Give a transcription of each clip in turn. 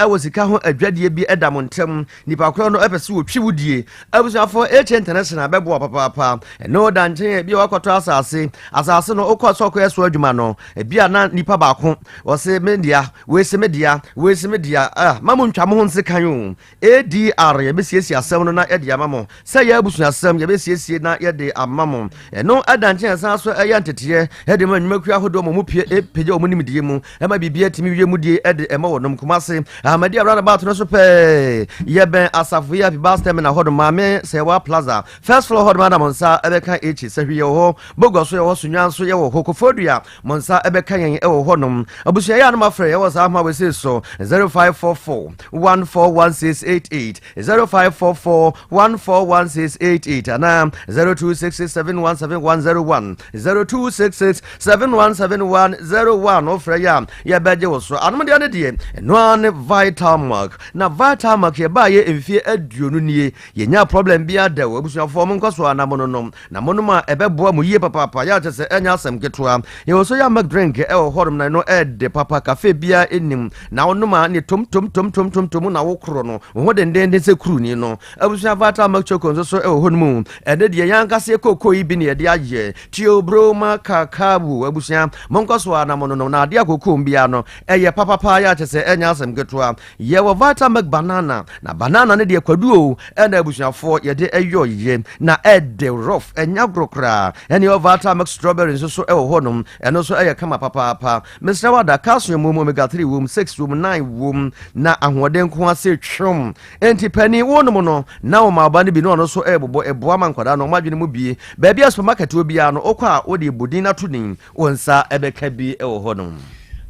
Ɛwɔ sika ho adwadie bi ɛda mo ntam, nipa korɔ no ɛpɛ sɛ wɔtwi wo die. Abusuafoɔ, HA International bɛboa papaapa. Ɛno da nkyɛn, ebi a wakɔtɔ asase, asase no wokɔ sɛ ɔkɔyɛ so adwuma no, ebi a na nipa baako wɔse me dea, wei se me dea, wei se me dea. Ah, ma mo ntwa mo ho nsekan o. ADR yɛbɛsiesie asɛm no na yɛde ama mo sɛ yɛ abusuasɛm, yɛbɛsiesie na yɛde ama mo. Ɛno ɛda nkyɛn, ɛsan so ɛyɛ nteteɛ ɛde ma nnwumakuo ahodoɔ ma mu pie ɛpagya wɔn nimdeɛ mu, ɛma biribi atumi wie mu die ɛde ɛma wɔ nom. Kumase Ahmadi roundabout no so pɛɛ, yɛbɛn Asafo yi bus terminal hɔ nom, Maame Sɛwa Plaza, first floor hɔ nom. Adam nsa ɛbɛka akyi sɛ hwi yɛwɔ hɔ, Bogɔ so yɛwɔ, Sunya nso yɛwɔ hɔ, Kofodua mo nsa ɛbɛka yɛn ɛwɔ hɔ nom. Abusua yɛ anom afrɛ yɛwɔ saa ahoma wɔsi so 0544 141688, 0544 141688 anaa 0266717101, 0266717101. Wofrɛ yɛ a yɛbɛgye wo so. Anom deɛ no deɛ, ɛno ara ne Vital Mark. Na Vital Mark yɛbaayɛ mfie 20 nie, yɛnya problem bi ada wɔ. Abusuafoɔ, mo nkɔ so ana mo nonom na monom a ɛbɛboa mo yie papaapa. Yɛ akyɛ sɛ ɛnyɛ asɛm ketewa. Yɛwɔ so yɛ milk drink ɛwɔ hɔnom na ɛno ɛɛde papa, cafe biara ɛnim na wonom a ne tom tom tom tom tom tom na wokorɔ no wo ho dendenden sɛ kuruni no. Abusua, Vital Milk Choco nso so ɛwɔ hɔ no mu. Ɛne deɛ yɛn ankasa kooko yi bi ne yɛde ayɛ Theobroma cacao. Abusua, monkɔ so a na mo nonom na adeɛ akoko biara no ɛyɛ papapa. Yɛ akyɛ sɛ ɛnyɛ asɛm ketewa. Yɛwɔ Vital Milk Banana, na banana no deɛ kwadu o, ɛna abusuafoɔ yɛde ɛyɔ yɛ na ɛde rough, ɛnya agorɔ koraa. Ɛne ɛwɔ Vital Milk Strawberry nso so ɛwɔ hɔnom, ɛno nso ɛyɛ kama papaapa. Mesrɛ wada, calcium wɔ mu, omega 3 wɔ mu, 6 wɔ mu, 9 wɔ mu, na ahoɔden nko ase twom. Enti pani wonom no na wɔn aba no bi na ɔno nso ɛrebobɔ ɛboa ma nkwadaa no ɔmo adwene mu bie. Baabi a supermarket wɔ biara no, wokɔ a wode bodin ato din, wɔn nsa ɛbɛka bi ɛwɔ hɔnom.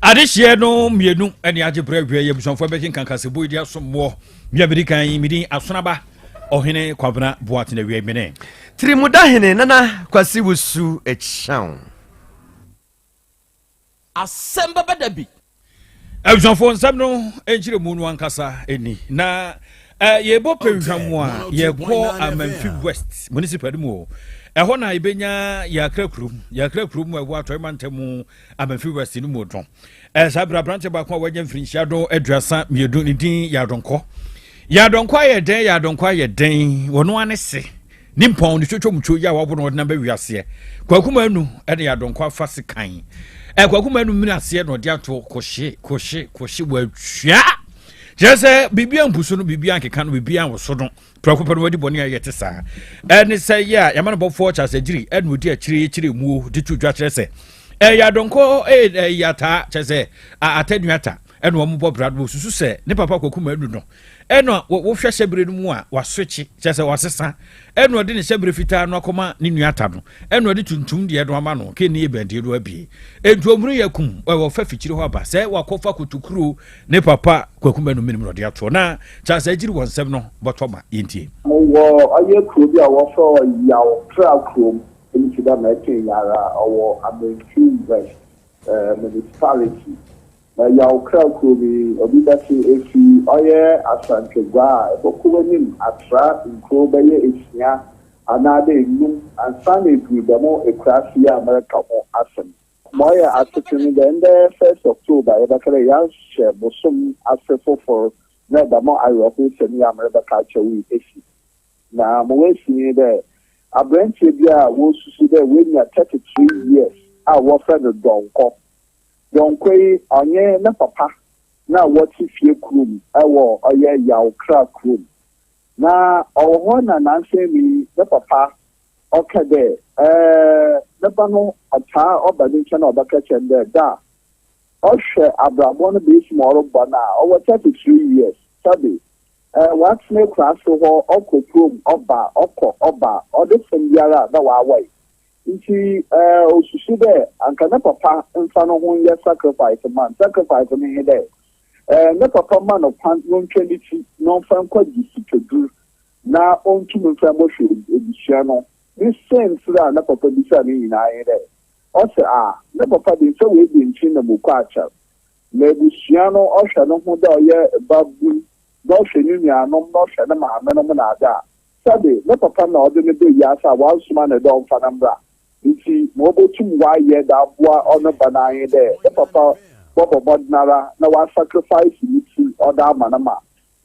Adehyeɛ no mmienu ne agye berɛ awie yɛ. Abusuafoɔ, bɛgye nkankasɛbɔ yi de asommoɔ mia medi kan yi, medin Asonaba Ɔhene Kwabena Boatene awie mene. Tirimuda hene Nana Kwasi Wusu Ekyaw. Asɛm bɛbɛ da bi. Abusuafoɔ, nsɛm no nkyerɛ mu no ankasa ɛni na yɛbɔ pɛhwam a yɛkɔ Amanfi West Municipal mu o. Ɛhɔ na yɛbɛnya Yɛakra kurom, Yɛakra kurom a ɛwɔ Atɔe mantam Amanfi West no mu no. Saa berɛ aberante baako a wanya mfirinhyia do 32, ne din Yɛadonkɔ. Yɛadonkɔ ayɛ dɛn? Yɛadonkɔ ayɛ dɛn? Wɔno ane se ne mpɔn ne twotwomtwo yi a wabɔ no ɔde nam bɛwi Kwaku Manu ɛne Yɛadonkɔ afa se kan Kwaku Manu mene aseɛ na ɔde ato kɔhye kɔhye kɔhye wɔatwa kyerɛ sɛ biribia mpu so no, biribia nkeka no, biribia nwoso no. Prɛko pɛ no wadi bɔne a yɛte saa. Ɛne sɛ yɛ a yɛma no bɔfoɔ kyɛ sɛ gyiri ɛna ɔdi akyire kyerɛ muo de to dwa kyerɛ sɛ ɛyɛ Adɔnkɔ ɛyɛ ataa kyerɛ sɛ atanuata ɛna wɔn bɔ bra no. Wɔsusu sɛ ne papa Kwaku Manu no ɛna wohwɛ hyɛbere no mu a wasokye kyerɛ sɛ wasesa, ɛna ɔde ne hyɛbere fitaa no akɔma ne nua ata no, ɛna ɔde tuntum deɛ no ama no kɛ ne yɛ bɛndeɛ no abie. Nti ɔmunu yɛ kum ɛwɔ fa fikyiri hɔ aba sɛ wakɔfa kotokuro ne papa Kwaku Manu menim na ɔde atoɔ na kyerɛ sɛ agyiri wɔ nsɛm no bɔtɔ ma yɛntie. Mowɔ ɔyɛ kuro bi a wɔfrɛ Yawkra kurom, nti dɛ mɛte yara ɔwɔ Amenfi West Municipality. Na Yawkra kurom yi, obi bɛte efi ɔyɛ Asankragua a ɛbɛkɔ w'anim atra nkuro bɛyɛ 6 anaadɛ 5 ansa na eduru dɛm ekuraase yi a mɛreka ho asɛm. Ma ɔyɛ asete no dɛ ndɛ 1st October yɛbɛka dɛ yɛahyɛ bosom ase fofor na dɛm awerɛhosɛm yi a merebɛka akyerɛ wo yi esi. Na ma woesi nye dɛ aberanteɛ bi a wɔsusu dɛ wanya 33 years a wɔfrɛ no Dɔnkɔ. Dɔnkɔ yi, ɔnye ne papa na wɔte fie kurom ɛwɔ ɔyɛ Yawkra kurom. Na ɔwɔ hɔ na nansa mu yi ne papa ɔka dɛ ne ba no ɔtaa ɔba ne nkyɛn na ɔbɛka kyerɛ no dɛ da ɔhwɛ abrabɔ no beesi ma ɔrebɔ no a ɔwɔ 33 years sɛbe watena akuraase hɔ, ɔkɔ kurom ɔba, ɔkɔ ɔba, ɔde fam biara na wawae. Nti osusu dɛ anka ne papa mfa no ho nyɛ sacrifice man. Sacrifice no nye dɛ ne papa ma no kwan na ɔntwa ne ti na ɔmfa nkɔgye sikadur na ɔntum mfa mmɔhwɛ ebusua no. Ne sɛnsir a ne papa bisa no nyinaa nye dɛ ɔsɛ a ne papa de sɛ woebi nkyen na mu kɔ akyɛr na ebusua no ɔhwɛ no ho dɛ ɔyɛ babun na ɔhwɛ ne nuanom na ɔhwɛ ne maame nom na ade a sɛbe ne papa na ɔde ne bɛ wiase a wansoma ne dɛ ɔmfa no mbra. Nti ma ɔbɛtum wayɛ de aboa ɔno ba no anyi dɛ ne papa. bɔbɔ mbɔdzen ara na ɔasacrifice ne tsir ɔdze ama no ma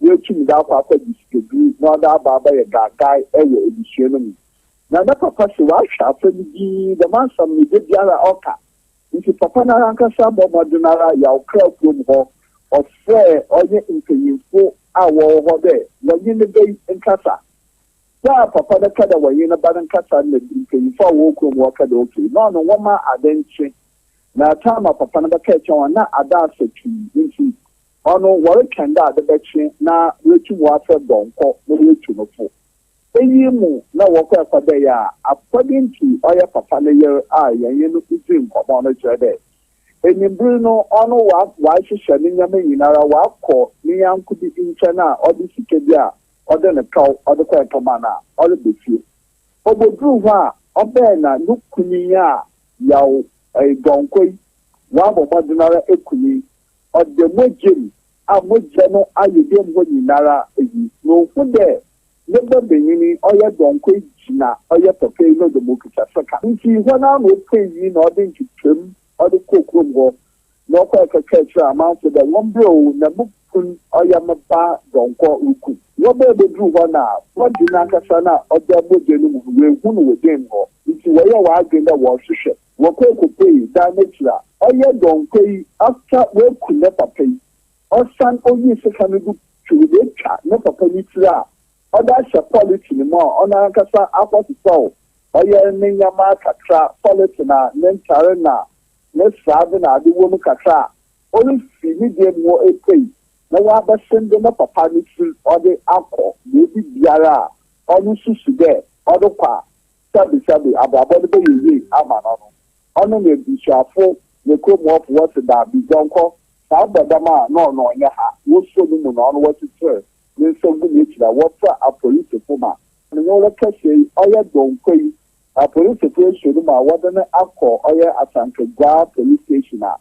oetum dze akɔ akɔgye sikadur na ɔdze aba abɛyɛ gaagae wɔ ebusua no mu. Na ne papa se ɔahwɛ afra no dzinn, dɛm asɛm no da biara ɔka. Ntsi papa noara ankasa bɔɔ mbɔdzen ara yaw kra kurom hɔ, ɔfrɛɛ ɔnye mpanyimfo a wɔwɔ hɔ dɛ wɔnye ne ba yi nkasa. Ber a papa no ka dɛ wɔnye ne ba no nkasa no na mpanyimfo a wɔwɔ kurom hɔ ka dɛ okay, na ɔno wɔmma ade nkye. Na time a papa no bɛkaa kyerɛ hɔn na ada asa pii ntsi ɔno wɔrotwɛn dɛ ade bɛkye na woetum wɔafrɛ Donkor na woetu no fo. Iyi mu na wɔkɔe kɔdae a according to ɔyɛ papa ne yer a yɛnye no dzii nkɔmbɔ no kyerɛ dɛ ewimbir no ɔno ɔahyehyɛ ne ndzɛmba nyinara ɔakɔ ne nyɛnko bi nkyɛn a ɔdze sika bi a ɔdze no kaw ɔdze kɔe kɛma no a ɔreba fie. Obodur hɔ a ɔbɛɛ na no kun yi a yaw Donkor yi ɔabɔ mbɔdzen ara eku no yi ɔda mogya mu a mogya no ayɛ dan mu hɔ nyinara eyi na ohun dɛ ne ba banyin yi ɔyɛ dɔnkɔ yi gyina ɔyɛ papa yi no do ma okitsa sekan. Ntsi hɔ no ara na opuei yi na ɔdze nketsamu ɔdze kɔɔ kurom hɔ na ɔkɔe kɛkɛɛ kyerɛɛ amamfo dɛ wɔmbrɛ o na mo kun ɔyɛ me ba dɔnkɔ ruku. Wɔbae bodur hɔ na bɔdze nankasa no a ɔda mogya no mu no woennhu no wɔ dan mu hɔ ntsi wɔyɛɛ hɔn adwen dɛ wɔrohwehwɛ. Wɔkɔe kopuei dan n'ekyir a ɔyɛ dɔnkɔ yi after oeku ne papa yi ɔsan oyii sekan no do twiw do etwa ne papa ne tsir a ɔdze ahyɛ polythene mu a ɔnoankasa akɔsesaw ɔyɛ ne ndzɛmba kakra, polythene a ne ntar na ne sradze na adze wɔ mu kakra a orifi ne dan mu hɔ epuei na ɔabɛsen de ne papa ne tsir ɔdze akɔ beebi biara a ɔno susu dɛ ɔrokɔ a sɛbesɛbe abrabɔ no bɛyɛ yie ama no no, ɔno na ebusuafo na kurom hɔfo wɔse daabi, Dɔnkɔ, saa ɔba dɛm a na ɔno ɔnyɛ ha, wosuo no mu na ɔno wɔkyekyer ne nsa gu n'ekyir a wɔfrɛ apolisifo ma menye wo rekɛhyɛ yi, ɔyɛ Dɔnkɔ yi, apolisifo esuo no mu a wɔde no akɔ ɔyɛ Asankragua police station a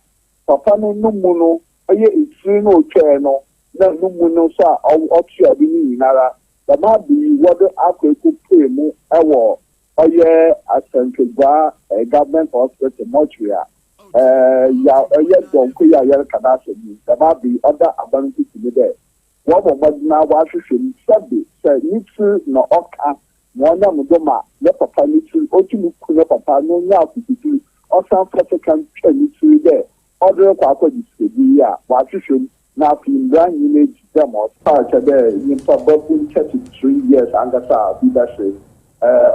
papa no no mu no ɔyɛ etsir na otwae no na no mu no so a ɔtoa do no nyinara Dɛm aber yi wɔdze akɔ ekopue mu wɔ ɔyɛ Asɛnkeguaa Government Hospital mortuary a ya ɔyɛ Donkor yi a yɛreka n'asɛm yi. Dɛm aber yi ɔda aban nkuku mu dɛ wɔbɔ mbɔdzen ara wɔahwehwɛ mu sɛbe sɛ ne tsir na ɔka ma ɔnam do ma ne papa ne tsir otum ku ne papa na onya akokodur ɔsan fa sekan twa ne tsir dɛ ɔdze rokɔ akɔgye sikadur yi a wɔahwehwɛ mu Na afei mbra nye no edzi dɛ ma ɔsɛ. A kyerɛ dɛ nyimpa babun 33 years ankasa a bi bɛhwe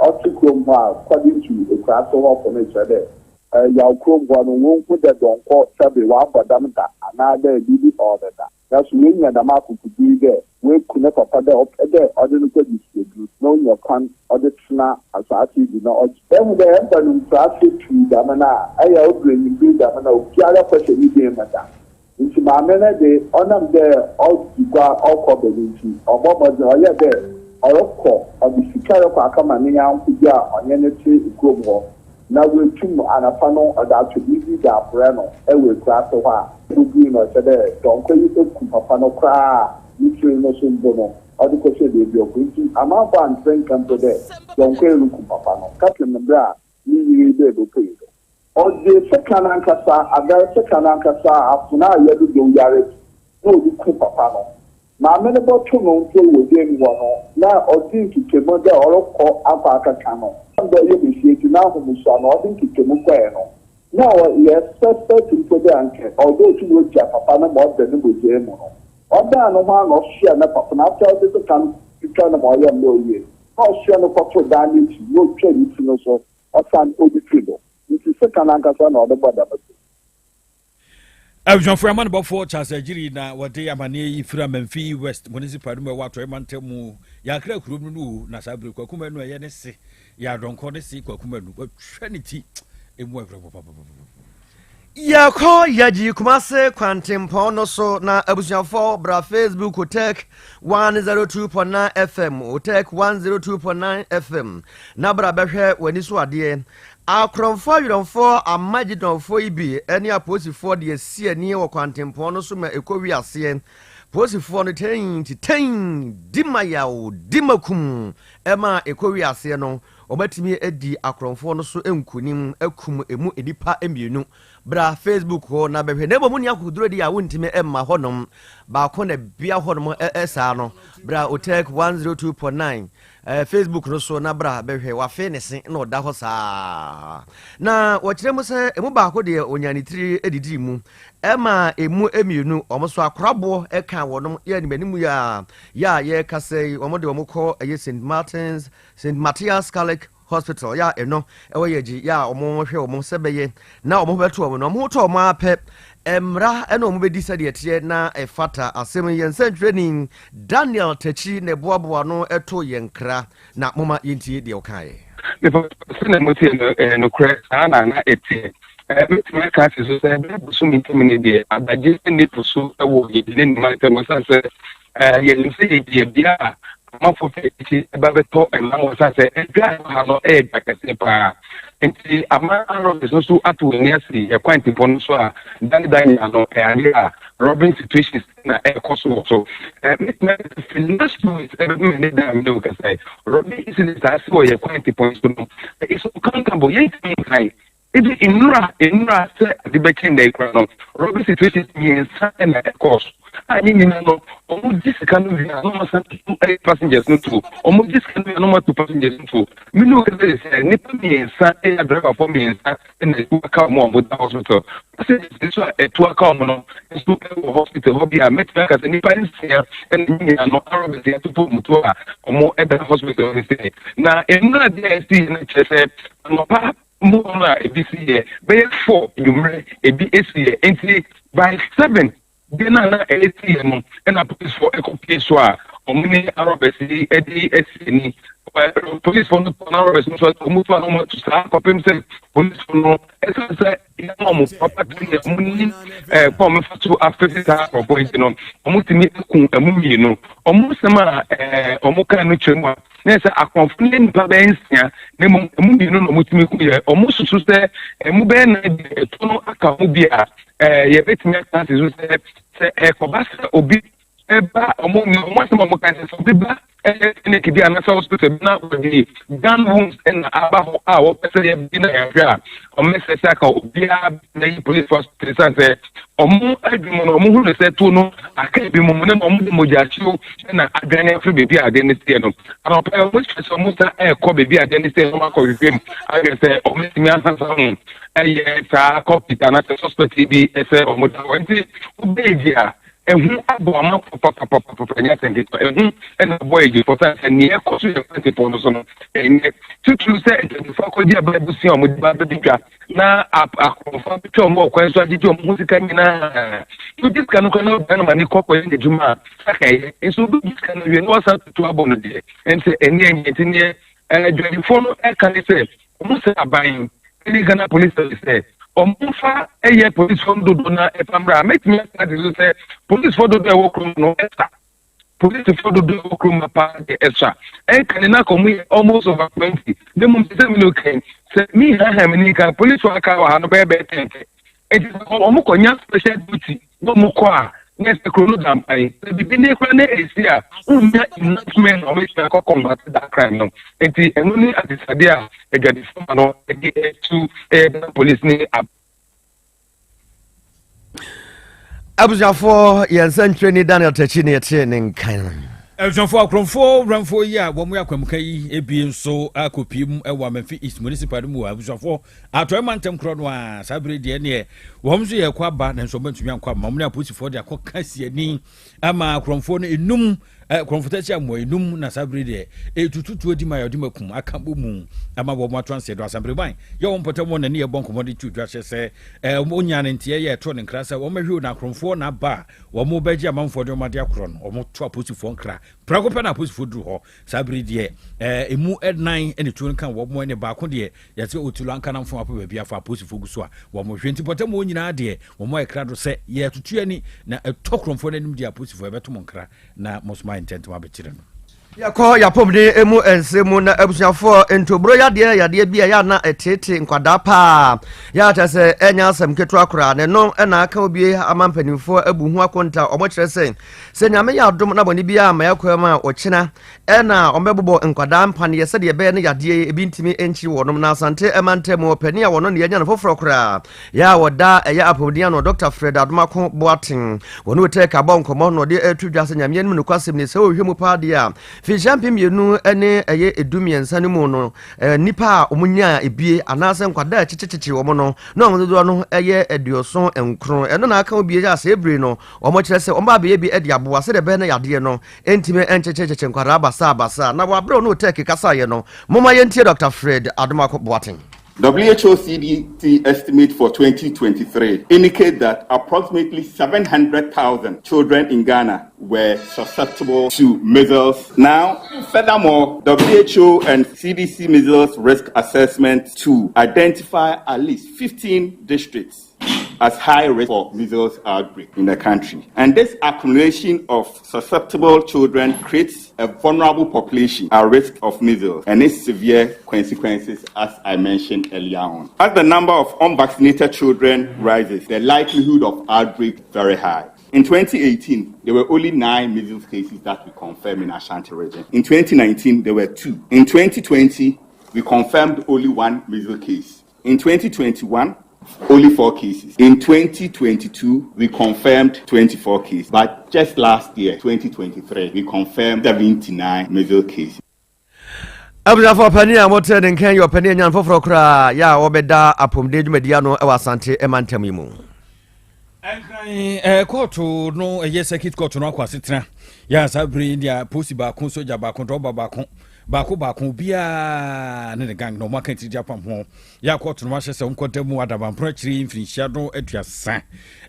ɔtse kurom hɔ a according to ekuraase hɔ fo no kyerɛ dɛ yaw kurom hɔ no wonnhu dɛ dɔnkɔ sɛbe ɔabɔ dam da anaa dɛ biribi ɔɔ no da. Naaso oenya dɛm akokodur yi dɛ oeku ne papa dɛ ɔpɛ dɛ ɔdze no kɔgye sikadur na onya kwan ɔdze tsena asaase yi do na ɔgye. Ehu dɛ yɛba no nkuraase pii dɛm no a, ɛyɛ a odur ewimbir dɛm no a obiara kɔhyɛ ne dan mu da. Ntsi maame no dze, ɔnam dɛ ɔdzi gua ɔkɔ ba no ntsi, ɔbɔ mbɔdzen, ɔyɛɛ dɛ ɔrokɔ, ɔdze sika rokɔ akɛma ne nyɛnko bi a ɔnye no tse kurom hɔ, na oetum anapa no ɔdze ato biribi dze abrɛ no wɔ ekuraase hɔ a. Obodui no, ɔkyerɛ dɛ dɔnkɔ yi eku papa no koraa a ne tsir no so mpo no, ɔdze kɔhyɛɛ beebi a ɔkɔ. Ntsi amamfo anntse nka mpo dɛ dɔnkɔ yi ruku papa no, kɛpem ber a ne yer yi dɛ ebopue do. Ɔdze sekan ankasa, adar sekan ankasa, afona a yɛdze dow yare do na ɔdze ku papa no. Maame no bɔto no mpo wɔ dan mu hɔ no, na ɔdze nkekamu dɛ ɔrokɔ akɔ akɛka no. Osiandɛ ɔyɛ basia ntsi n'ahomusoa no, ɔdze nkekamu kɔe no, nna ɔyɛ suspect mpo dɛ anka ɔwɔ dɛ otum ogya papa no ma ɔda no bɔgyaa mu no. Ɔdaan no ho ara na ɔsoɛɛ ne papa no after ɔdze sekan twitwaa no ma ɔyɛɛ mberɛw wiei no, na ɔsoɛɛ no kɔtoo dan n'ekyir na otwaa ne tsir no so. Ɔsan odzi do. Ntsi sekan ankasa na ɔdze bɔ dɛm dze. Abusuafoɔ amanebɔfoɔ Charles Agyiri na wɔde amaneɛ yi firi Amanfi West Municipal no mu ɛwɔ Atɔeɛ mantam mu Yɛakra kurom no no o na saa bere Kwaku Manu ɛyɛ ne se yɛ adɔnkɔ ne se Kwaku Manu watwa ne ti emu awerɛhoɔ papapapa. Yɛkɔ Yagyi Kumase kwantempɔn no so na abusuafoɔ bra Facebook Otec 102.9 FM Otec 102.9 FM na bra bɛhwɛ w'ani so adeɛ. Akorɔmfoɔ awerɛmfoɔ Amagedonfoɔ yi bi ne apolisifoɔ de asi ani wɔ kwantempɔn no so ma ɛkɔ wi aseɛ. Polisifoɔ no tɛn titɛn di ma yaw di ma kum ɛma ɛkɔ wi aseɛ no wɔatumi adi akorɔmfoɔ no so nkonim akum ɛmu nnipa mmienu. Bra Facebook hɔ na bɛhwɛ. Na mmom wonni akokoduro deɛ a wontumi mma hɔnom. Baako na bia hɔnom saa no. Bra Otec 102.9 Facebook no so na bra bɛhwɛ. Wafe ne se na ɔda hɔ saa. Na wɔkyerɛ mu sɛ emu baako deɛ ɔnya ne tiri didii mu. Ɛma emu mmienu wɔn so akoraboɔ ɛka wɔnom yɛ anim anim yɛ a yɛ a yɛrekasa yi wɔn de wɔn kɔ ɛyɛ St. Martin's St. Matthias Catholic Hospital yɛ a ɛno ɛwɔ yɛ gye yɛ a wɔn hwɛ wɔn sɛ bɛyɛ na wɔn ho bɛto wɔn no wɔn ho tɔ wɔn ara pɛ mmara ɛna wɔn bɛdi sɛdeɛ ɛteɛ na ɛfata asɛm yɛn nsɛntwerɛni Daniel Takyi na ɛboaboa no ɛto yɛn kra na moma yɛntie deɛ ɔkaeɛ. Mepa sɛnea motie no ɛyɛ nokorɛ saa na na ɛteɛ. Mɛtumi aka asi so sɛ bɛyɛ bosome ntam ni deɛ adagye nni po so wɔ yɛn ne ne mantam ɛsiane sɛ yɛnim sɛ yɛdi bea a amanfoɔ fi akyikyi ba bɛtɔ nam wɔ ɛsiane sɛ ɛdwa a ɛwɔ ha no yɛ dwa kɛseɛ paa nti ama arɔbes no so ato wɔn ani ase ɛkwan tipɔ no so a da ne da nyinaa no ɛyɛ adeɛ a robbing situations na ɛrekɔ so wɔ so. Mɛtumi aka sɛ firi last 2 weeks ɛbɛpem ɛne da a mene wo kasa yi robbing incidents a ase wɔ yɛ kwan tipɔ so no it's uncountable, yɛntumi nkan. Ebi nnura sɛ ade bɛkye nnɛ yi koraa no, robbery situations mmiɛnsa na ɛkɔɔ so a ne nyinaa no, wɔn gye sika no wie a na wɔn asan tutu ɛyɛ passengers no tuo. Wɔn gye sika no wie a na wɔn atu passengers no tuo. Me ne wo kasa yi sɛ nnipa mmiɛnsa ɛyɛ adriverfoɔ mmiɛnsa na etu aka wɔn a wɔda hospital. Passengers nso a etu aka wɔn no nso wɔ hospital hɔ bi a mɛtumi aka sɛ nnipa nsia na ne nyinaa no arobɛs atutu wɔn tuo a wɔn da hospital hɔ sɛ na nnura deɛ a ɛsi no kyerɛ sɛ anɔpa mu hɔ no a ebi si yɛ bɛyɛ 4 enyimmerɛ ebi esi yɛ nti by 7 deɛ no a na ɛsi yɛ no ɛna polisifoɔ ɛkɔpie so a wɔn ne arɔbɛs yi ɛde asi ani. Polisifoɔ no tɔ na arɔbɛs no nso wɔn to a na wɔn ato saa kɔpem sɛ polisifoɔ no ɛsan sɛ yɛn wɔn papa ti yɛ wɔn nim kɔn wɔn fa so afɛsi saa akorɔbɔ yi no wɔn tumi aku ɛmu mmienu. Wɔn nsɛm a wɔn kan no kyerɛ mu a na sɛ akɔnfo no yɛ nnipa bɛyɛ nsia na mmom ɛmu mmienu na wɔtumi ku yɛ. Wɔn susu sɛ ɛmu bɛyɛ nan deɛ ɛto no aka ho bi a yɛbɛtumi aka ase so sɛ sɛ ɛkɔba sɛ obi ɛba wɔn wɔn asɛm a wɔn ka sɛ sɛ obi ba ɛyɛ clinic bi anaasɛ hospital bi na wɔde gun wounds ɛna aba hɔ a wɔpɛ sɛ yɛbi na yɛahwɛ a wɔn sɛ sɛ aka obiara na yi police force san sɛ wɔn adwuma no wɔn hu no sɛ tuo no aka ebi mu na wɔn de mogya akyiw na adwane afiri beebi a adeɛ no teɛ no. Anɔpɛ wɔn kyerɛ sɛ wɔn san ɛrekɔ beebi a adeɛ no teɛ no wɔn akɔ hwehwɛ mu ahwɛ sɛ wɔn atumi asasa ho ɛyɛ saa culprit anaasɛ suspect bi ɛsɛ wɔn da hɔ nti wobɛyɛ di a ɛho abɔ amanfoɔ papapapapa nyɛ asɛm ketewa. Ɛho ɛna abɔ agyifoɔ sɛ sɛ nea ɛkɔ so yɛ kwantepɔn no so no ɛnyɛ titiriw sɛ adwadifoɔ akɔgye aba abusua a wɔde ba abɛdi dwa na akorɔmfoɔ abɛtwa wɔn wɔ kwan so agyegye wɔn ho sika nyinaa. Wogye sika no koraa na wogyae no ma ne kɔ kɔyɛ n'adwuma a saka ɛyɛ nso wobɛgye sika no wie na wasan tutu abɔ no deɛ ɛnti ɛnyɛ ɛnyɛ nti neɛ adwadifoɔ no ɛka ne sɛ wɔn sɛ aban ne Ghana Police Service sɛ wɔn mfa ɛyɛ polisifoɔ no dodoɔ na ɛfa mmra. Mɛtumi aka de so sɛ polisifoɔ dodoɔ a ɛwɔ kurom no ɛsa polisifoɔ dodoɔ a ɛwɔ kurom paa deɛ ɛsa ɛnka ne naka wɔn yɛ almost over 20 ne mu sɛ mi no kɛn sɛ mi haha mi ni kan polisifoɔ aka wɔ ha no bɛyɛ bɛyɛ 10 pɛ nti sɛ wɔn kɔ nya special duty na wɔn kɔ a na ɛsɛ kuro no da mpan sɛ bibi ne kura ne esi a wonya enough men na wɔn esua kɔ combat that crime no nti ɛno ne adesadeɛ a adwadifoɔ ma no ɛde ɛtu ɛyɛ Ghana police ne ab. Abusuafoɔ, yɛn nsɛntwerɛni Daniel Takyi ne yɛtee ne nkan. Abusuafoɔ, akorɔmfoɔ wuramfoɔ yi a wɔn yɛ akwamuka yi ebi nso akɔpie mu wɔ Amenfi East Municipal no mu. Abusuafoɔ, Atɔe mantam korɔ no a saa bere deɛ neɛ wɔn nso yɛ kɔ aba nanso wɔn antumi ankɔ ama wɔn ne apolisifoɔ de akɔka siani ama akorɔmfoɔ no enum korɔmfo tɛsi amoa enum na saa bere deɛ etututuo di ma yɛ ɔde ma kum aka bɔ mu ama wɔn ato anseɛ do asampereban yɛ wɔn mpɔtam wɔn nani ɛbɔ nkɔmɔ de tu dwa hyɛ sɛ wɔn nya ne nteɛ yɛ ɛto ne nkra sɛ wɔn ahwɛ na akorɔmfoɔ na aba a wɔn bɛgye amanfoɔ de wɔn ade akorɔ no wɔn to apolisifoɔ nkra prɛko pɛ na apolisifoɔ duru hɔ. Saa bere deɛ, emu nnan na tuo no ka wɔn ne baako deɛ yɛte Otulu anka na mfom apɛ baabi afa apolisifoɔ gu so a wɔhwɛ nti pɔtam hɔ nyinaa deɛ wɔn ayɛ krado sɛ yɛtoto ani na ɛtɔ korɔmfoɔ no anim deɛ apolisifoɔ yɛbɛto mo nkra na mo nso moayɛ ntɛntɛm abɛkyere no. Yɛkɔ yɛapɔmuden mu nsɛm mu na abusuafoɔ ntoburo yadeɛ yadeɛ bi a yɛ ana ɛtete nkwadaa paa yɛ akyɛ sɛ ɛnyɛ asɛm ketewa koraa na ɛno ɛna aka obi ama mpanimfoɔ abu ho akonta. Ɔmo kyerɛ sɛ sɛ Nyame yɛ adom na bɔne biara ama yɛakɔ mu a, ɔkyena ɛna ɔmbɛbobɔ nkwadaa mpaneɛ sɛdeɛ ɛbɛyɛ no yadeɛ ebi ntumi nkyi wɔnom. Na Asante ɛmantam mu ɔpanin a wɔno ne yɛanya no foforɔ koraa yɛ a wɔda ɛyɛ apɔmuden ano, Dr Fred Adomako Boaten, wɔne otɛk abɔ nkɔmmɔ na ɔde ɛto dwa sɛ Nyameɛ no mu nokwasɛm ni sɛ wɔhwɛ mu paa deɛ a, mfinhyia 2013 no mu no, nnipa a wɔnyaa ebie anaasɛ nkwadaa a ɛkyekyekyekye wɔn no na wɔn dodoɔ no ɛyɛ 79. Ɛno na aka obi a sɛ ebire no wɔn kyerɛ sɛ wɔn ba abɛyɛ bi de aboa sɛdeɛ ɛbɛyɛ no yadeɛ no ntumi nkyekyekyekyɛ nkwadaa basabasa. Na wɔaberɛ no otɛk kasaeɛ no, momma yɛntie Dr Fred Adomako Boaten. WHO CDC estimate for 2023 indicate that approximately 700,000 children in Ghana were susceptible to measles. Now, furthermore, WHO and CDC measles risk assessment to identify at least 15 districts as high risk for measles outbreak in the country. And this accumulation of susceptible children creates a vulnerable population at risk of measles and its severe consequences, as I mentioned earlier on. As the number of unvaccinated children rises, the likelihood of outbreak very high. In 2018, there were only 9 measles cases that we confirmed in Ashanti region. In 2019, there were 2. In 2020, we confirmed only 1 measles case. In 2021, only 4 cases. In 2022, we confirmed 24 cases. But just last year, 2023, we confirmed 79 measles cases. Abusuafo, ɔpanin a wɔte ne nkan yɛ ɔpanin anyan foforɔ koraa yɛ a wɔbɛda apɔmuden dwumadi ano wɔ Asante mantam yi mu. Nkran kɔɔto no, ɛyɛ circuit court no, akɔ asetena yɛ saa bere yi deɛ, polisi baako, sogya baako, dɔba baako baako baako biara ne ne gang na ɔmo aka tiri di apam ho yɛ akɔɔto no ahyɛ sɛ nkɔda mu adabampono akyiri mfirinhyia no 30.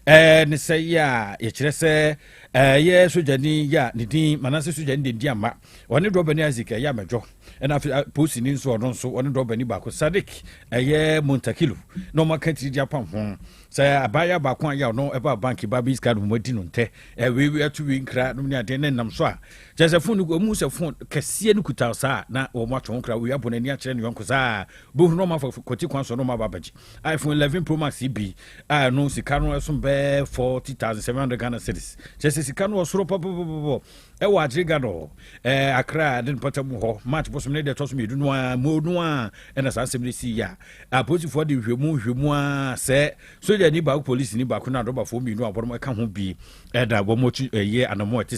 Ne sɛ yɛ a yɛkyerɛ sɛ ɛyɛ sogyani yɛ a ne din Manase, sogyani de di ama ɔne dɔbani Isaac ɛyɛ amɛdwɔ, ɛna afei polisini nso, ɔno nso ɔne dɔbani baako Sadik ɛyɛ Montakilo na ɔmo aka tiri di apam ho sɛ abaayewa baako a yɛ ɔno ɛba bank ba bi sika no mo adi no ntɛ ɛwei ɛto wei nkira nom ne adeɛ ne nam so a kyerɛ sɛ phone no ɔmu sɛ phone kɛseɛ no kuta saa na wɔn ato ho kra wei abɔ n'ani akyerɛ ne yɔnko saa bohunu na ɔmo afa kɔti kwan so na ɔmo aba abɛgye iPhone 11 Pro Max yi bi a ɛno sika no ɛso bɛɛ 40,700 Ghana cedis. Kyerɛ sɛ sika no wɔ soro pɔpɔpɔpɔ. Ɛwɔ agyere Gado Akra de mpɔtam hɔ March bosom ne deɛ ɛtɔ so 2 no a mo no a ɛna saa asɛm no si yɛ a apolisifoɔ de nhwɛmu nhwɛmu a sɛ sogyani baako, polisini baako na adɔbafoɔ 2 a wɔn ɛka ho bi ɛna wɔn akyi ɛyɛ anamɔ. Ɛte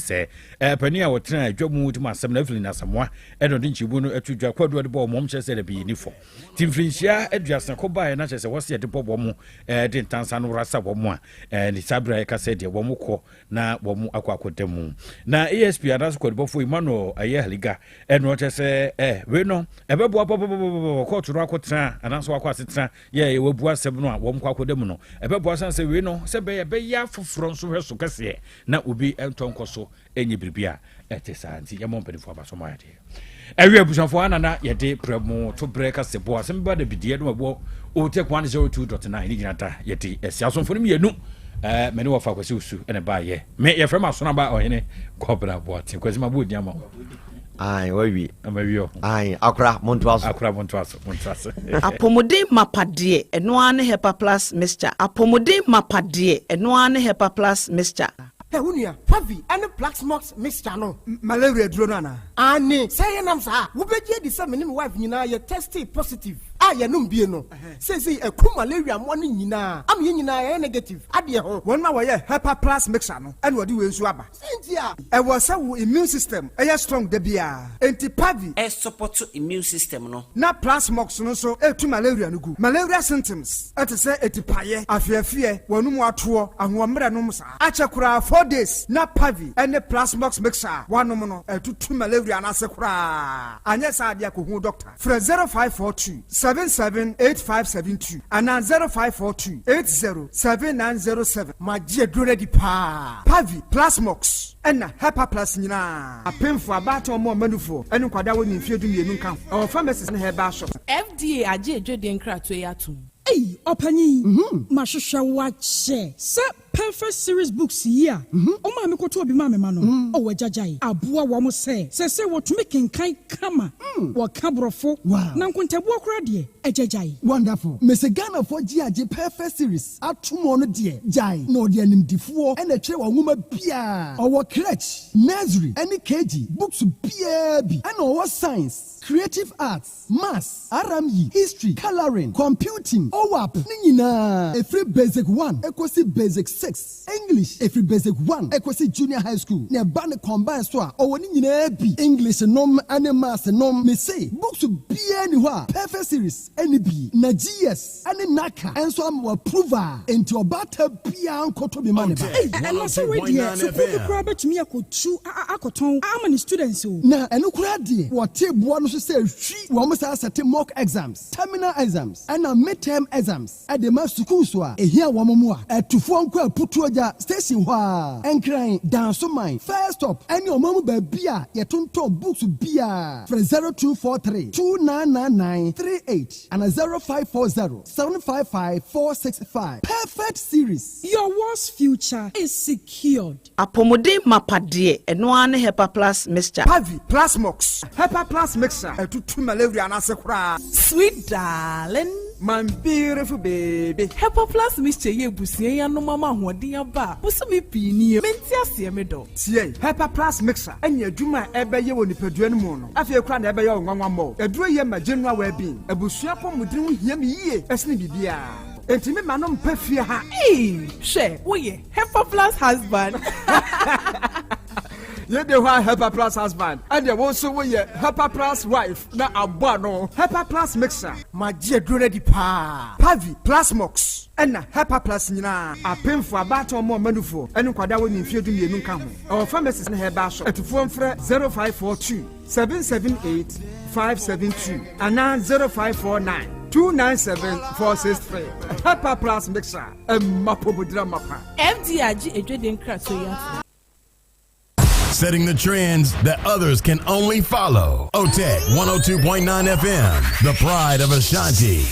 sɛ panin a wɔtena adwa mu de mu asɛm na Evelyn Asamoa ɛna ɔde nkyɛmu no ɛto dwa kɔdu ɔde bɔ wɔn kyerɛ sɛ ɛdɛbi ni fɔ ti mfirinhyia 30 kɔ baeɛ na kyerɛ sɛ wɔsi yɛde bɔ wɔn de ntansa no rasa wɔn a ne saa bere a yɛka sɛ deɛ wɔn kɔ na wɔn akɔ akɔda mu. Na ASP anaasɛ kɔdibɔfoɔ Emmanuel ɛyɛ Haliga ɛna ɔkyerɛ sɛ wei no ɛbɛboa pɔpɔpɔpɔpɔ kɔɔto no akɔtena anaasɛ wakɔ asetena yɛ wɔabu asɛm no a wɔn kɔ akɔda mu no ɛbɛboa san sɛ wei no sɛ bɛyɛ bɛyɛ afoforɔ nso hwɛ so kɛseɛ na obi ntɔ nkɔ so ɛnyɛ biribi a ɛte saa. Nti yɛmmɔ mpanimfoɔ aba so ma adeɛ ɛwi. Abusuafoɔ, anana yɛde prɛ mu to brɛ kasɛ bɔ asɛm ba da bideɛ no ɛwɔ Otec 102.9 ne gyina da yɛde ɛsi asomfo no 2 mene wɔfa Kwasi Osu ɛne baayɛ me yɛfrɛ m Asonaba Ɔhene Kɔbra Boate Kwasi ma bɔ odi ama wo. Ai, wawie. Ama wie ɔ. Ai, akora montoa so. Akora, montoa so, montoa so. Apɔmuden mapa deɛ, ɛno ara ne Hepa Plus mixture. Apɔmuden mapa deɛ, ɛno ara ne Hepa Plus mixture. Ɛ wo nua, Pavi ɛne Plasmox mixture no. Malaria duro no anaa? Ane sɛ yɛnam saa, wobɛgye adi sɛ me ne me wife nyinaa yɛ tested positive a yɛnom bie no seesei ɛku malaria mmoa no nyinaa ama yɛn nyinaa yɛyɛ negative adeɛ ho. Wɔn a wɔyɛ Hepa Plus mixture no ɛna wɔde wei nso aba. Sɛ nti a ɛwɔ sɛ wo immune system ɛyɛ strong da biara, enti Pavi ɛsupport immune system no. Na Plasmox no nso ɛtu malaria no gu. Malaria symptoms ɛte sɛ etipaeɛ, afeafeɛ, wɔn mu atoɔ, ahoɔmmerɛ nom saa akyɛ koraa 4 days na Pavi ɛne Plasmox mixture a wanom no ɛtutu malaria no ase koraa. Anyɛ saa adeɛ akɔhu doctor. Frɛ 0542 778572 anaa 0542 807907. Magye aduro no adi paa. Pavi, Plasmox ɛna Hepa Plus nyinaa, apemfo, abaatan, ɔmo ɔmanufoɔ ɛne nkwadaa wɔ ne mfeɛ 12 nka ho. Ɛwɔ pharmacies ne herbal shop. FDA agye adwadie nkratoɔ yi atom. Ei. Ɔpanyin, mahwehwɛ wo akyɛ. Sɛ Perfect Series Books yi a ɔmaa mekɔtɔɔ bi maa me mma no, oh agya gyae, aboa wɔn sɛ seesei wɔtumi kenkan kama, wɔka Borɔfo, na nkontabuo koraa deɛ, agya gyae. Wonderful. Mese Ghanafoɔ gye agye Perfect Series atom ɔno deɛ gyae na ɔde animdifoɔ na ɛtwerɛ wɔn nwoma biara. Ɔwɔ crèche, nursery ɛne KG books biara bi ɛna ɔwɔ science, creative arts, maths, RME, history, colouring, computing, OAP ne nyinaa ɛfiri basic one ɛkɔsi basic 6, English ɛfiri basic 1 ɛkɔsi junior high school na ɛba ne combine so a ɔwɔ ne nyinaa bi, English nom ɛne maths nom. Mese books biara ni hɔ a Perfect Series ɛne bi na GS ɛne NaCCA ɛnso ama wɔ approval, enti ɔbaata biara nkɔtɔ bi ma ne ba. Ei, ɛna sɛ wei deɛ, sukuu bi koraa bɛtumi akɔtu akɔtɔn ama ne students o. Na ɛno koraa deɛ, wɔte boa no so sɛ hwi wɔn saa sɛte mock exams, terminal exams ɛna midterm exams ɛde ma sukuu so a ehia wɔn mu a ɛtufoɔ nkɔ Aputuo Gya station hɔ a Nkran Dansoman first stop ɛne ɔman mu baabi a yɛtontɔn books biara. Frɛ 0243 299938 ana 0540 755 465. Perfect Series. Your world's future is secured. Apɔmuden mapa deɛ, ɛno ara ne Hepa Plus Mixture. Pavi, Plasmox, Hepa Plus Mixture ɛtutu malaria n'ase koraa. Sweet darling. My beautiful baby. Hepa Plus Mixture yɛ ebusua yi anom ama ahoɔden aba a bosome pii nie. Mente aseɛ, me dɔ. Tie, Hepa Plus Mixture ɛne adwuma a ɛbɛyɛ wɔ nipadua no mu no, afei koraa na ɛbɛyɛ wo nwanwa mmɔ. Aduro yɛ ma general well-being. Abusua pɔmuden ho hia me yie ɛsene biribiara. Enti me ma no mpɛ fie ha. Ee, hwɛ, woyɛ Hepa Plus husband. Yɛde hɔ a Hepa Plus husband, ɛdeɛ wo nso woyɛ Hepa Plus wife na abɔ ano. Hepa Plus Mixture. Magye aduro no adi paa. Pavi, Plasmox ɛna Hepa Plus nyinaa, apemfo, abaatan, ɔmo ɔmanufoɔ ɛne nkwadaa wɔ ne mfeɛ 12 nka ho. Ɛwɔ pharmacies ne herbal shop. Atufoɔ mfrɛ 0542 778 572 anaa 0549 297 463. Hepa Plus Mixture, ɛmma pomodira mapa. FDA agye edwede nkratoɔ yi ato. Setting the trends that others can only follow. OTEC 102.9 FM, the pride of Ashanti.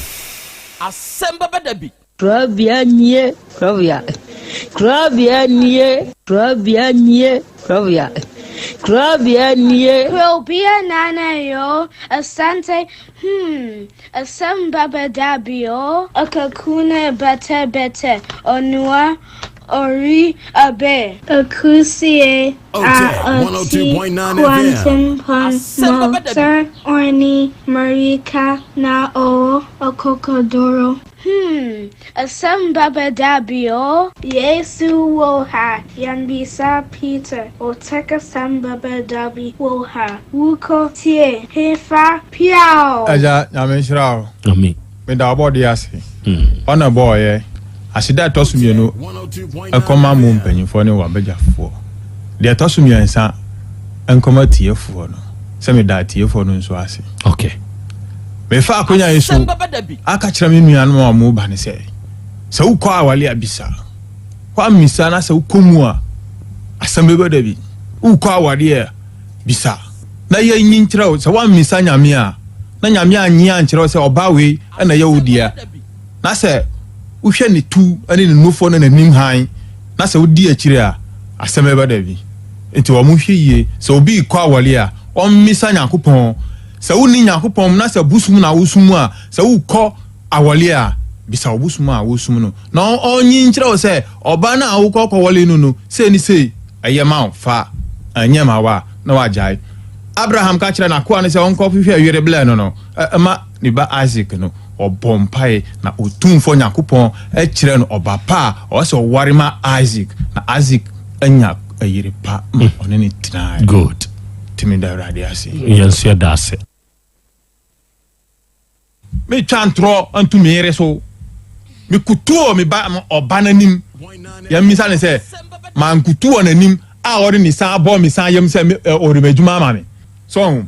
Asɛm bɛbɛ da bi. Kurabea nie, kurabea. Kurabea nie, kurabea nie, kurabea. Kurabea nie. Kurobia nana yo, asante, asem baba dabio, akakuna bete bete, onua, ori abe. Akusie a OTEC ɔte 102.9 FM. Kwantenpon Asɛm mo bɛbɛ da bi. Sir Orni Marika na o Okokodoro. Asɛm baba dabio. Yesu wɔ ha, yambisa Peter, oteka asɛm baba dabi wɔ ha. Wuko tie, hefa piao. Agya, Nyame nhyira wo. Amen. Meda ɔbɔde ase. Ɔna bɔɔyɛ aseda ɛtɔ so mmienu ɛkɔma mu mpanyinfoɔ ne wabagyafoɔ. Deɛ ɛtɔ so mmiɛnsa nkɔma tiefoɔ no sɛ meda atiefoɔ no nso ase. Mefa akonnwa yi so Asɛm bɛbɛ da bi. aka kyerɛ me nuanom a wɔn ba ne sɛ wokɔ awale a, bisa. Woammisa na sɛ wokɔ mu a, asɛm bɛbɛ da bi. Wokɔ awale a, bisa na yɛnyi nkyerɛ wo. Sɛ woammisa Nyame a, na Nyame anyi ankyerɛ wo sɛ ɔbaa wei ɛna ɛyɛ wo dea, na sɛ wohwɛ ne tu ne ne nufoɔ ne n'anim hann na sɛ wodi akyire a, asɛm bɛba da bi. Nti wɔn hwɛ yie sɛ obi kɔ awale a, ɔmmisa Nyankopɔn. Sɛ wonni Nyankopɔn mu na sɛ bosom na wosum a, sɛ wokɔ awale a, bisa wo bosom a wosum no na ɔnyi nkyerɛ wo sɛ ɔbaa no a wokɔ kɔwale no sei ne sei ɛyɛ ma wo fa, ɛnyɛ ma wo a, na wagyae. Abraham ka kyerɛ n'akoa no sɛ ɔnkɔ hwehwɛ yere blɛ no ɛma ne ba Isaac no. Ɔbɔ mpae na Otumfoɔ Nyankopɔn kyerɛ no ɔba pa a ɔwɔ sɛ ɔware ma Isaac, na Isaac anya ayere pa ma ɔne ne tenae. Good. Tumi da Awurade ase. Yɛn nso yɛda ase. Metwa ntorɔ nto me yere so. Mekutu wɔ me ba ɔba n'anim. Yɛmmisa ne sɛ mankutu wɔ n'anim a ɔde ne san bɔ me san yam sɛ ɔde m'adwuma ama me so ɔho.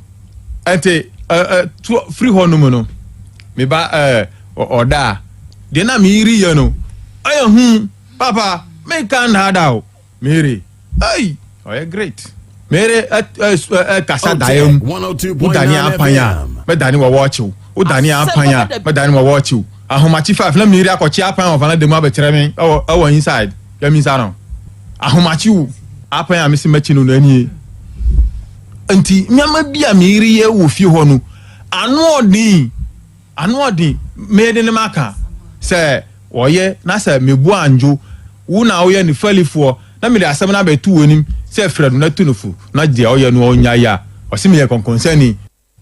Ɛnti ɛ ɛ to firi hɔ nom no, me ba ɛ ɔda a deɛ na me yere yɛ no ɔyɛ hu papa. Meka nnaada o, me yere ei, ɔyɛ great. Me yere ɛ ɛ ɛ kasa daeɛ mu, wodane apan a, mɛdane wɔ wɔɔkyew, wodane apan a, mɛdane wɔ wɔɔkyew. Ahomakye 5 na meyere akɔkye apan wɔ vanada mu abɛkyerɛ me ɛwɔ ɛwɔ inside yɛ me nsa no. Ahomakye wo apan a mese mɛkye no no anie. Nti nneɛma bi a meyere yɛ wɔ fie hɔ no ano ɔden ano ɔden mede ne maka sɛ ɔyɛ na sɛ mebu andwo wo na woyɛ ne falifoɔ na mede asɛm no abɛto w'anim sɛ frɛ no na tu no fo na deɛ ɔyɛ no ɔnyae a ɔse meyɛ kɔnkɔnsani.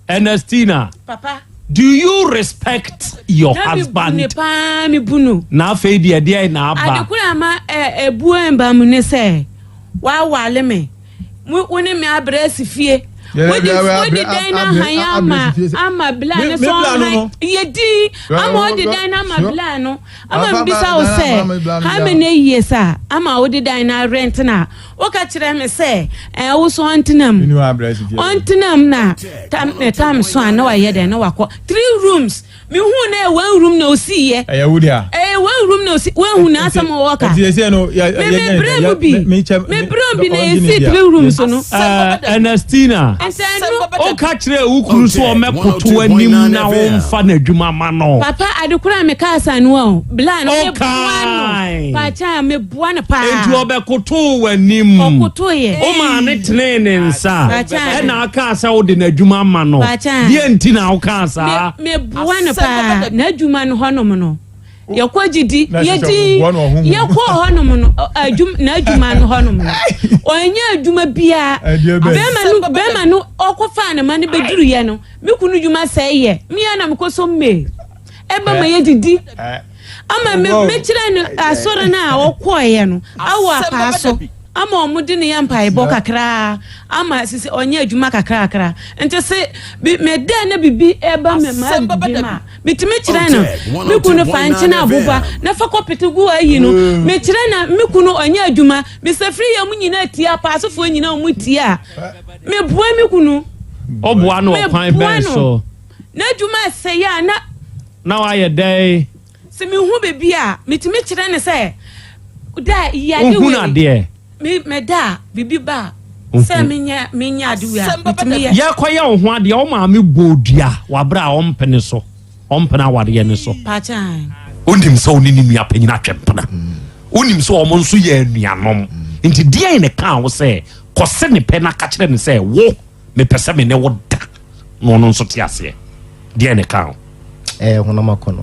Ernestina, Papa. do you respect your Na me bu husband? ne paa, me bu no. Na afei deɛ deɛn na aba? Ade koro a ama ɛ ebuo mba mu ne sɛ wawale me. Mo wo ne me abrɛ asi fie. Wode wode dan no ahan ama ama bla no so ɔhan yɛ din ama wode dan no ama bla no ama mbisa wo sɛ how many years a ama wode dan no arent na woka kyerɛ me sɛ ɛɛ wo so ɔntena mu ɔntena mu na tam ne tam so a na wayɛ dɛn na wakɔ three rooms mehu na ɛyɛ one room na osi yɛ ɛyɛ wo dea ɛyɛ one room na osi wehu na asɛm wɔ ka ɛti ɛsɛ no yɛ me me brɛ mu bi me brɛ mu bi na esi three rooms no Ernestina woka kyerɛ wo kunu sɛ ɔmɛkoto anim na womfa n'adwuma ma no papa ade koro a meka asa no o bla no meboa no paakyɛ meboa no paa enti ɔbɛkotoo w'anim ɔkotoeɛ womaa ne tenee ne nsa Paakyɛ. ɛna akaa sɛ wode n'adwuma ma no Paakyɛ. deɛ nti na wokaa saa meboa no paa n'adwuma no hɔnom no yɛkɔ gyidi Na ɛsɛ sɛ yɛdi ɔboa no ɔho mu. yɛkɔ hɔnom no n'adwuma no hɔnom no ɔnyɛ adwuma biara Ɛdeɛ bɛn? bɛrima no bɛrima no ɔkɔfaa ne ma no bɛduruyɛ no me kunu dwuma sɛe yɛ mea na mekɔ so mmee ɛba ma yɛdidi ama me mekyerɛ no asɔre no a ɔkɔeɛ no awɔ apaa so ama ɔmo de ne yɛ mpaebɔ kakraa ama sisi ɔnyɛ adwuma kakrakra nti se bi meda na bibi ɛba me ma bibi ma metumi kyerɛ no me kunu fa nkyene aboba na fa kɔpete gu ayi no mekyerɛ na me kunu ɔnyɛ adwuma mesafiri yɛ mu nyinaa tie apaasofoɔ nyinaa ɔmo tie a meboa me kunu Ɔboa no ɔkwan meboa bɛn no so? n'adwuma ɛsɛe a na Na wayɛ dɛn? Sɛ mehu biribi a, metumi kyerɛ no sɛ, da yi ade Wohunu wei. adeɛ? Me meda a, biribi ba a, sɛ menyɛ menyɛ ade wei a, metumi yɛ. Yɛrekɔyɛ wo ho adeɛ, wo maame bɔɔ dua wɔ aberɛ a ɔmpene so, ɔmpene awareɛ no so. Pakyɛ. Wonim sɛ wo ne ne nua panyin atwe mpena. Wonim sɛ wɔn nso yɛ anuanom. Nti deɛn na ɛkaa wo sɛ kɔse ne pɛ na ka kyerɛ no sɛ wo mepɛ sɛ me ne wo da na ɔno nso te aseɛ deɛ ne ka ho ɛyɛ honam akɔnɔ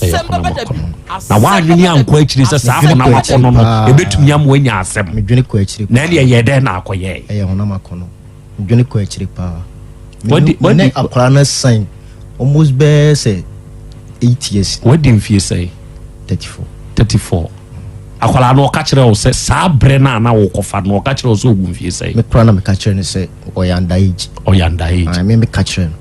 ɛyɛ honam akɔnɔ na woanwene ankɔ akyiri sɛ saa honam akɔnɔ no ɛbɛtumi ama woanya asɛm medwene kɔ akyiri na ɛne ɛyɛ dɛn na akɔyɛɛ ɛyɛ honam akɔnɔ medwene kɔ akyiri paa mene akwaraa no san almost bɛɛ sɛ 8 years wadi mfie sɛe 34 34 Akwadaa no ɔka kyerɛɛ wo sɛ saa berɛ no a na wokɔfa no ɔka kyerɛɛ wo sɛ ɔwɔ mfie sɛn? Me koraa na meka kyerɛ no sɛ ɔyɛ under age. Ɔyɛ under age. Ayi me meka kyerɛ no.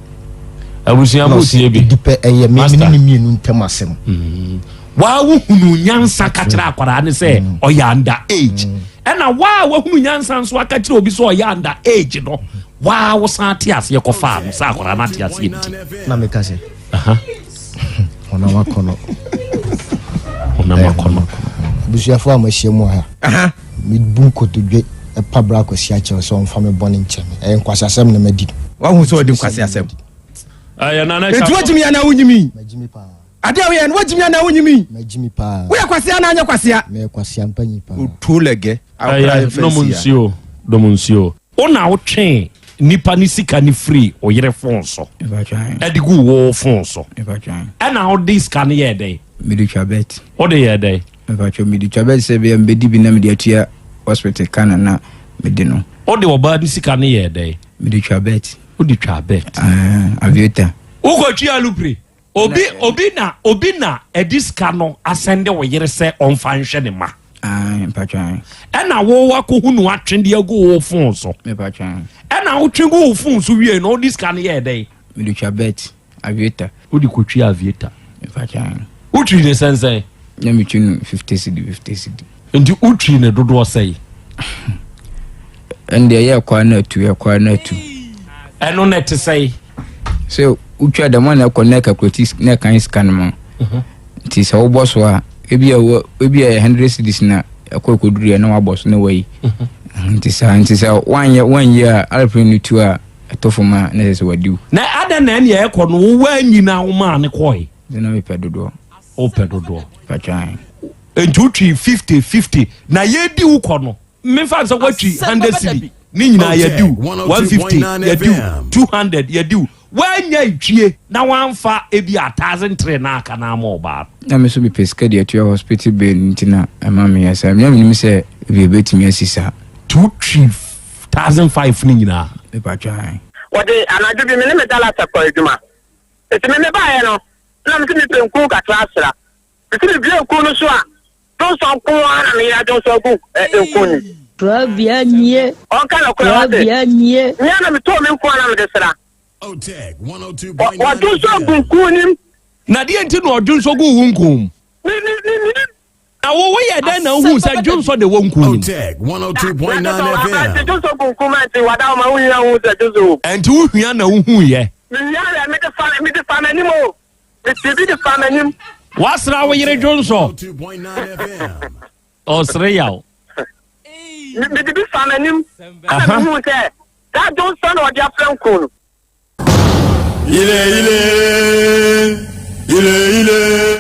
Abusua mo tie bi. Edi pɛ ɛyɛ me me ne ne mmienu ntɛm asɛm. Mm. Waa wohunu nyansa ka kyerɛ akwadaa no sɛ mm. ɔyɛ under age. Mm. Ɛna waa wahunu nyansa nso aka kyerɛ obi sɛ ɔyɛ under age no waa wosan te aseɛ kɔfaa no sɛ akwadaa no ate aseɛ nti. Na meka sɛ. Honam akɔnɔ. Honam akɔnɔ. Abusuafo a moahyia mu wɔ ha, mebu nkotodwe pa bra Kwasi akyɛw sɛ ɔmfa me bɔne nkyɛ me. Ɛyɛ nkwaseasɛm na madi. Wahu sɛ ɔdi nkwaseasɛm. Ɛyɛ nana Enti woagyimi anaa wonyimi? Magyimi paa. Ade a woyɛ no woagyimi anaa wonyimi? Magyimi paa. Woyɛ kwasea anaa anyɛ kwasea? Meyɛ kwasea mpanyin paa. Otuo lɛgɛ. Ɛyɛ nom nsuo, nom nsuo. Wo na wotwee nipa ne sika no firii wo yere fon so de guu wo fon so. Ɛna wode sika no yɛɛ dɛn? Mede twa bet. Wode yɛɛ dɛn? Mpacho mede twa bet sɛ bia mebɛdi bi na mede atua hospital ka na na mede no. Wode ɔbaa no sika no yɛɛ dɛn? Mede twa bet. Wode twa bet. Ah, aviator. Wokɔtwi alupre? Obi obi na obi na ɛde sika no asɛnde wo yere sɛ ɔmfa nhwɛ ne ma. Ɛna wo wakɔhu no atwe de agu wo fon so. Ɛna wotwe gu wo fon so wie no wode sika no yɛɛ dɛn? Mede twa bet aviator. Wode kɔtwi aviator. Wotwi ne sɛnsɛn? Na metwi no 50 cedi 50 cedi. Nti wotwi ne dodoɔ sɛn? Ɛnde ɛyɛ ɛkɔ na atu ɛkɔ na atu. Ɛno na ɛte sɛn? Sɛ wotwa dɛm a na ɛkɔ na ɛkakulati na ɛkan sika no ma. Mhm. Nti sɛ wobɔ so a ebi a wɔ ebi a yɛ hundred cedis na ɛkɔ ɛkɔduru yɛ na wabɔ so na wayi. Mhm. Nti saa nti sɛ wanyɛ wanyi a aeroplane no tu a ɛtɔ fam a na ɛsɛ sɛ wadiw. Na adɛn na ɛnea ɛkɔ no wowɔ anyi na womaa no kɔe? Sɛ na mepɛ dodoɔ. Wopɛ dodoɔ. Patwan. Nti wotwi 50 50 na yɛdi wo kɔ no mefa sɛ woatwi 100 cedi ne nyinaa yɛdi wo 150 yɛdi wo 200 yɛdi wo woanya ntwie na woamfa ebi a 1003 na aka na ama ɔbaa no. Na me nso mepɛ sika de atua hospital bill nti na ɛma meyɛ saa. Na menim sɛ ebi ebetumi asi saa. Nti wotwi 1005 no nyinaa. Mepatwan. Wɔde anadwo bi me ne me dalasa kɔɔ adwuma. Enti me mebaeɛ no, na mese mepɛ nku kakra asra. Mese mebue nku no so a, dwonsɔ nko ara na meyera dwonsɔ agu nku no mu. Korabea nie. Ɔnka nokorɛ wate. Korabea nie. Me ara na metɔɔ me nku a na mede sra. Ɔdwonsɔ agu nku no mu. Na deɛ nti na ɔdwonsɔ guu wo nku mu? Me me me menim. Na wo woyɛ dɛn na wohuu sɛ dwonsɔ na ɛwɔ nku no mu? Aberante dwonsɔ gu nku mu a nti wada hɔ ma wohia hu sɛ dwonsɔ wɔ mu. Ɛnti wohia na wohuiɛ? Mehia yɛ mede fa mede fa m'anim o. Mete bi de fa m'anim. Woasra wo yere dwonsɔ? Ɔsere yaw. Mede bi fa m'anim. Ɛna mehuu sɛ saa dwonsɔ na ɔde afra nku no. Ile ile ile ile.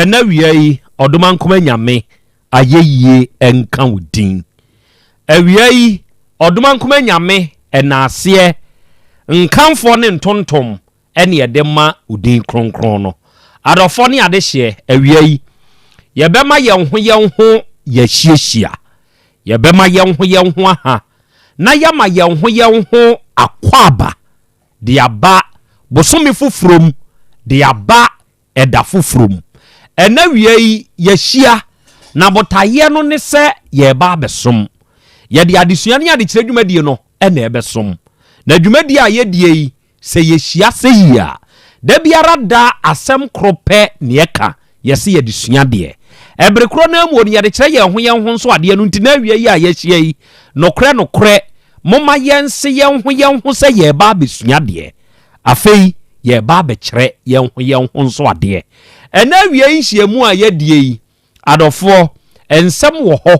Ɛna awia yi, Ɔdomankoma Nyame ayɛyie nka wo din. Awia yi, Ɔdomankoma Nyame ɛnaaseɛ, nkamfoɔ ne ntontom ɛne yɛde ma wo din kronkron no. Adɔfoɔ ne adehyeɛ, awia yi, yɛbɛma yɛn ho yɛn ho yɛahyiahyia. Yɛbɛma yɛn ho yɛn ho aha, na yɛama yɛn ho yɛn ho akwaaba de aba bosome foforɔ mu, de aba ɛda foforɔ mu. Ɛnnɛ awia yi, yɛahyia, na botaeɛ no ne sɛ yɛreba abɛsom. Yɛde adesua ne adekyerɛ dwumadie no na ɛbɛsom. Na dwumadie a yɛdie yi, sɛ yɛhyia sɛ yie a, da biara da asɛm koro pɛ na yɛka, yɛse yɛde sua adeɛ. Ɛbere korɔ no ara mu no, yɛde kyerɛ yɛn ho yɛn ho nso adeɛ no nti na awia yi a yɛahyia yi, nokorɛ nokorɛ, momma yɛnse yɛn ho yɛn ho sɛ yɛreba abɛsua adeɛ. Afei yɛreba abɛkyerɛ yɛn ho yɛn ho nso adeɛ. Ɛnnɛ awia yi nhyiamu a yɛadie yi, adɔfoɔ, nsɛm wɔ hɔ,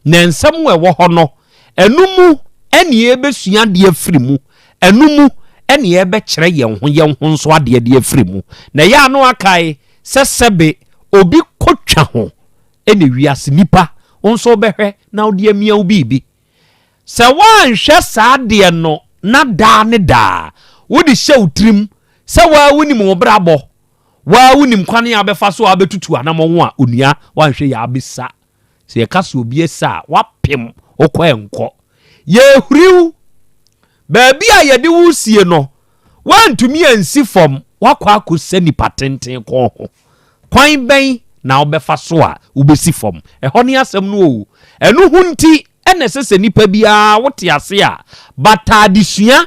na nsɛm a ɛwɔ hɔ no, ɛno mu ɛne yɛbɛsua adeɛ afiri mu, ɛno mu ɛne yɛbɛkyerɛ yɛn ho yɛn ho nso adeɛ de afiri mu. Na ɛyɛ ano akae sɛ sɛbe obi kɔtwa ho ɛne wiase nipa wo nso wobɛhwɛ na wode amia wo biribi. Sɛ woanhwɛ saa adeɛ no na daa ne daa wode hyɛ wo tirim sɛ woa wonim wo brabɔ, woa wonim kwane a wobɛfa so a wobɛtutu anamɔn a, onua woanhwɛ yɛ abɛsa. Sɛ yɛka sɛ obi asa a, woapem wokɔ ɛnkɔ. Yɛhuriw baabi a yɛde wo sie no, woantumi ansi fam, woakɔ akɔsa nipa tenten kɔn ho. Kwan bɛn na wobɛfa so a wobɛsi fam? Ɛhɔ ne asɛm no o. Ɛno ho nti na ɛsɛ sɛ nipa biara wote ase a, bata adesua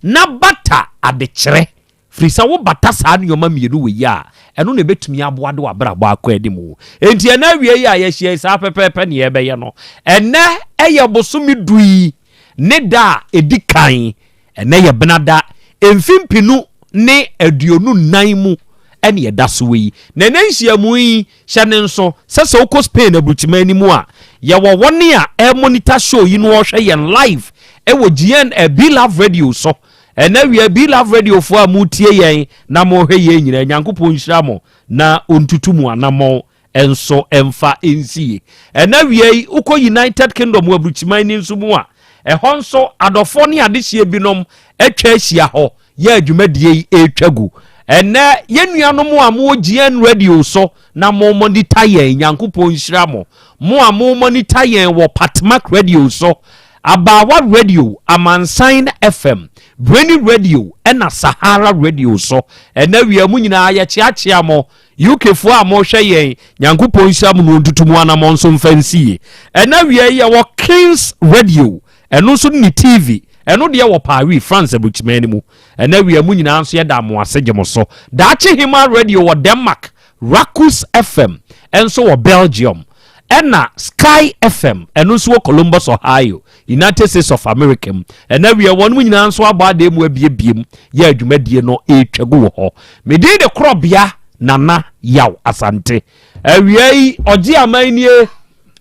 na bata adekyerɛ. Firi sɛ wobata saa nneɛma mmienu wei a, ɛno na ɛbɛtumi aboa de w'abrabɔ akɔ anim. Enti ɛnɛ awie yi a yɛahyia yi, saa pɛpɛɛpɛ ne yɛrebɛyɛ no. Ɛnɛ ɛyɛ bosome du yi ne da a ɛdi kan. Ɛnɛ yɛ benada, mfe 2024 mu ɛne ɛda so yi. Na ɛnɛ nhyiamu yi, hyɛ ne nso sɛ sɛ wokɔ Spain aburukyiman no mu a, yɛwɔ wɔn a ɛremonita show yi no wɔhwɛ yɛn live ɛwɔ GN eh, B Love Radio so. Ɛnɛ wia B Love Radio foɔ a motie yɛn na mohwɛ yɛn nyinaa, Nyankopɔn nhyira mo na ɔntutu mo anammɔn nso mfa nsie. Ɛnɛ wia yi, wokɔ United Kingdom wɔ aburukyiman ni nso mu a, ɛhɔ nso adɔfoɔ ne adehyeɛ binom atwa ahyia hɔ yɛ adwumadie yi ɛretwa gu. Ɛnɛ yɛn nuanom a mowɔ GN Radio so na mo monitor yɛn, Nyankopɔn nhyira mo. Mo a mo monitor yɛn wɔ Patmak Radio so, Abaawa Radio, Amansan FM, Brainy Radio ɛna Sahara Radio so. Ɛnɛ wia mu nyinaa yɛkyeakyea mo. UK foɔ a mohwɛ yɛn, Nyankopɔn nhyira mo na ɔntutu mo anamɔ nso mfa nsi yie. Ɛnɛ wia yi yɛwɔ Kings Radio, ɛno nso ne TV, ɛno deɛ wɔ Paris, France aburukyiman no mu. Ɛnɛ wia mu nyinaa nso yɛda mo ase gye mo so. Daakye Hema Radio wɔ Denmark, Rakus FM nso wɔ Belgium, ɛna Sky FM ɛno nso wɔ Columbus, Ohio, United States of America mu. Ɛnɛ wia wɔn mu nyinaa nso abɔ adeɛ mu abiebie mu yɛ adwumadie no ɛretwa gu wɔ hɔ. Medin de Korɔbea Nana Yaw Asante. Awia yi ɔgye aman nie,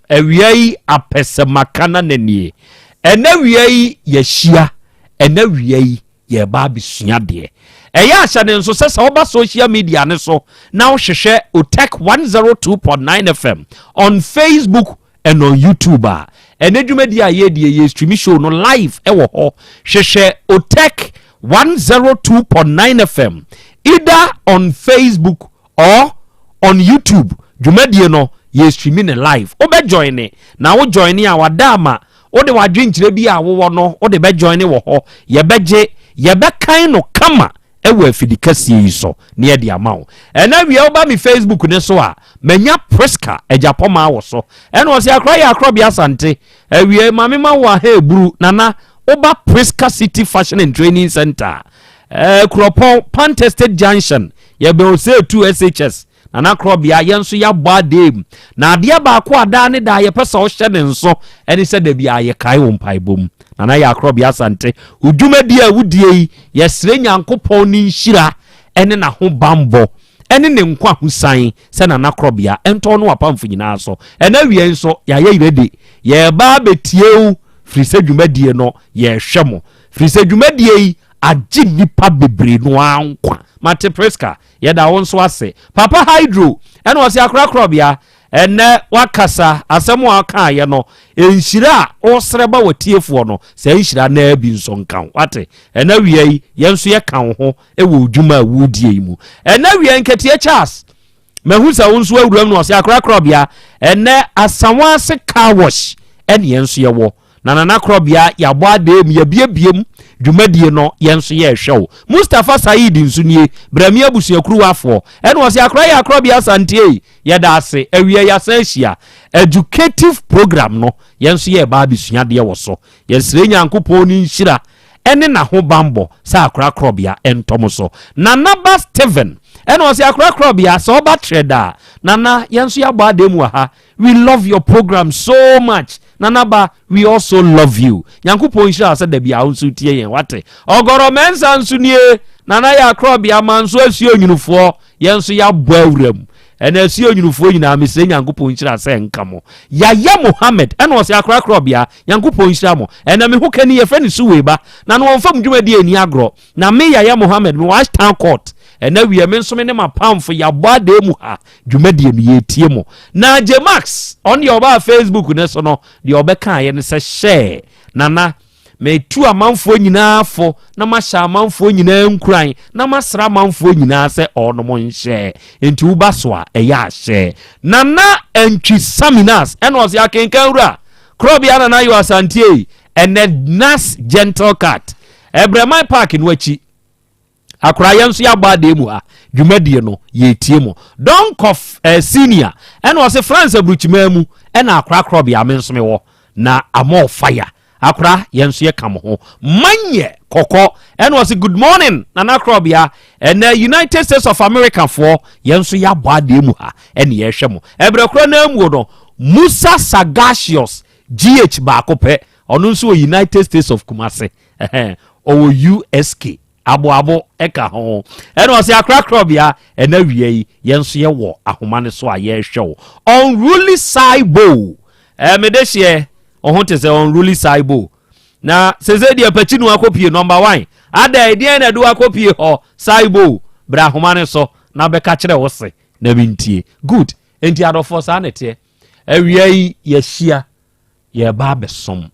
awia yi apɛsɛmakana na nie. Ɛnɛ wia yi yɛahyia, ɛnɛ wia yi yɛreba abɛsua adeɛ. Ɛyɛ ahyɛ ne nso sɛ sɛ woba social media ne so na wohwehwɛ Otec 102.9 FM on Facebook and on YouTube a, ɛnɛ dwumadi a yɛredie yɛ stream show no live ɛwɔ hɔ. Hwehwɛ Otec 102.9 FM either on Facebook or on YouTube. Dwumadie no yɛ stream ne live. Wobɛ join ne na wo join a wada ama wode w'adwenkyerɛ bi a wowɔ no wode bɛ join wɔ hɔ. Yɛbɛgye, yɛbɛkan no kama ɛwɔ afidi kɛseɛ yi so na yɛde ama wo. Ɛna wia woba me Facebook ne so a, manya Priska Agyapɔmaa wɔ so. Ɛna ɔsɛ akora yɛ akorɔbea Asante. Awie ma me ma wo aha eburu nana woba Priska City Fashion and Training Center. Ɛɛ Kuropɔn Pant Estate Junction yɛbɛn Oseetu SHS. Nana Korɔbea, yɛn nso yɛabɔ adeɛ mu. Na adeɛ baako a daa ne daa yɛpɛ sɛ ɔhyɛ ne nso ɛne sɛ da biara yɛkae wo mpaebɔ mu. Nana yɛ Akorɔbea Asante, wo dwumadie a wodie yi, yɛsrɛ Nyankopɔn ne nhyira ɛne n'ahobanbɔ ɛne ne nkwahosan sɛ Nana Korɔbea ɛntɔ ne w'apamfo nyinaa so. Ɛna awia yi nso, yɛayɛ ready, yɛreba abɛtie wo firi sɛ dwumadie no yɛrehwɛ mo. Firi sɛ dwumadie yi agye nnipa bebree no ara nkwa. Mate Priska, Yɛda wo nso ase. Papa Hydro, ɛna ɔse akorakorabea, ɛnɛ wakasa, asɛm a ɔkaeɛ no, nhyira a ɔresrɛ ba w'atiefoɔ no, saa nhyira no ara bi nso nka wo. Wate? Ɛnɛ awia yi, yɛn nso yɛka wo ho wɔ odwuma a woredie yi mu. Ɛnɛ awia yi, Nketeɛ Charles, mahu sɛ wo nso awuram no, ɔse akorakorabea, ɛnɛ Asawase car wash ɛne yɛn nso yɛwɔ. Na Nana Korɔbea yɛabɔ adee mu, yɛabiebie mu, dwumadie no yɛn nso yɛrehwɛ wo. Mustapha Saeed nso nie, Brɛmi abusuakuruwafoɔ. Ɛna ɔse akora yɛ Akorɔbea Asante ei, yɛda ase, awia yɛasan ahyia. Educative program no yɛn nso yɛreba abɛsua adeɛ wɔ so. Yɛsrɛ Nyankopɔn ne nhyira ɛne n'ahobanbɔ sɛ akora Korɔbea ɛntɔ mo so. Nana Ba Stephen, ɛna ɔse akora Korɔbea sɛ ɔba trɛ da a, Nana yɛn nso yɛabɔ adee mu wɔ ha, We love your program so much. Nanaba, we also love you. Nyankopɔn nhyira wo sɛ da biara wo nso wotie yɛn, wate? Ɔgɔrɔ Mensah nso nie, Nana yɛ akorɔbea, Manso Asuo Nwunufoɔ, yɛn nso yɛabɔ awura mu. Ɛna Asuo Nwunufoɔ nyinaa, mesrɛ Nyankopɔn nhyira sɛ nka mo. Yaya Mohammed, ɛna ɔse akora korɔbea, Nyankopɔn nhyira mo. Ɛna me ho kani, yɛfrɛ no Suwei ba, na no wɔmfa mo dwumadie nni agorɔ. Na me Yaya Mohammed, mewɔ Ashtown Court. Ɛna wiɛ, me nso me ne m'apamfo yɛabɔ adee mu ha. Dwumadie no yɛretie mo. Na J-Max, ɔno deɛ ɔbaa Facebook no so no, deɛ ɔbɛkaeɛ ne sɛ, Hyɛɛ, Nana, metu amanfoɔ nyinaa fo na mahyɛ amanfoɔ nyinaa nkuran na masrɛ amanfoɔ nyinaa sɛ ɔnom nhyɛ. Enti woba so a, ɛyɛ a hyɛ. Nana Antwi Saminas, ɛna ɔse akenkan wura, Korɔbea Nana Yaw Asante ei, ɛnɛ Nas Gentle Cat, Ɛbrɛman Park no akyi. Akora yɛn nso yɛabɔ adeɛ mu ha dwumadie no yɛretie mo. Donkov eh, senior ɛna ɔse France aburukyimaa mu ɛna akora korɔbea me nso mewɔ na amɔ fire. Akora yɛn nso yɛka mo ho. Manyɛ kɔkɔ ɛna ɔse good morning nana korɔbea ɛnɛ United States of America foɔ yɛn nso yɛabɔ adeɛ mu ha ɛne yɛrehwɛ mo. Ɛbrɛ korɔ no amuo no Musa Sagasius GH baako pɛ ɔno nso wɔ United States of Kumasi. Ɛhɛn, ɔwɔ USK, aboabo ka ho. Ɛna ɔse akorakorabea, ɛna awia yi, yɛn nso yɛwɔ ahoma no so a yɛrehwɛ wo. Unruly Saibo, ɛɛ me dehyeɛ, wo ho te sɛ Unruly Saibo. Na sese deɛ pakyi no akɔpie number one. Adɛn, deɛn na ɛde wo akɔpie hɔ, Saibo? Bra ahoma no so na bɛka kyerɛ wo se na mentie. Good, enti adɔfoɔ saa na ɛteɛ. Awia yi yɛahyia, yɛreba abɛsom.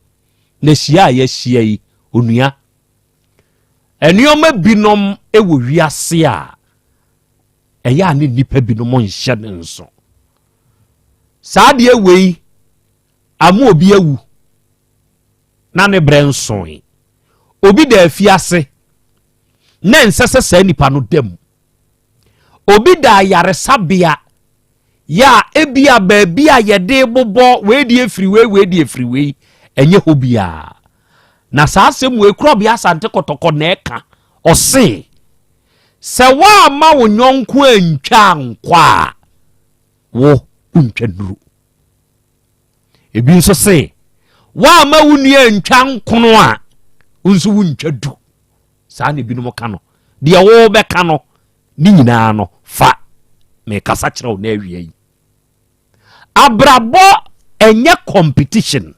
Na hyia a yɛahyia yi, onua, nneɛma binom wɔ wiase a ɛyɛ a ne nnipa binom nhyɛ ne nso. Saa adeɛ wei ama obi awu na ne berɛ nsoe. Obi da afiase na ɛnsɛ sɛ saa nipa no da mu. Obi da ayaresabea Yɛ a ebia baabi a yɛde bobɔ wei deɛ firi wei, wei deɛ firi wei, ɛnyɛ hɔ biara. Na saa asɛm wei Korɔbea Asante Kɔtɔkɔ na ɛka. Ɔse, sɛ woamma wo nyɔnko antwa ankɔ a, wo wontwa nnuru. Ebi nso se, woamma wo nua antwa nkono a, wo nso wontwa du. Saa na ebinom ka no. Deɛ wobɛka no, Ne nyinaa no, fa mekasa kyerɛ wo na awia yi. Abrabɔ ɛnyɛ competition.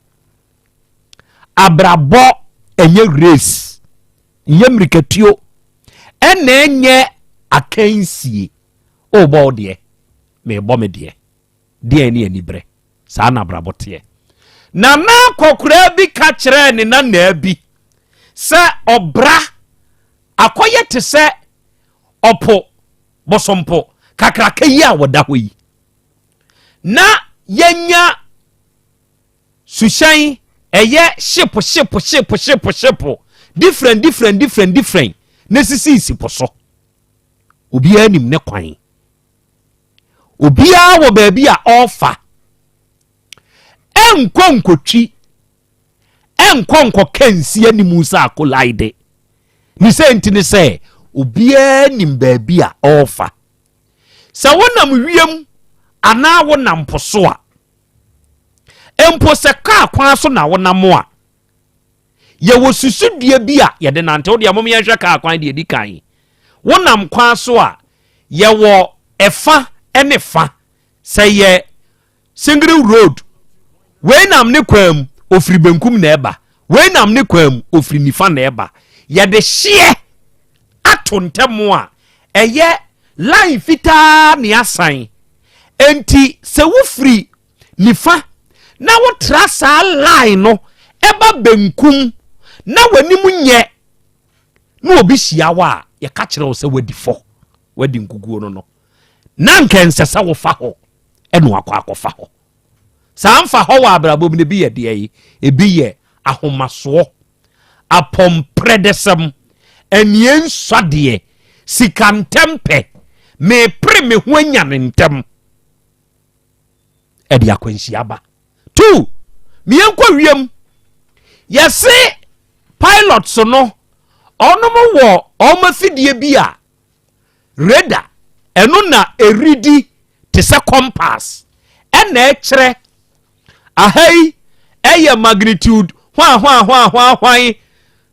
Abrabɔ ɛnyɛ race. Nyɛ mmirikatuo. Ɛna ɛnyɛ akansie. Wobɔ wo deɛ, mebɔ me deɛ. Deɛn ne aniberɛ? Saa na abrabɔ teɛ. Nana akɔkoraa bi ka kyerɛɛ ne nanaa bi sɛ ɔbra akɔyɛ te sɛ ɔpo bosompo kakraka yi a wɔda hɔ yi na yɛnya suhyɛn ɛyɛ ship ship ship ship ship different different different different na sisi po so obiara nim ne kwan obiara wɔ baabi a ɔrefa ɛnkɔ nkotwi ɛnkɔ nkɔka nsi anim sɛ akolae de. Ne sɛ nti ne sɛ obiara nim baabi a ɔrefa. Sɛ wonam wiem anaa wonam po so a, mpo sɛ kaa kwan so na wonam a, yɛwɔ susudua bi a yɛde nante. Wo deɛ mom yɛnhwɛ kaa kwan deɛ ɛdi kan. Wonam kwan so a, yɛwɔ ɛfa ne fa. Sɛ yɛ Singiri road, wei nam ne kwan mu, ofiri benkum na ɛba, wei nam ne kwan mu, ofiri nifa na ɛba. Yɛde hyeɛ ato ntɛm a ɛyɛ line fitaa ne asan. Enti sɛ wofiri nifa na wotra saa line no ɛba benkum na w'anim nyɛ na obi hyia wo a, yɛka kyerɛ wo sɛ wadi fɔ, wadi nkukuo no no. Na nka ɛnsɛ sɛ wofa hɔ. ɛna wakɔ akɔfa hɔ. Saa mfa hɔ wɔ abrabɔ mu no ebi yɛ deɛ yi, ebi yɛ ahomasoɔ, apɔmprɛdɛsɛm, anie nsɔdeɛ, sika ntɛmpɛ, mepere me ho anya ne ntɛm, ɛde akwanhyia ba. Two, meyɛnkɔ wiem, yɛse pilots no, ɔnom wɔ ɔmo afidie bi a Radar, ɛno na ɛredi te sɛ compass, ɛna ɛkyerɛ aha yi ɛyɛ magnitude hwan hwan hwan hwan hwan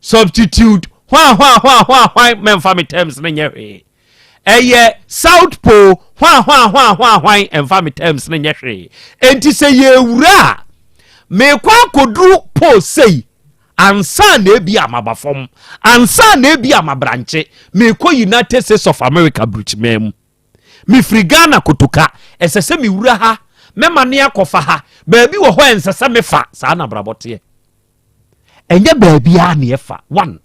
substitute hwan hwan hwan hwan hwan mɛmfa me terms no nyɛ hwee ɛyɛ south pole hwan hwan hwan hwan hwan ɛmfa me terms no nyɛ hwee enti sɛ yɛwura a mekɔ akɔduru pole sei ansa na ebi a maba fam ansa na ebi a mabrankye mekɔ United States of America burukyimaa mu mefiri Ghana kotoka ɛsɛ sɛ mewura ha mɛma ne akɔfa ha baabi wɔ hɔ ɛnsɛ sɛ mefa saa na abrabɔ teɛ ɛnyɛ baabiara ne ɛfa one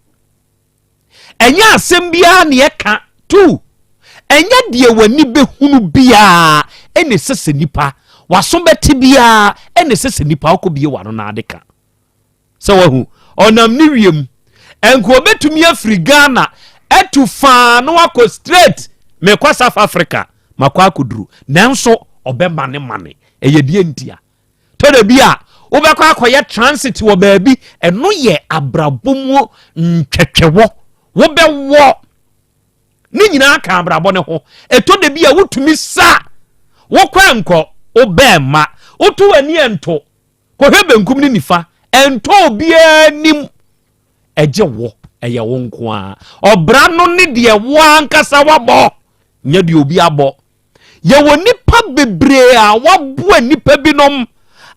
ɛnyɛ asɛm biara ne ɛka two ɛnyɛ deɛ w'ani bɛhunu biara ɛna ɛsɛ sɛ nipa waso bɛte biara ɛna ɛsɛ sɛ nipa wokɔ bie wano na ade ka sɛ wahu ɔnam ne wiem ɛnka obɛtumi afiri Ghana ɛtu faa na wakɔ straight mekɔ South Africa makɔ akɔduru nanso ɔbɛmane mane ɛyɛ deɛ ntia Tɔ da bi a, wobɛkɔ akɔyɛ transit wɔ baabi, ɛno yɛ abrabɔ mu ntwɛtwɛwɔ. Wobɛwɔ. Ne nyinaa ka abrabɔ no ho. Ɛtɔ da bi a wotumi sa. Wokɔ ɛnkɔ, wobɛn ma. Woto w'ani ɛnto. Kɔhwɛ benkum ne nifa, ɛntɔ obiara anim. Ɛgye wo, ɛyɛ wo nko ara. Ɔbra no ne deɛ wo ankasa wabɔ, nyɛ deɛ obi abɔ. Yɛwɔ nnipa bebree a wɔaboa nnipa binom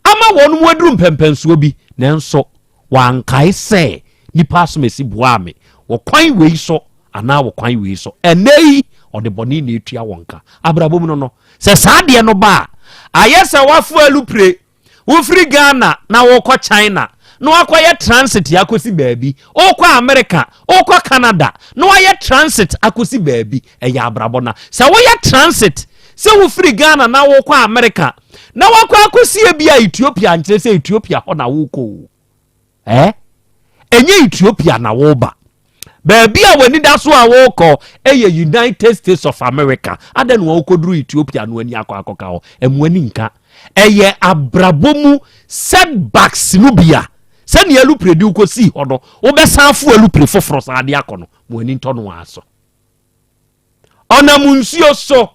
ama wɔn mu aduru mpɛmpɛnsoɔ bi, nanso wɔankae sɛ nnipa asomasi boaa me wɔ kwan wei so anaa wɔ kwan wei so. Ɛnnɛ yi, ɔde bɔne na etua wɔn ka. Abrabɔ mu no no, sɛ saa adeɛ no ba a, ayɛ sɛ woafo alupre Wofiri Ghana na wokɔ China na wakɔyɛ transit akɔsi baabi. Wokɔ America, wokɔ Canada na wayɛ transit akɔsi baabi. Ɛyɛ abrabɔ na sɛ woyɛ transit sɛ wofiri Ghana na wokɔ America na wakɔ akɔsi ebi a Ethiopia nkyerɛ sɛ Ethiopia hɔ na wokɔ o. Eh? Ɛnyɛ Ethiopia na woba. Baabi a w'ani da so a wokɔ ɛyɛ United States of America. Adɛn na wokɔduru Ethiopia no ani akɔ akɔka hɔ? Ɛmo ani nka. Ɛyɛ abrabɔ mu setbacks no bi a sɛnea alupre de wokɔsii hɔ no wobɛsan afo alupre foforɔ san de akɔ no mo ani ntɔ no ara so. Ɔnam nsuo so.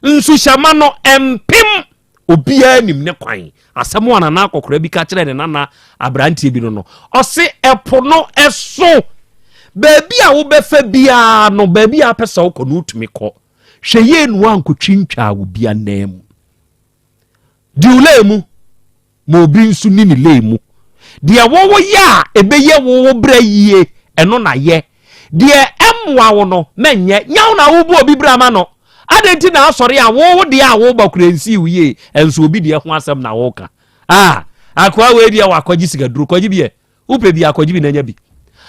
Nsuhyɛma no mpem obiara nim ne kwan. Asɛm a nana akɔkora bi ka kyerɛ ne nana aberanteɛ bi no no, ɔse ɛpo no ɛso. Baabi a wobɛfa biara no, baabi a apɛ sɛ wokɔ no wotumi kɔ. Hwɛ yie no ankɔtwintwaa obi anan mu. Di wo lane mu. ma obi nso ni ne lane mu. Deɛ wo yɛ a ɛbɛyɛ wo wo berɛ yie, ɛno na yɛ. Deɛ ɛmmoa wo no, mɛnyɛ. Nyɛ wo na wobu obi bra ma no. Adɛn nti na asɔre a wo wo deɛ a wobɔ koraa nsii wo yie, ɛnso obi deɛ ho asɛm na woka? Ah, akoa wei deɛ wakɔgye sikaduro, kɔgye bi ɛ. Wopɛ bi a, kɔgye bi na nya bi.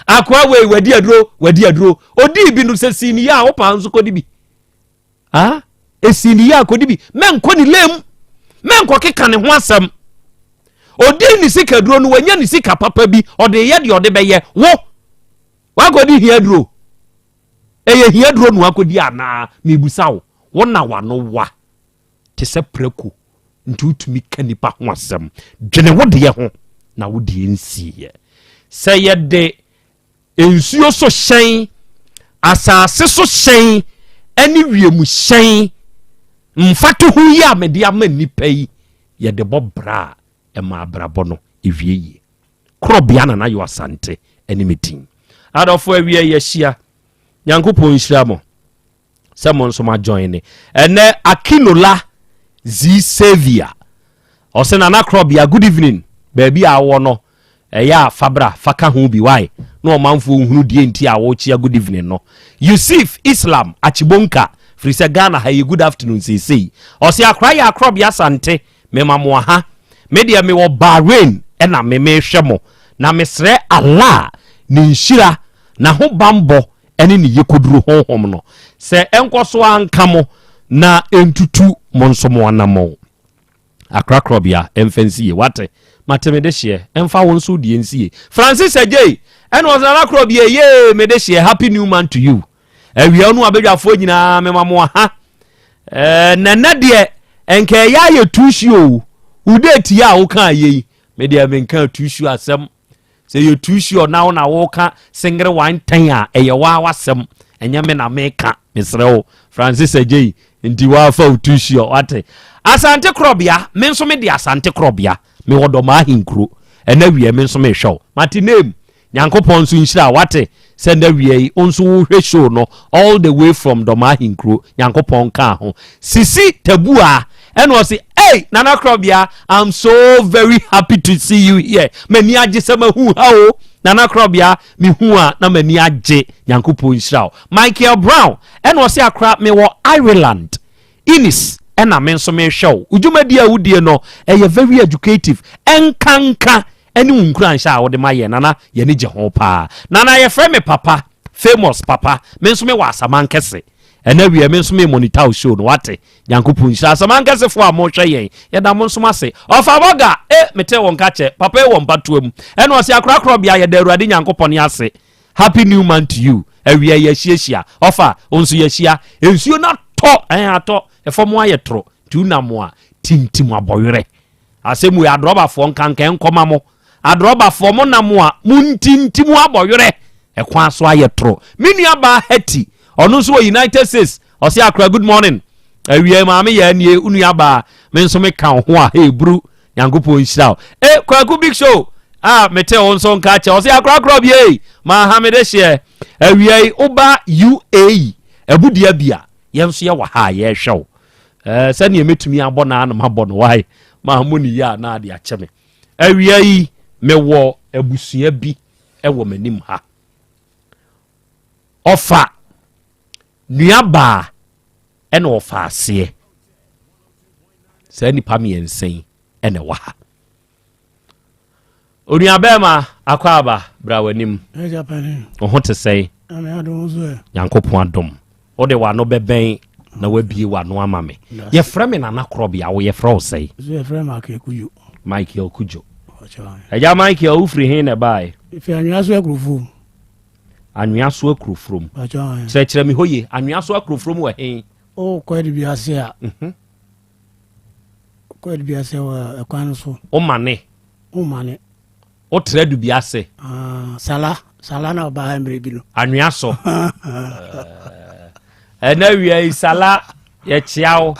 Akoa wei wadi aduro, wadi aduro. Odii bi no, sɛ sii ne yie a, wopaa nso kɔdi bi. Ah, esi ne yie akɔdi bi. Mɛnkɔ ne lem. Mɛnkɔ keka ne ho asɛm. Ɔdi ne sika duro no, wanya ne sika papa bi, ɔde yɛ deɛ ɔde bɛyɛ. Wo, wakɔdi hia duro. Ɛyɛ hia duro na wakɔdi anaa? Mebusa wo. Wo na wano wa te sɛ prako nti wotumi ka nipa ho asɛm. Dwene wo deɛ ho na wo deɛ nsiiɛ. Sɛ yɛde nsuo so hyɛn, asase so hyɛn ne wiemhyɛn mfatoho yi a mede ama nnipa yi, yɛde bɔ bra a ɛma abrabɔ no ewie yie. Korɔbea Nana Yaw Asante ne me din. Adɔfo awia yɛahyia. Nyankopɔn nhyira mo. sɛ mo nso ma join ne ɛnɛ Akinola Z Saviour ɔsɛ Nana Krɔbea good evening baabi a wɔ no ɛyɛ a fabra fa ka ho bi why na ɔmanfoɔ nhunu deɛ nti a wɔkyia good evening no Yusuf Islam Achibonka firi sɛ Ghana ha yɛ good afternoon seesei ɔsɛ akora yɛ Akrɔbea Sante mema mo aha me deɛ mewɔ Bahrain ɛna me mehwɛ mo na mesrɛ Allah ne nhyira na ho bambɔ ne ne yekoduru honhom no, sɛ ɛnkɔ so ara nka mo na ɛntutu mo nso mo anammɔn. Akorakorɔbea, ɛmfa nsi yie. Wate? Mate me dehyeɛ, ɛmfa wo nso deɛ nsi yie. Francis Adjei, ɛna ɔsɛ Nana Korɔbea, yee, me dehyeɛ, happy new month to you. Awia no abadwafoɔ nyinaa mema mo aha. Ɛɛ, nɛnɛ deɛ, ɛnka ɛyɛ ayɛ tuusi o. Wo date yi a woka ayɛ yi, me deɛ menka tuusi asɛm. Sɛ yɛ too sure na wo na woka sengere wantɛn a ɛyɛ waa w'asɛm ɛnyɛ me na meka mesrɛ wo Francis Agyei nti waafa wo too sure wate Asante Korɔbea me nso me de Asante Korɔbea Mewɔ Dɔmaa Ahenkuro. Ɛnɛ awia me nso mehwɛ wo. Mate name. Nyankopɔn nso nhyira wo wate sɛ nnɛ awia yi wo nso wohwɛ show no all the way from Dɔmaa Ahenkuro. Nyankopɔn nkaa ho. Sisi Tabua ɛna ɔse ei Nana Korɔbea I'm so very happy to see you here. M'ani agye sɛ mahu ha o. Nana Korɔbea mehu a na m'ani agye. Nyankopɔn nhyira wo. Michael Brown ɛna ɔse akora mewɔ Ireland. Eunice ɛna me nso mehwɛ wo. Wo dwumadie a wodie no ɛyɛ very educative. Ɛnkanka ɛne wo nkuranhyɛ a wode ma yɛn Nana yɛni gye ho paa. Nana yɛfrɛ me papa famous papa me nso mewɔ Asamankɛse. Ɛna wiɛ me nso me monitor wo show no wate. Nyankopɔn nhyira Asamankɛsefoɔ a mohwɛ yɛn yɛda mo nso mo ase. Ɔfa bɔga e metee wo nka kyɛ papa e wɔ mpatoa mu. Ɛna ɔse akorakorɔbea yɛda Awurade Nyankopɔn ase. Happy new month to you awia yɛahyiahyia ɔfa wo nso yɛahyia nsuo no atɔ ɛn atɔ ɛfam ayɛ toro nti wonam a tintim abɔwerɛ asɛm wei adrɔbafoɔ nkanka nkɔma mo adrɔbafoɔ mo nam a montintim abɔwerɛ ɛkwan so ayɛ toro me nua baa Hetty ɔno nso wɔ United States ɔse akora good morning awia maame yɛ anie wo nua baa me nso meka wo ho a hey bru Nyankopɔn nhyira wo. Eh, Kwaku Big Show a mete wo nso nka kyɛ. Ɔsɛ akorakora bi ei, ma ha mede hyeɛ. Awia yi, woba UAE, abudua bi a, yɛn nso yɛwɔ ha a yɛrehwɛ wo. Eh, sɛdeɛ mɛtumi abɔ no ano mabɔ no wae. Ma mo ne yie a na ade akyɛ me. Awia yi, mewɔ abusua bi wɔ m'anim ha. Ɔfa nuabaa ɛna ɔfa aseɛ saa nnipa mmiɛnsa yi ɛna ɛwɔ ha onuabɛrima akɔ aba bra w'anim wo ho te sɛn nyankopɔn adom wode w'ano bɛbɛn na wabie w'ano ama me yɛfrɛ me nana korɔbea wo yɛfrɛ wo sɛn michael kudjo agya michael wofiri he na ɛbaeɛ Anwea so akurofurom. Kyerɛkyerɛ me hɔ ye. Anwea so akurofurom wɔ he? O kɔ Adubiase a. Mhm. Kɔ Adubiase wɔ ɛkwan no so. O mane. O mane. O tra Adubiase. Ah, sala, sala na ɔbaa ha mmerɛ bi no. Anwea so. Ɛna wia yi sala yɛkyea wo.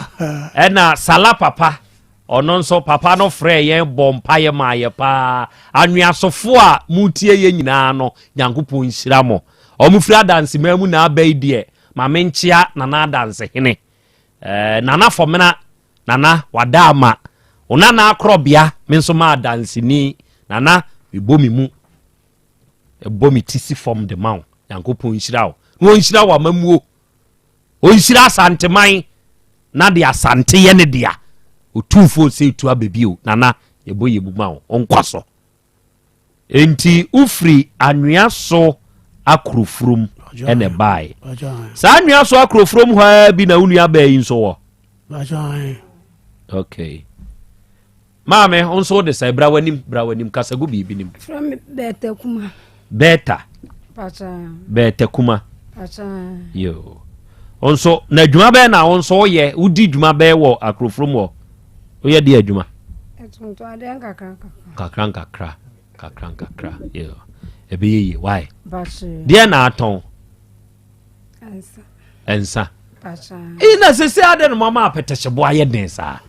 Ɛna sala papa. Ɔno nso papa no frɛɛ yɛn bɔɔ mpaeɛ maa yɛ paa. Anweasofoɔ a motie yɛn nyinaa no, Nyankopɔn nhyira mo. Wɔn firi Adanseman mu na aba yi deɛ, ma menkyea Nana Adansehene. Eh, Nana Fɔmena, Nana wada ama. Wo Nana Akorɔbea, me nso ma Adanseni. Nana, mebɔ me mu, ɛbɔ me ti si fam de ma wo. Nyankopɔn nhyira wo. Na ɔnhyira w'amammuo. Ɔnhyira Asanteman na de Asante yɛ ne dea. Otumfoɔ sɛ etu aba bio, Nana, yɛbɔ yɛ mu ma wo, ɔnkɔ so. Enti wofiri anwea so akorofurom ɛna ɛbaeɛ. Saa anwea so akorofurom hɔ ara bi na wo nua baa yi nso wɔ. Okay. Maame, wo nso wode sɛ bra w'anim, bra w'anim, kasa gu biribi nim. Frɛ me Bɛɛta Kuma. Bɛɛta. Bɛɛta Kuma. Yo. Wo nso, na adwuma bɛɛ na wo nso woyɛ, wodi dwuma bɛɛ wɔ akurofurom hɔ. Woyɛ deɛ adwuma? Ɛtontɔn adeɛ nkakra nkakra. Nkakra nkakra, nkakra nkakra. Yo. Ɛbɛyɛ yie, why? Deɛ na atɔn? Nsa. Nsa. Na sese adɛ no mama apɛtɛhyɛbo ayɛ den saa.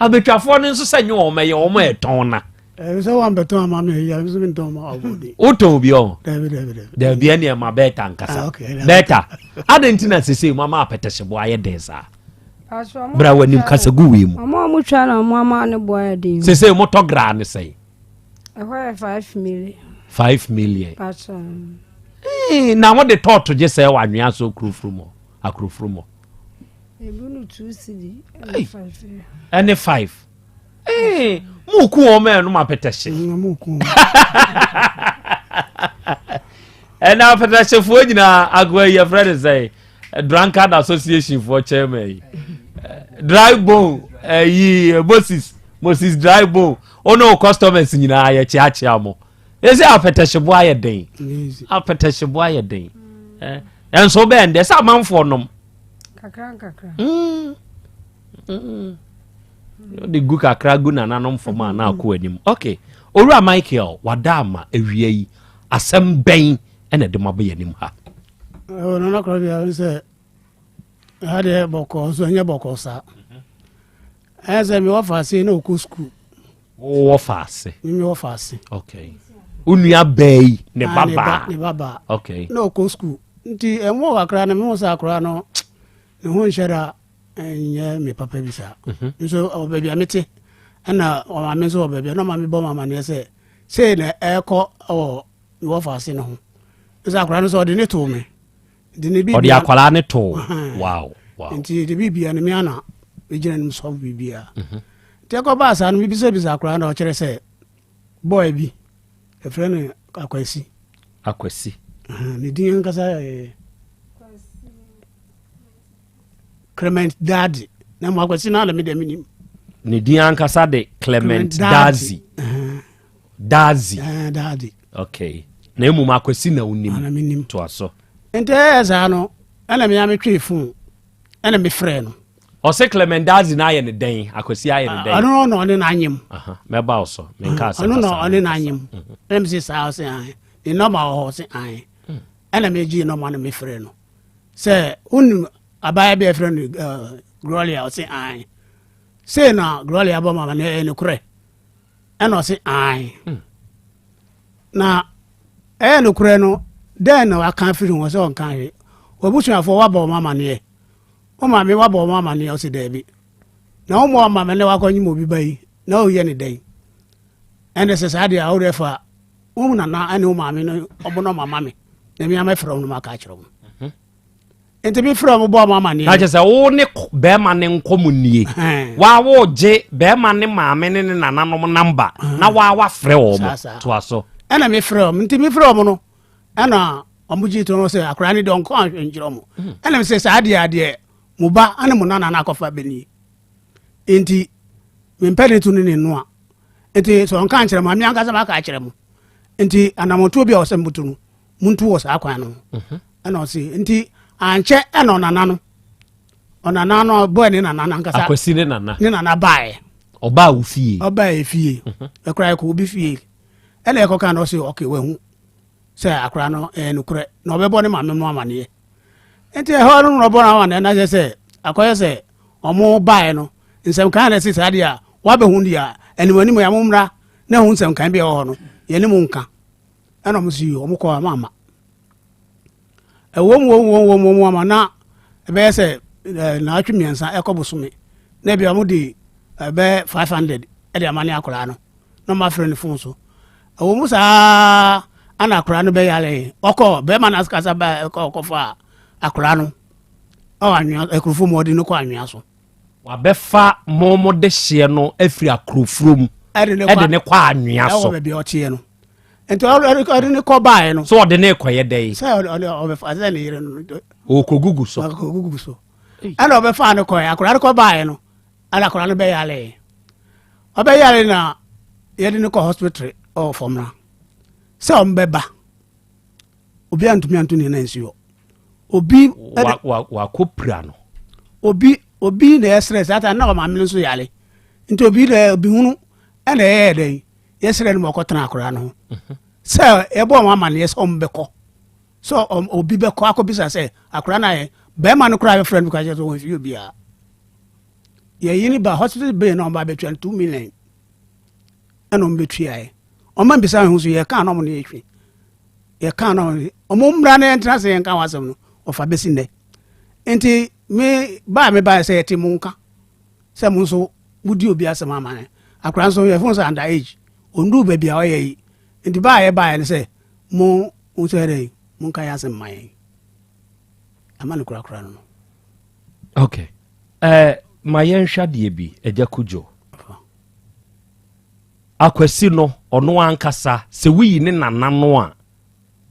Abɛtwafoɔ no nso sɛ nyɛ wɔn ɛyɛ wɔn ɛtɔn na. Sɛ wɔn bɛtɔn ama mi ɛyɛ nso mi ntɔn ma ɔbɔ de. Wotɔn bi ɔn. Dabi dabi dabi. Dabi ɛni ɛma bɛɛta nkasa. Ah, bɛɛta adi nti na sese mu ama apɛtɛhyɛbo ayɛ den saa. Bra wɔ anim kasa gu wei mu. Ɔmo a ɔmo twa na ɔmo ama ne bo ayɛ den. Sese mo tɔ gra ne sɛn. Ɛhɔ yɛ 5 million. 5 million. Ee, na wɔde tɔɔto gye sɛ wɔ anwea so kurofuro mu akurofuro mu. Ebi no 2 cedi ɛne 5. Ɛne 5. Ee, mu ku wɔn mɛ ɛnum apɛtɛhye. Mu ku wɔn. Ɛna apɛtɛhyefoɔ nyinaa agoa yi yɛfrɛ ne sɛ Drunkard Association foɔ chairman yi. Dry bone ɛyi Moses Moses dry bone. Wo ne wo customers nyinaa yɛkyeakyea mo. Ɛsɛ apɛtɛhyebo ayɛ den. Apɛtɛhyebo ayɛ den. Ɛnso bɛn dɛ sɛ amanfoɔ nom. Kakra nkakra. Wode gu kakra gu nananom fam a na akɔ anim. Okay. Owura Michael wada ama awia yi asɛm bɛn ɛna ɛde mo abɛyɛ anim ha. Nana korɔ bia sɛ. Ɛha deɛ bɔkɔɔ nso ɛnyɛ bɔkɔɔ saa. Ɛyɛ sɛ mewɔ faase na ɔkɔ sukuu. Wowɔ faase? Mewɔ faase. Okay. Wo nua baa yi ne Ah, ba ne ba baa? ne ba baa. Okay. Na ɔkɔ sukuu. Nti ɛmu kakra no mehu sɛ akora no ne ho nhyɛ da nyɛ me papa bi saa. Nso ɔwɔ baabi a mete ɛna ɔmaame nso wɔ baabi a na ɔmaame bɔ me amaneɛ sɛ sei na ɛrekɔ wɔ mewɔ faase no ho. Nso akora no nso ɔde ne too me. Nti ne Ɔde biribiara akwadaa ne too. Ahan. Wow. Wow. Nti de biribiara no me ana megyina no sɔfo biribiara. Nti ɛkɔbaa saa no mebisabisa akwadaa no ɔkyerɛ sɛ bɔɔ bi ɛfrɛ no Akwasi. Akwasi. Ne din ankasa yɛ Clement Dadi. Na mo Akwasi no ala me deɛ menim. Ne din ankasa de Clement Dazi. Dazi. Dazi. Okay. Na mmom Akwasi na wonim. Na menim. Toa so. Nti ɛyɛ saa no ɛna mea metwee fon ɛna mefrɛ no. Ɔsɛ Clement Dazi na ayɛ ne dɛn? Akwasi ayɛ ne dɛn? Ɔno na ɔne n'anyem. Mɛba wo so. Menka asɛm Ɔno na ɔne n'anyem. Ɛna mese saa ɔse ae. Ne nɔma wɔ hɔ ɔse ae. Ɛna megyee nɔma no mefrɛ no. Sɛ wonim abaayewa bi a yɛfrɛ no Gloria ɔse ae. Sei na Gloria bɔ mama no ɛyɛ nokorɛ. Ɛna ɔse ae. Na ɛyɛ nokorɛ no dɛn na waka afiri ho sɛ ɔnka hwee. W'abusuafoɔ wabɔ wɔn amaneɛ. Wo maame wabɔ wɔn amaneɛ ɔse daabi. Na wo mmɔ amaneɛ na wakɔnyem obi ba yi na woyɛ ne dɛn? Ɛnde sɛ saa deɛ a wo deɛ fa wo nana ne wo maame no ɔmo nɔma ma me na me amɛfrɛ wɔn no maka akyerɛ wɔn. Mhm. Nti me frɛ wɔn bɔ wɔn amaneɛ. Na kyerɛ sɛ wo ne bɛrima ne nkɔmɔ nie. Waa wo gye bɛrima ne maame ne ne nananom namba na waa wafrɛ wɔn toa so. Ɛna me frɛ wɔn nti me frɛ wɔn no ɛna wɔn gye to no sɛ akwadaa no deɛ ɔnkɔ ahwɛ nkyerɛ wɔn. Hmm. Ɛna me sɛ saa deɛ adeɛ mo ba ɛne mo nana no akɔfa bɛnie nti mempɛ ne to ne ne noa nti sɛ ɔnka nkyerɛ mo a me ankasa maka akyerɛ mo nti anammɔntuo bi a ɔsɛ motu no montu wɔ saa kwan no ho mhm. ɛna ɔse nti ankyɛ ɛna ɔnana no ɔnana no bɔɛ ne nana no ankasa akwasi ne nana ne nana baeɛ ɔbaa wo fie ɔbaa yɛ fie mhm. ɛkora ɛkɔ obi fie ɛna ɛkɔka na ɔse ɔke wahu sɛ akora no ɛyɛ nokorɛ na ɔbɛbɔ ne maame no amaneɛ nti ɛhɔ no na ɔbɔ no amaneɛ na kyerɛ sɛ akɔyɛ sɛ ɔmo baeɛ no nsɛm kan na ɛsi saa deɛ a wabɛhu deɛ a anim anim yɛ mo mmra na ɛho nsɛm kan bi a ɛwɔ hɔ no yɛne mo nka ɛna ɔmo si ɔmo kɔ ama ama ɛwɔ mu wɔ mu wɔ mu wɔ mu ama na ɛbɛyɛ sɛ ɛɛ naatwe mmiɛnsa ɛkɔ bosome na ebi ɔmo de ɛbɛyɛ 500 ɛde ama ne akwadaa no na ɔmo afrɛ ne fon so ɛwɔ mu saa ana akwadaa no bɛyare ɔkɔ bɛrima no asikasa ba ɛkɔ ɔkɔfa akwadaa no ɔwɔ anwea akurofo mu ɔde no kɔ anwea so. Wabɛfa mo mo dehyeɛ no afiri akurofuro mu ɛde ne kɔ anwea so. Ɛwɔ baabi a ɔteɛ no nti ɔde ne kɔ baeɛ no. So ɔde ne kɔyɛ dɛ yi. Sɛ ɔde ɔbɛfa sɛ ne yere no. Ɔkɔgugu so. Ɔkɔgugu so ɛna ɔbɛfa no kɔɛ akwadaa no kɔ baeɛ no ɛna akwadaa no bɛyare ɔbɛyare na yɛde no kɔ hospital ɔwɔ fam na sɛ ɔmbɛba obi antumi anto ne nan nsi hɔ obi wakɔ pira no obi obi na ɛsrɛ saa ta na ɔmaame no nso yare nti obi na obi hunu ɛna ɛyɛ dɛn yɛsrɛ no ma ɔkɔtena akwadaa no ho mhm. sɛ yɛbɔ wɔn amaneɛ sɛ ɔmo bɛkɔ sɛ obi bɛkɔ akɔbisa sɛ akwadaa no ayɛ bɛrima no koraa bɛfrɛ no koraa sɛ wɔn fi obiara yɛyi ne ba hospital bill na ɔmo ba bɛtua no 2 million ɛna ɔmo bɛtuaeɛ ɔmo mbisa ho so yɛka na ɔmo no yɛtwi yɛka na ɔmo mmra na yɛntena sɛ yɛnka ho asɛm no ɔfa bɛsi nnɛ nti me baa me baa sɛ yɛte mo nka sɛ mo nso modi obi asɛm ama ne akora nso yɛfo sɛ under age ɔnduu baabi a ɔyɛ yi nti baa yɛ baeɛ no sɛ mo nso yɛ dɛn monka yɛ asɛm ma yɛn ama no korakora no no Okay. Eh, ma yɛnhwɛ adeɛ bi, Agya Kudwo. Akwasi no, ɔno ankasa, sɛ woyi ne nana no a,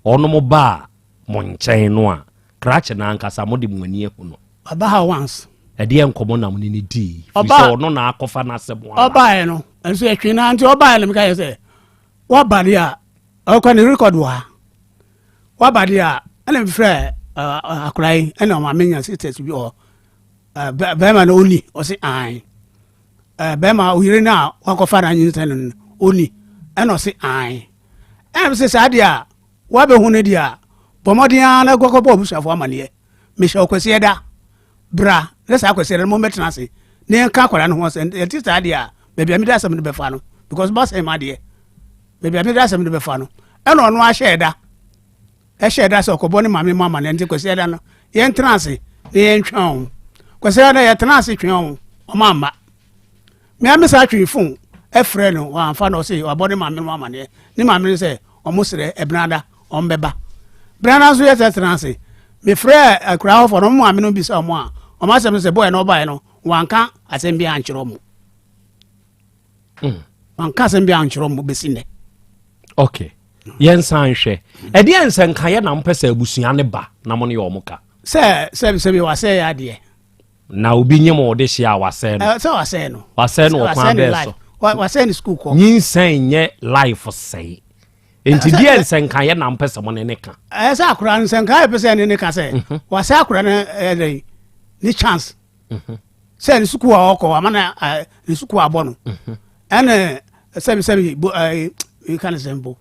ɔnom baa mo nkyɛn no a, krakye no ankasa mode mo ani ahu no. Ɔba ha once. Ɛdeɛ nkɔmmɔ na mo ne no dii? Firi sɛ ɔno na akɔfa n'asɛm aba. Ɔbaeɛ no, nso yɛtwe no nti ɔbaeɛ no meka yɛ sɛ, waba deɛ a, ɔkɔ ne record wɔ ha. Waba deɛ a, ɛna mefrɛ akora yi, ɛna ɔma menya sisters bi wɔ bɛrima no ɔni, ɔse ae. Bɛrima oyere no a wakɔfa no anyinsɛn no no ɔni, ɛna ɔse ae. Ɛna mese saa deɛ a wabɛhu no deɛ a, bɔ mmɔden ara na kɔkɔbɔ abusuafoɔ amaneɛ. Mehyɛ ɔkwasiɛ da. Bra na saa Kwasiada no mommɛtena ase na yɛnka akwadaa no ho asɛm. Ɛnte saa deɛ a, baabi a mede asɛm no bɛfa no, because masɛe m'adeɛ. Baabi a mede asɛm no bɛfa no, ɛna ɔno ahyɛɛ da. Ɛhyɛɛ da sɛ ɔkɔbɔ ne maame mu amanneɛ nti Kwasiada no yɛntena ase na yɛntwɛn wɔn. Kwasiada no yɛtena ase twɛn wɔn, wɔn amma. Me ara me saa twee fon frɛɛ no wamfa na ɔse wabɔ ne maame no amaneɛ ne maame no sɛ ɔmo srɛ ɛbenada ɔmo bɛba benada nso yɛsɛ tena ase mefrɛɛ akuraa hɔfoɔ no ɔmo maame no bisa ɔmo a ɔmo asɛm no sɛ bɔɛ no ɔbaeɛ no wanka asɛm bi ankyerɛ ɔmo hmm. wanka asɛm bi ankyerɛ ɔmo bɛsi nnɛ okay yɛnsan hwɛ ɛdeɛ nsɛnkaeɛ na mopɛ sɛ abusua ne ba na mo ne yɛ ɔmo ka sɛ sɛ sɛ wasɛ yɛ adeɛ Na obi nyem wo de hye a wasɛe no. Sɛ wasɛe no. Wasɛe no wɔ kwan bɛɛ so. Wasɛe ne sukuu kɔ. Nyinsɛn nyɛ life sɛe. Nti deɛ nsɛnkaeɛ na mpɛ sɛ mo ne ne ka. Ɛyɛ sɛ akora no nsɛnkaeɛ pɛ sɛ ne ne ka sɛ mhm. wasɛe akora no ɛdɛ ne chance. Mhm. Sɛ ne sukuu a ɔkɔ ama na ne sukuu abɔ no. Mhm. Ɛne sɛbi sɛbi bo ɛɛ ka ne sɛ mpo.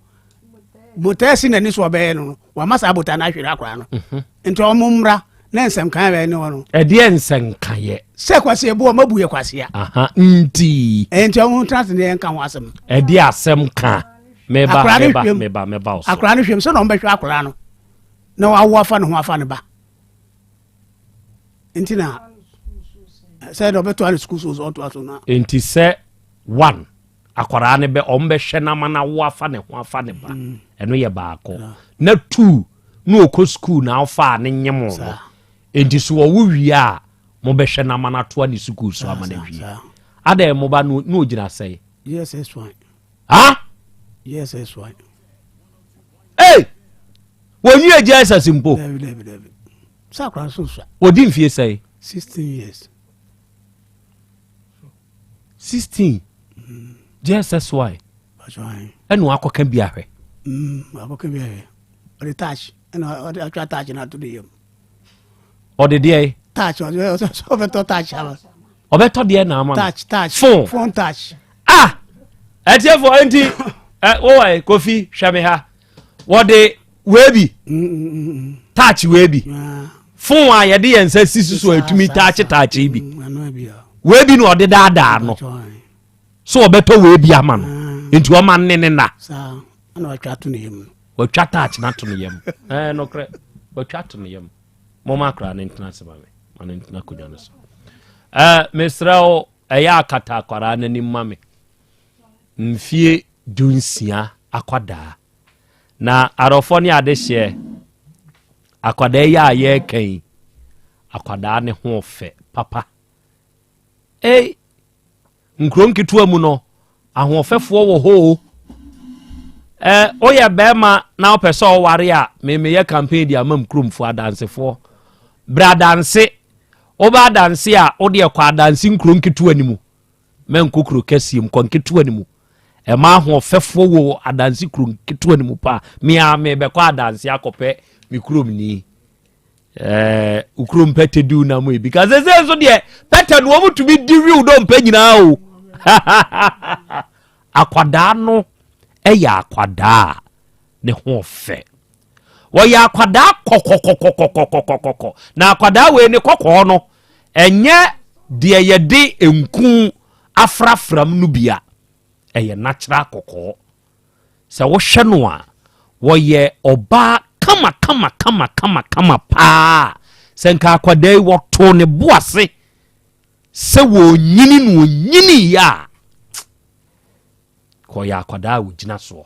Botae si n'ani so ɔbɛyɛ no no wama saa botae no ahwere akwaraa no mhm. nti ɔmo mmra na nsɛmkan bɛyɛ ne hɔ no. Ɛdeɛ nsɛnkayɛ. Sɛ kwasia bu ɔmo abu yɛ kwasia. Nti. Nti ɔmo ntena ase ne yɛn ka ho asɛm. Ɛdeɛ asɛm ka meba meba meba meba ɔso. Akwaraa no hwɛm sɛ na ɔmo bɛhwɛ akwaraa no na wawo afa ne ho afa ne ba nti na sɛ na ɔbɛtoa ne sukuu so ɔtoa so na. Nti sɛ one. Akwadaa no bɛ wɔn bɛhwɛ no ama no awo afa ne ho afa ne ba mm. ɛno yɛ baako na tuu na ɔkɔ sukuu na afa ne nyem no nti so ɔwo wie a mobɛhwɛ no ama no atoa ne sukuu so ama no awie adɛn mo ba no na ɔgyina sɛe ha ei wɔnwie Jesus mpo wɔdi mfie sɛe 16 JSSY ɛna wakɔka bi ahwɛ. Mm, wakɔka bi ahwɛ ɔde touch ɛna ɔde atwa touch na ato ne yam. ɔde deɛ. touch ɔde ɔbɛtɔ touch ama. ɔbɛtɔ deɛ na ama no touch touch phone phone touch. ah ɛtiɛfo nti ɛ wɔwɔ kofi hwɛ mi ha. Wɔde wei bi touch wei bi fon a yɛde yɛn nsa si so atumi taakye taakye bi wei bi na ɔde daadaa no so ɔbɛtɔ wei bi ama no nti ɔma ne ne na watwa touch na ato ne yam ɛɛ nokorɛ watwa ato ne yam mɔmɔ akora ne ntena ase ma me ma ne ntena akonnwa no so ɛɛ mesrɛ wo ɛyɛ akata akwaraa n'anim ma me mfie dunsia akwadaa. Na arɔfɔ ne adehyeɛ, akwadaa yi a yɛreka yi, akwadaa ne ho fɛ papa. Ei, nkuro nketewa mu no, ahoɔfɛfoɔ wɔ hɔ o. Ɛ woyɛ bɛrima na wopɛ sɛ ɔware a, memeyɛ campaign de ama m kuromfoɔ adansefoɔ. Brɛ adanse, woba adanse a, wode ɛkɔ adanse nkuro nketewa no mu. Mɛnkɔ kuro kɛseɛ mu, kɔ nketewa no mu. Ɛma ahoɔfɛfoɔ wɔ adanse kuro nketewa no mu paa. Me ara mebɛkɔ adanse akɔpɛ me kurom ni. Ɛɛ kurom pɛtɛ diw na mo ebi ka sese nso deɛ pɛtɛ no wɔn tumi di wiw dɔmpɛ nyinaa o. Akwadaa no ɛyɛ akwadaa ne ho fɛ. Wɔyɛ akwadaa kɔkɔkɔkɔkɔkɔkɔkɔ. Na akwadaa wei ne kɔkɔɔ no, ɛnyɛ deɛ yɛde nku afrafram no bi a, ɛyɛ natural kɔkɔɔ. Sɛ wohwɛ no a, wɔyɛ ɔbaa kama kama kama kama kama paa. Sɛ nka akwadaa yi wɔtoo ne bo ase sɛ wɔnyini no ɔnyiniiɛ a, kɔyɛ akwadaa a ɔgyina soɔ.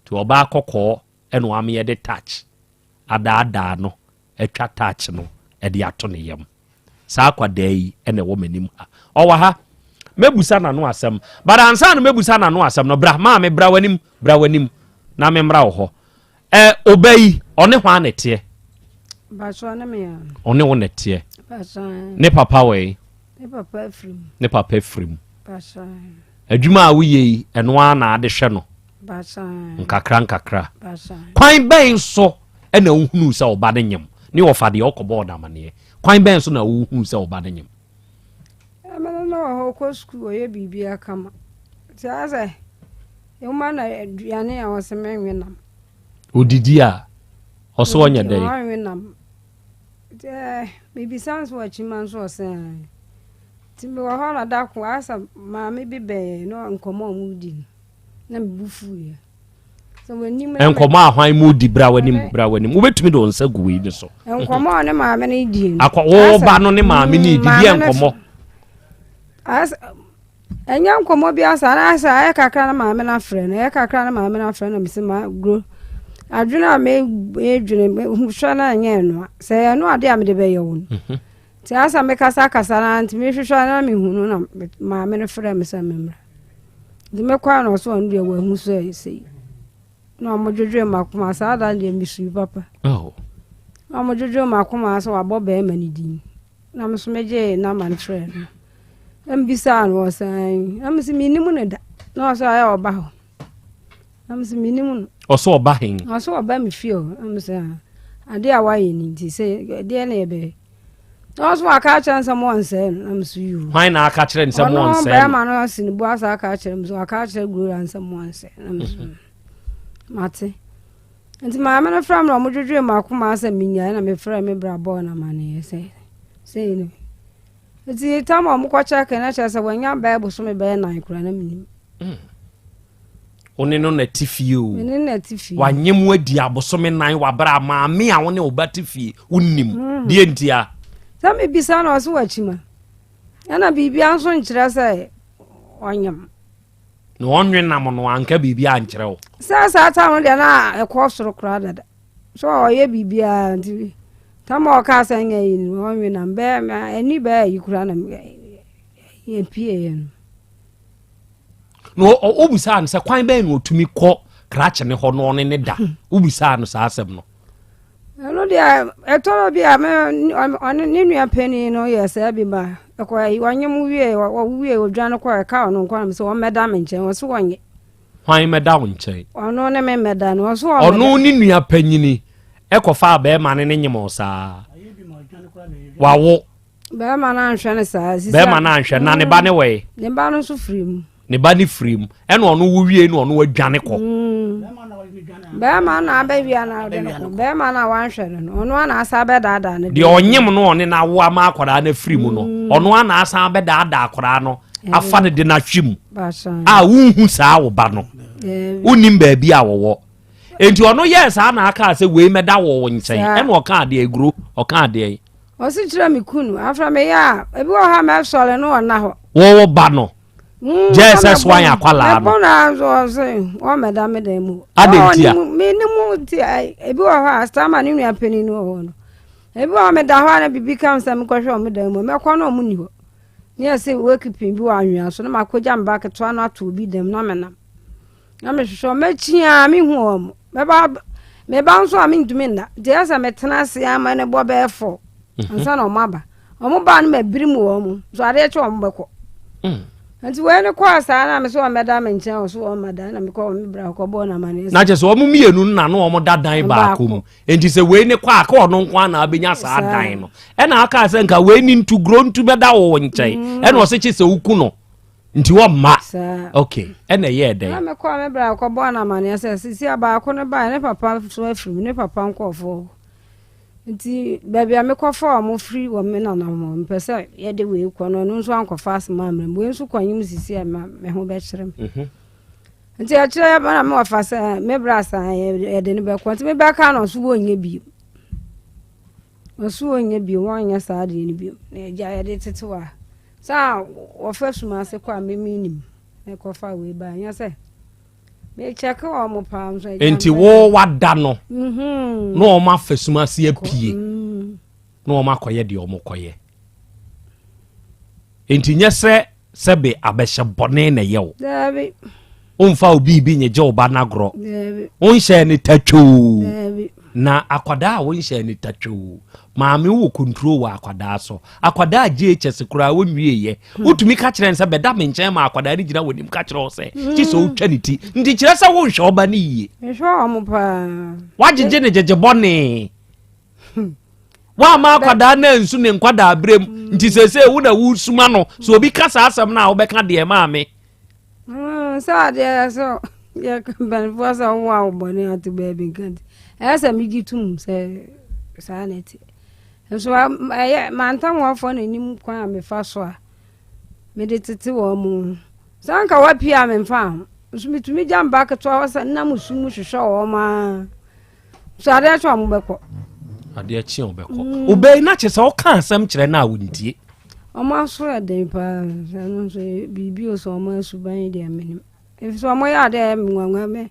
Nti ɔbaa kɔkɔɔ ɛna wama yɛde touch adaadaa no atwa touch no ɛde ato ne yam. Saa akwadaa yi ɛna ɛwɔ m'anim ha. Ɔwɔ ha. Mɛbusa n'ano asɛm. But ansa na mɛbusa n'ano asɛm no, bra maame bra w'anim, bra w'anim na memmra wo hɔ. Ɛ ɔba yi, ɔne hwan na ɛteɛ? Baso ɔne me a. Ɔne wo na ɛteɛ. Baso. Ne papa wɔ yi? Ne papa afiri mu. Ne papa afiri mu. Baso. Adwuma a woyɛ yi, ɛno ara na ade hwɛ no nkakra nkakra. Kwan bɛn so na wohunuu sɛ ɔba no nyem? Ne ɔfa deɛ ɔkɔbɔɔ no amaneɛ. Kwan bɛn so na wohunuu sɛ ɔba no nyem? Ɛmɛ no na wɔ hɔ ɔkɔ sukuu ɔyɛ biribiara kama. Nti ayɛ sɛ nwoma na aduane a ɔsɛ menwe nam. Odidi a ɔsɛ ɔnyɛ dɛn? Ɔnwe nam. Nti ɛɛ mebisa nso akyima nso ɔsɛ ae. Nti mewɔ hɔ na da ko ayɛ sɛ maame bi bɛn yɛn na nkɔmmɔ a wɔredi no na me bo fuiɛ. Sɛ w'anim na Nkɔmmɔ a hwan mu di bra w'anim bra w'anim wobɛtumi de wo nsa gu wei no so. Nkɔmmɔ a ɔne maame no di no. Akɔ wo ba no ne maame no di deɛ nkɔmmɔ. Ayɛ sɛ Ɛnyɛ nkɔmmɔ biara saa na sɛ ayɛ kakra na maame no afrɛ no ɛyɛ kakra na maame no afrɛ no mese ma guro adwene a medwene hwɛ na ɛnyɛ ɛnoa sɛ ɛyɛ ɛno adeɛ a mede bɛyɛ wo no mhm. nti asɛ mekasa kasa na nti mehwehwɛ na mehu no na maame no frɛ me sɛ memmra nti mekɔa na ɔso ɔno deɛ wahu sɛ sei na ɔmodwodwoe makoma saa da no deɛ mesui papa oh. na ɔmodwodwoe makoma sɛ wabɔ bɛrima no din Na me nso megyee namba no frɛɛ no. Na mebisaa no ɔsɛ ae. Na mese mennim no da. Na ɔsɛ ayɛ ɔba hɔ. Na mese mennim no. Ɔsɛ ɔba he? Ɔsɛ ɔba me fie hɔ. Na mese ah, adeɛ a wayɛ ni nti sɛ ɛdeɛ na yɛbɛyɛ. Na ɔsɛ waka akyerɛ no sɛ mo ɔnsɛe no. Na mese yoo. Hwan na aka kyerɛ no sɛ mo ɔnsɛe no? Ɔno bɛrima no asi ne bo asa aka akyerɛ me sɛ waka akyerɛ Gloria no sɛ mo ɔnsɛe. Na mese mhm. mate. Nti maame no frɛ me na wɔdwedwee m'akoma sɛ menyae na mefrɛɛ me bra bɔɔ no amanneɛ sɛ sei no. Nti tam a wɔkɔ kyɛke no kyerɛ sɛ wanya bɛyɛ bosome bɛyɛ nan koraa na menim. Mm. Wo ne no na te fie o. Me ne na te fie. Wanye mu adi abosome nan wabra maame a wo ne wo ba te fie wonim. Mm. Deɛ ntia? Sɛ mebisa na ɔse wakyima. Ɛna biribia nso nkyerɛ sɛ ɔnyem. Na ɔnwe nam no anka biribi ankyerɛ wo. Sɛ saa tam no deɛ na ɛkɔ soro koraa dada. So ɔyɛ biribiara nti tam a ɔkaa sɛ nyɛ yi no ɔnwe nam bɛɛ ani bɛɛ yi koraa na yɛpieeɛ no. Na wobisaa no sɛ kwan bɛn na ɔtumi kɔ krakye ne hɔ na ɔne ne da wobisaa no saa asɛm no. Ɛno deɛ ɛtɔrɔ bi a me ɔne ne nua panin no yɛ saa bi ma ɛkɔ ayi ɔnye mu wie ɔwie odwa no kɔ ɛka ɔno nkɔ na sɛ ɔmmɛda me nkyɛn ɔso ɔnye. Hwan mmɛda wo nkyɛn? Ɔno ne me mmɛda no ɔso ɔmmɛda. Ɔno ne nua panyini ɛkɔfa bɛrima ne ne nyem saa wawo. Bɛrima no anhwɛ no saa. Bɛrima no anhwɛ na ne ba ne wɔ yi. Ne ba no nso firi mu. Ne ba no firi mu ɛna ɔno wo wie na ɔno adwane kɔ. Mm. Bɛrima no abɛwia na ɔde no kɔ. Bɛrima no a wanhwɛ no no ɔno ana asa abɛdaadaa no. Deɛ ɔnyem no ɔne no awo ama akwadaa no afiri mu no mm. ɔno ana asa abɛdaadaa akwadaa no afa no de no ahwe mu a wonhu saa wo ba no wonnim baabi a wɔwɔ nti ɔno yɛɛ saa na aka sɛ wei mɛda wɔ wo nkyɛn ɛna ɔka adeɛ aguro ɔka adeɛ Ɔsi kyerɛ me kunu afra me yɛ a ebi wɔ hɔ a mɛsɔre no ɔna hɔ. Wɔwɔ ba no. Mm, JSS wan akwalaa no. Mɛbɔ na nso ɔse ɔmmɛda me dan mu. Adɛn ntia? Me ne mu nti ebi wɔ hɔ a Stama ne nua panin no wɔ hɔ no. Ebi wɔ hɔ meda hɔ a na biribi ka sɛ mekɔhwɛ ɔmo dan mu mɛkɔ na ɔmo ni hɔ. Ne yɛ sɛ wake pin bi wɔ anwea so na makɔgya me ba ketewa no ato obi dam na menam. Na mehwehwɛ wɔn, mɛkyi ara menhu wɔn. Mɛba meba nso a mentumi nna. Nti ɛyɛ sɛ metena ase ama no bɔ bɛyɛ fɔ mhm. ansa na wɔn aba. Wɔn baa no mabirim wɔn nso adeɛ kye wɔn bɛkɔ. Mm. Nti wei no kɔɔ saa na me sɛ wɔn bɛda me nkyɛn wɔ so wɔn ma da na mekɔ wɔn bra kɔbɔɔ no amaneɛ. Na kyerɛ sɛ wɔn mmienu no na no wɔn da dan baako mu. Nti sɛ wei ne kɔ a kɔ ɔno nko ara na abɛnya saa dan no. Ɛna aka sɛ nka wei ne ntu guro ntu bɛda wɔ nkyɛn. Mm. Ɛna ɔsɛ kye sɛ woku no. nti wɔmma ok ɛna ɛyɛɛ dɛn. Na mekɔɔ me bra kɔbɔɔ no amaneɛ sɛ sisi a baako no baeɛ ne papa so afiri mu ne papa nkɔɔfoɔ nti baabi a mekɔfa wɔn firi wɔ me nana hɔ mpɛ sɛ yɛde wei kɔ no ɛno nso ankɔfa asɛm ammrɛ mu wei nso kɔnyem sisi a ma me ho bɛkyerɛ me mhm. nti akyerɛ yɛ na mewɔfa sɛ me bra san yɛde no bɛkɔ nti mebɛka no nso wɔnyɛ bio Ɔse ɔnyɛ bio, wɔnyɛ saa adeɛ no bio. Na agya yɛde tete wa. Sɛ a wɔfa sum ase kɔ a me menim. Mekɔfa wei ba nyɛ sɛ mekyɛke wɔn paa nso agya. Nti wo wada no mhm. na wɔn afa sum ase apue mm. na wɔn akɔyɛ deɛ wɔn kɔyɛ. Nti nyɛ sɛ sɛbe abɛhyɛ bɔne na ɛyɛ wo. Daabi. Womfa wo biribi nyegye wo ba no agorɔ. Daabi. Wonhyɛɛ ne tatwoo. Daabi. Na akwadaa a wonhyɛɛ ne tatwoo. Maame wowɔ control wɔ akwadaa so. Akwadaa a JHS koraa wonwieeɛ. Hmm. Wotumi ka kyerɛ no sɛ bɛda me nkyɛn ma akwadaa no gyina w'anim ka kyerɛ wo sɛ gye sɛ wotwa ne ti. Nti kyerɛ sɛ wonhwɛ wo ba no yie. Mehwɛ wɔn paa. Woagyegye ne gyegye bɔne. Woamma akwadaa no ansu ne nkwadaa berɛ mu mm. nti seesei wo na wosuma no sɛ obi ka saa asɛm no a wobɛka deɛ maa me mm, sɛ adeɛ sɛ mpanimfoɔ sɛ wowo a wobɔne ato baabi nka nti ɛyɛ sɛ megye tom sɛ saa na ɛte. Nso ɛyɛ mantamoafoɔ na nim kwan a mefa so a mede tete wɔn mu. Sɛ anka wɔapue a memfa ho. Nso metumi gya mba ketewa hɔ sɛ nam sum mu hwehwɛ wɔn ara. Nso adeɛ kye a wɔbɛkɔ. Adeɛ kye a wɔbɛkɔ. Mm. Obɛyi na kyerɛ sɛ ɔka asɛm kyerɛ no a wɔntie. Wɔn aso yɛ den paa. Ɛno nso biribi o sɛ wɔn asuban deɛ menim. Ɛfiri sɛ wɔyɛ adeɛ a ɛyɛ me nwanwa. Me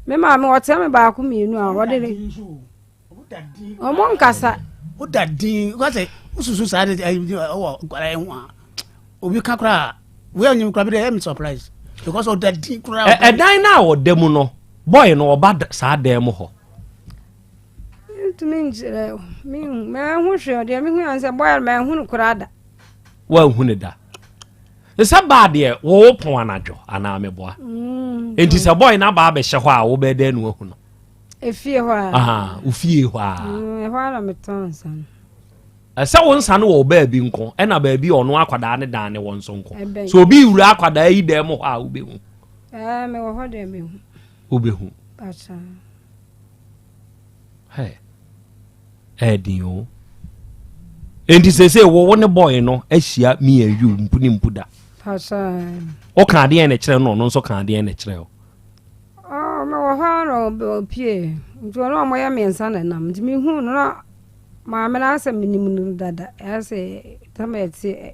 me maame ɔteɛ me baako mmienu a ɔde ne wɔn nkasa. Woda din wɔsɛ wosusu saa de ɛwɔ nkwadaa yi ho a obi ka koraa wei ɔnyim koraa bi de ɛyɛ me surprise because ɔda din koraa. Ɛdan no a ɔda mu no boy no ɔba saa dan mu hɔ. Ntumi nkyerɛ mehu mɛhu hwee deɛ mehu yɛn sɛ boy no mɛhu no koraa da. Wanhu ne da. Sɛ baa deɛ wɔwɔ pɔn anadwo anaa meboa. Mm, Enti sɛ boy no aba abɛhyɛ hɔ a wobɛyɛ dɛn na wahu no? Efie hɔ a. Aha, ofie hɔ a. Mm, ɛhɔ ara na metɔn nsa no. Ɛsɛ wo nsa no wɔ baabi nko, ɛna baabi a ɔno akwadaa ne dan ne wɔ nso nko. So obi wura akwadaa yi dan mu hɔ a wobɛhu. Ɛɛ, mewɔ hɔ deɛ mehu. Wobɛhu. Basa. Hey. Ɛɛden o. Enti sese wo wo ne boy no ahyia me and you mpu ne mpu da. Basa. Woka adeɛ na kyerɛ no ɔno nso ka adeɛ na kyerɛ o. Oh, mewɔ hɔ ara na ɔpue. Nti ɔne ɔmo yɛ mmiɛnsa na ɛnam. Nti mehuu no na maame no asɛ menim no dada. Ɛyɛ sɛ tam a ɛte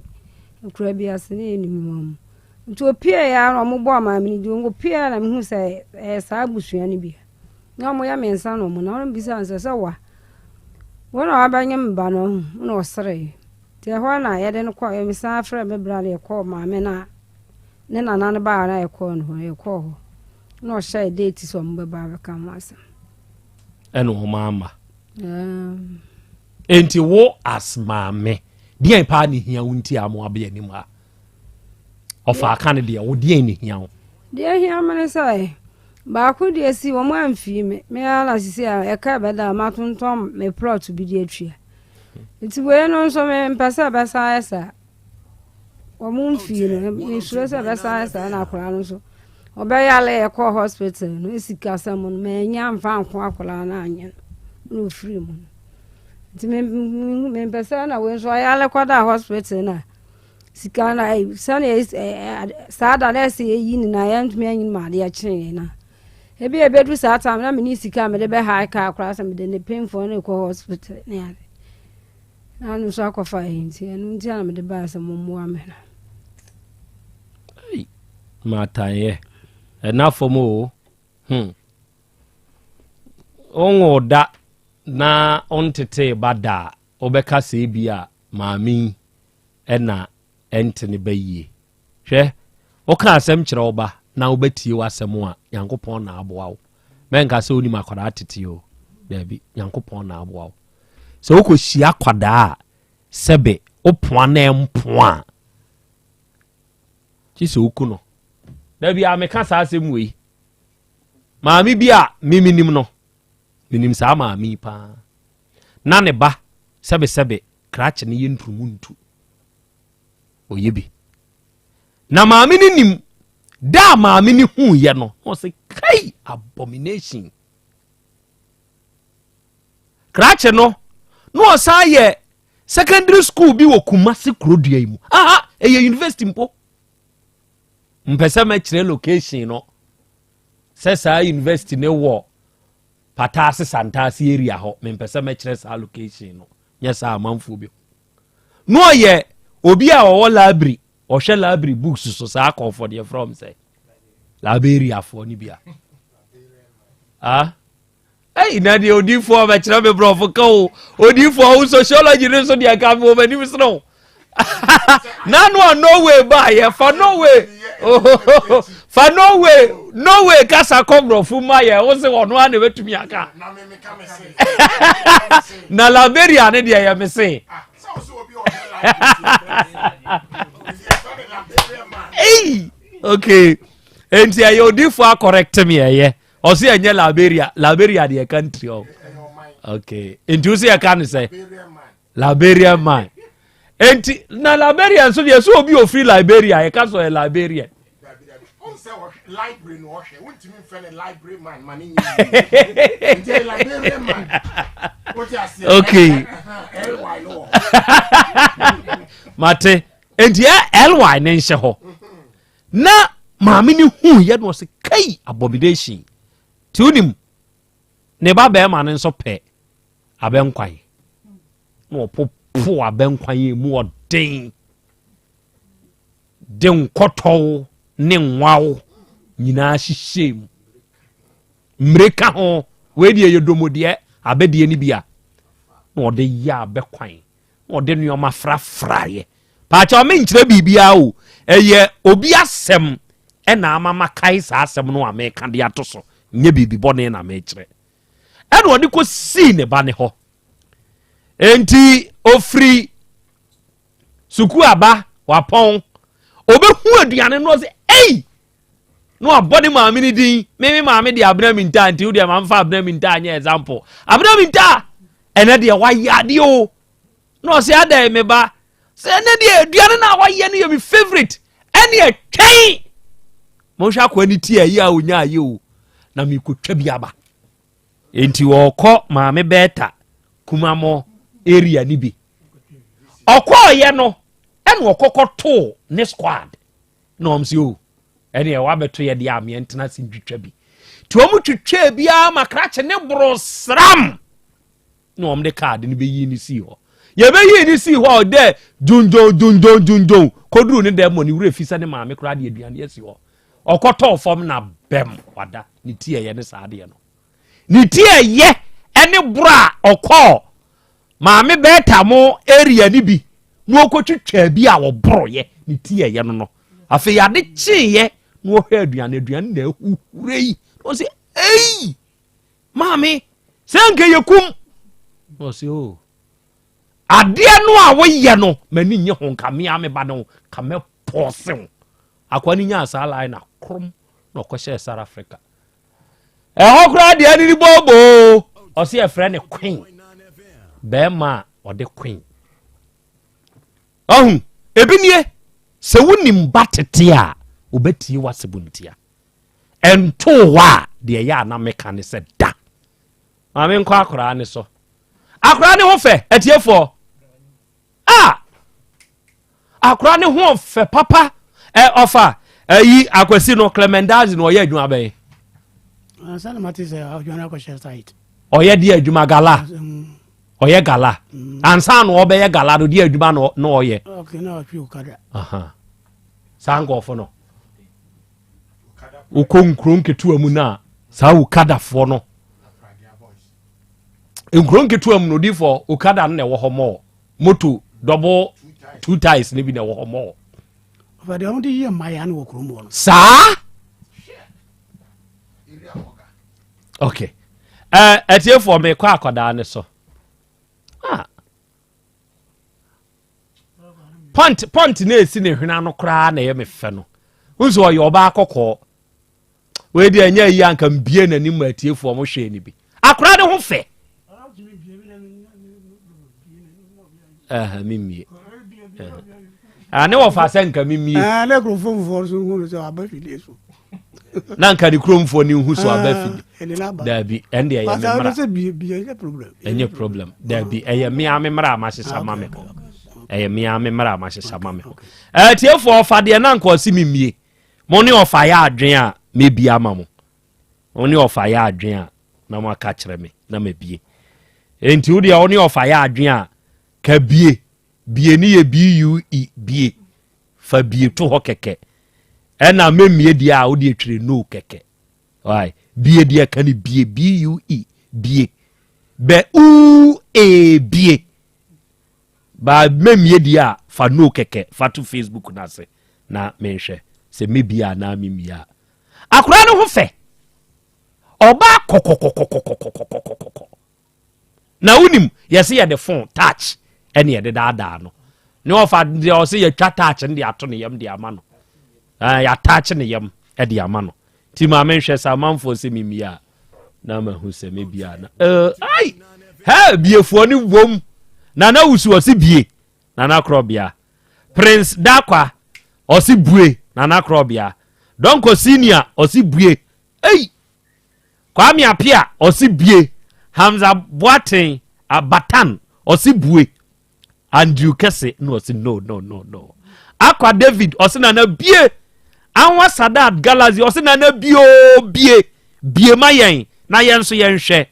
akura bi ase ne yɛnim wɔn. Nti ɔpue ara na ɔmo bɔɔ maame no din. Ɔpue ara na mehuu sɛ ɛyɛ saa abusua no bi. Na ɔmo yɛ mmiɛnsa na ɔmo nam. Na mebisa no sɛ, sɛ wa? Wo na wabɛnye me ba no? Na ɔseree. Nti ɛhɔ ara na yɛde no kɔ, mesan frɛɛ me bra na yɛkɔɔ maame no a Ne nana no baa na yɛkɔɔ no hɔ, yɛkɔɔ hɔ na ɔhyɛɛ date sɛ ɔmo bɛba abɛka ho asɛm. Ɛna ɔmo ama. Enti wo as maame, deɛn paa ne hia wo nti a mo abɛ anim ha? Ɔfa aka no deɛ, wo deɛn ne hia wo? Deɛ hia me ne sɛ, baako deɛ si wɔn amfii me, me ara na sisi a ɛka ɛbɛda a matontɔn me plot bi de atua. Nti wei no nso me mpɛ sɛ ɛbɛsan ayɛ saa. Wɔn mfii no, mesuro sɛ ɛbɛsan ayɛ saa na akwadaa no nso ɔbɛyare yɛkɔɔ hospital no sikasɛm no manya mfa nko akwadaa no anyɛ no na ɔfiri mu no nti mempɛ sɛ na wei nso ɔyare kɔda hospital no a sika no sɛdeɛ saa da no ɛsɛ yɛyi no na yɛntumi anyi no ma adeɛ kyeeɛ no a ebi ɛbɛdu saa time na menni sika a mede bɛhae kaa koraa sɛ mede ne pemfoɔ no rekɔ hospital ne ade Na ɔno nso akɔfa yɛn nti ɛno nti na mede baa sɛ mommoa me no. Ei, matanyɛ ɛna fam o hmm. Wonwo da na wontetee ba da a wobɛka sɛ ebi a maame yi ɛna ɛnte ne ba yie. Hwɛ, woka asɛm kyerɛ wo ba na wobɛtie w'asɛm a, Nyankopɔn na aboa wo. Mɛnka sɛ wonim akwadaa tete o. Daabi, Nyankopɔn na aboa wo. Sɛ wokɔhyia akwadaa a, sɛbe wopoa na ɛmpoa a, gye sɛ woku no. Da bi a meka saa asɛm wei. Maame bi a me menim no, menim saa maame yi paa. Na ne ba, sɛbesɛbe, krakye no yɛ nturumu ntu. ɔyɛ bi na maame no nim da a maame no huiɛ no na ɔsɛ kai abomination krakye no na ɔsan yɛ secondary school bi wɔ Kumasi kurodua yi mu aha ɛyɛ university mpo mpɛ sɛ mɛkyerɛ location no sɛ saa university no wɔ pataase santaase area hɔ mempɛ sɛ mɛkyerɛ saa location no nyɛ saa amanfoɔ bi na ɔyɛ obi a ɔwɔ library ɔhwɛ library books so saa akɔnfɔ deɛ frɛ ɔm sɛ liberiafoɔ no bi a ah ɛyi na deɛ odiifoɔ bɛkyerɛ me borɔfo ka o odiifoɔ wo sociology no nso deɛ ka me wɔ m'anim sene o nanu a norway ba yɛ fa norway fa norway norway kasa kɔ borɔfo ma yɛ wo se ɔno a na ɛbɛtumi aka na liberia ne deɛ yɛ me se Ei, okay nti ɛyɛ odifo akɔrɛkte me ɛyɛ ɔse ɛnyɛ liberia liberia deɛ country ɔ okay nti wo se yɛka ne sɛ Liberian man. Enti na Liberia nso deɛ sɛ obi ofiri Liberia yɛka sɛ ɔyɛ Liberian. Okay. Mate. Enti ly ne nhyɛ hɔ. Na maame no hu yɛ no ɔsɛ kai abomination. Ti wonim ne ba bɛrima no nso pɛ abɛnkwan. Na ɔpopo abɛnkwan yi mu ɔden. De nkɔtɔw ne nwaw nyinaa hyehyɛ mu. Mmire ka ho, wei deɛ yɛ domodeɛ, abɛdeɛ no bi a, na ɔde yɛ abɛkwan, na ɔde nneɛma frafraeɛ. Paakyɛw menkyerɛ biribiara o, ɛyɛ obi asɛm ɛna ama makae saa asɛm no a meka de ato so, nyɛ biribi bɔne na mekyerɛ. Ɛna ɔde kɔsii ne ba ne hɔ. Enti ofiri sukuu aba, wapɔn, ɔbɛhu aduane no ɔsɛ, ei! na wabɔ ne maame no din me me maame de abena mintaa nti wodeɛ ma mfa abena mintaa nyɛ example abena mintaa ɛnɛ deɛ wayɛ adeɛ o na ɔsɛ adɛn me ba sɛ ɛnɛ deɛ aduane no a wayɛ no yɛ me favorite ɛne ɛtwɛn monhwɛ akoa ne ti a ɛyɛ a ɔnya ayɛ o na mekɔtwa bi aba enti wɔkɔ maame bɛɛta kumamɔ area no bi ɔkɔɔyɛ no ɛna ɔkɔkɔtoo ne squad na wɔn sɛ o ɛne ɛwɔ abɛto yɛ deɛ ameɛ ntena ase ntwitwa bi nti wɔn twitwa biara ma krakye ne boro sram na wɔn de kaade no bɛyi ne sii hɔ yɛbɛyi ne sii hɔ dɛ dwondwon dwondwon dwondwon kɔduru ne dɛm mɔ ne wura fi sɛ ne maame koraa de aduane asi hɔ ɔkɔtɔɔ fam na bɛm wada ne ti ɛyɛ ne saa adeɛ no ne ti ɛyɛ ɛne boro a ɔkɔɔ Maame Bertha mo area no bi na ɔkɔtwitwaa bi a ɔboroeɛ ne ti ɛyɛ no no. Afei ade kyeeɛ na ɔhwɛ aduane, aduane na ahuhure yi. Na ɔsɛ, ei, maame, sɛ nka yɛ kum. Na ɔsɛ, o, oh, adeɛ no a woyɛ no, m'ani nye ho, nka mea me ba no, nka mɛpɔɔse wo. Akoa no nyaa saa line na krom na ɔkɔhyɛɛ South Africa. Ɛhɔ koraa deɛ ɛne ne booboo. Ɔse yɛfrɛ no queen. Bɛrima a ɔde queen. Ɔhu, ebi nie, sɛ wonim ba tete a, wobɛtie w'asɛm ntia. Ɛntoo hɔ a, deɛ ɛyɛ a na meka ne sɛ da. Maame nkɔ akoraa ne so. Akoraa ne ho fɛ, atiefoɔ. Ah! Akora ne ho ɔfɛ papa. Ɛ ɔfa ɛyi akwasi no Clement Dazi no ɔyɛ adwuma bɛn? Ansa na mate sɛ adwuma no akɔhyɛ site. Ɔyɛ deɛ adwuma gala. Mm. Ɔyɛ gala. Mm. Ansa na ɔbɛyɛ gala no deɛ adwuma na ɔyɛ. Okay, na ɔtwe okada. Aha. Saa nkɔɔfo no. Wokɔ nkuro nketewa mu no a saa okadafoɔ no. Nkuro nketewa mu no odiifoɔ okada no na ɛwɔ hɔ mɔɔ. Moto double two tiles no bi na ɛwɔ hɔ mɔɔ. Ɔfɛ deɛ wɔde yɛ mmayewa no wɔ kurom hɔ no. Saa. Okay. Ɛɛ atiefoɔ mekɔ akwadaa ne so. Ah. Pɔnt pɔnt na esi ne hwene ano koraa na ɛyɛ me fɛ no. Nso ɔyɛ ɔbaa kɔkɔɔ. Wei deɛ ɛnyɛ ayi anka mbie n'anim ma atiefoɔ mo hwɛɛ ne bi. Akora ne ho fɛ. Ɛhɛn memmie. Ah, ne wɔfa sɛ nka memmie. Ah, ne kuromfoɔ nso hu no sɛ aba fidie so. Na nka ne kuromfoɔ ne hu so aba ah, fidie. Daabi, ɛn deɛ ɛyɛ me mmara. Ɛnyɛ problem. Daabi, ɛyɛ mmea me mmara a mahyehyɛ ama me ho. Ɛyɛ mmea me mmara a mahyehyɛ ama me ho. Atiefoɔ ɔfa deɛ na nka ɔsi memmie. Mo ne ɔfa yɛ adwene a mebie ama mo. Mo ne ɔfa yɛ adwene a na mo aka kyerɛ me na mabie. Enti wo deɛ wo ne ɔfa yɛ adwene a ka bie. Bie ne yɛ B-U-E bie. Fa bie to hɔ kɛkɛ. Ɛna memmie deɛ a wo deɛ twerɛ no kɛkɛ. Why? Bie deɛ ka ne bie B-U-E bie. Bɛ U-E bie. Ba memmie deɛ a fa no kɛkɛ fa to Facebook no ase na menhwɛ sɛ mebie anaa memmie a. Akwadaa no ho fɛ. Ɔbaa kɔkɔkɔkɔkɔkɔkɔkɔkɔ. Na wonim yɛse yɛde phone touch ɛne yɛde daadaa no. Ne ɔfa deɛ ɔse yɛtwa touch no de ato ne yam de ama no. Ɛɛ yɛatouch ne yam de ama no. Ti ma menhwɛ sɛ amanfoɔ sɛ memmie a na mahu sɛ mebie a na ɛɛ ai hɛ biefoɔ ne wom. Nana wusu ɔse bie Nana Korɔbea. Prince Dakwa ɔse bue Nana Korɔbea. Donko Senior ɔse bue. Ei! Kwame Apia ɔse bue. Hamza Boateng Abatan ɔse bue. Andrew Kɛse na ɔse no no no no. Akwa David ɔse nana bie. Anwa Sadat Galaxy ɔse nana bie oo bie. Bie ma yɛn na yɛn nso yɛnhwɛ.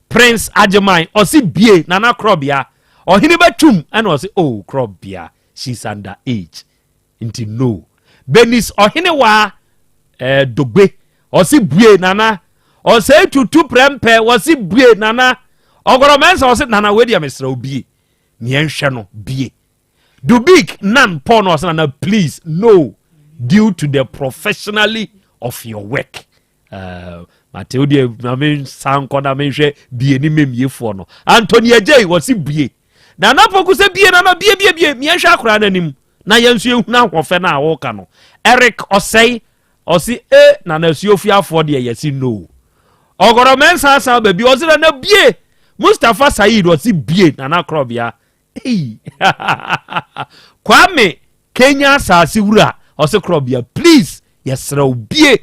Prince Agyeman ɔse bie nana korɔbea. Ɔhene bɛtwum ɛna ɔse oh korɔbea she's under age nti no. Benis ɔhene waa eh, Dogbe ɔse bue nana. Ɔsɛe tutu prɛmpɛ wɔse bue nana. Ɔgɔrɔ Mensah ɔse nana wei deɛ mesrɛ wo bie. Neɛ nhwɛ no bie. Dubik nan Paul no ɔse nana please no due to the professionally of your work. Uh, mate wo deɛ na mensan nkɔ na menhwɛ bie ne memiefoɔ no. Anthony Agyei wɔse bue. Nana Poku sɛ bie nana bie bie bie meɛnhwɛ akoraa no anim na yɛn nso yɛhunu ahoɔfɛ no a wɔka no. Eric Ɔsɛe Ɔse e Nana Asuofiafoɔ deɛ yɛse no. Ɔgɔrɔ Mensah asan ba bio ɔse Nana bie! Mustapha Saeed ɔse bie Nana Korɔbea ei Kwame Kenya asase wura ɔse Korɔbea please yɛsrɛ wo bie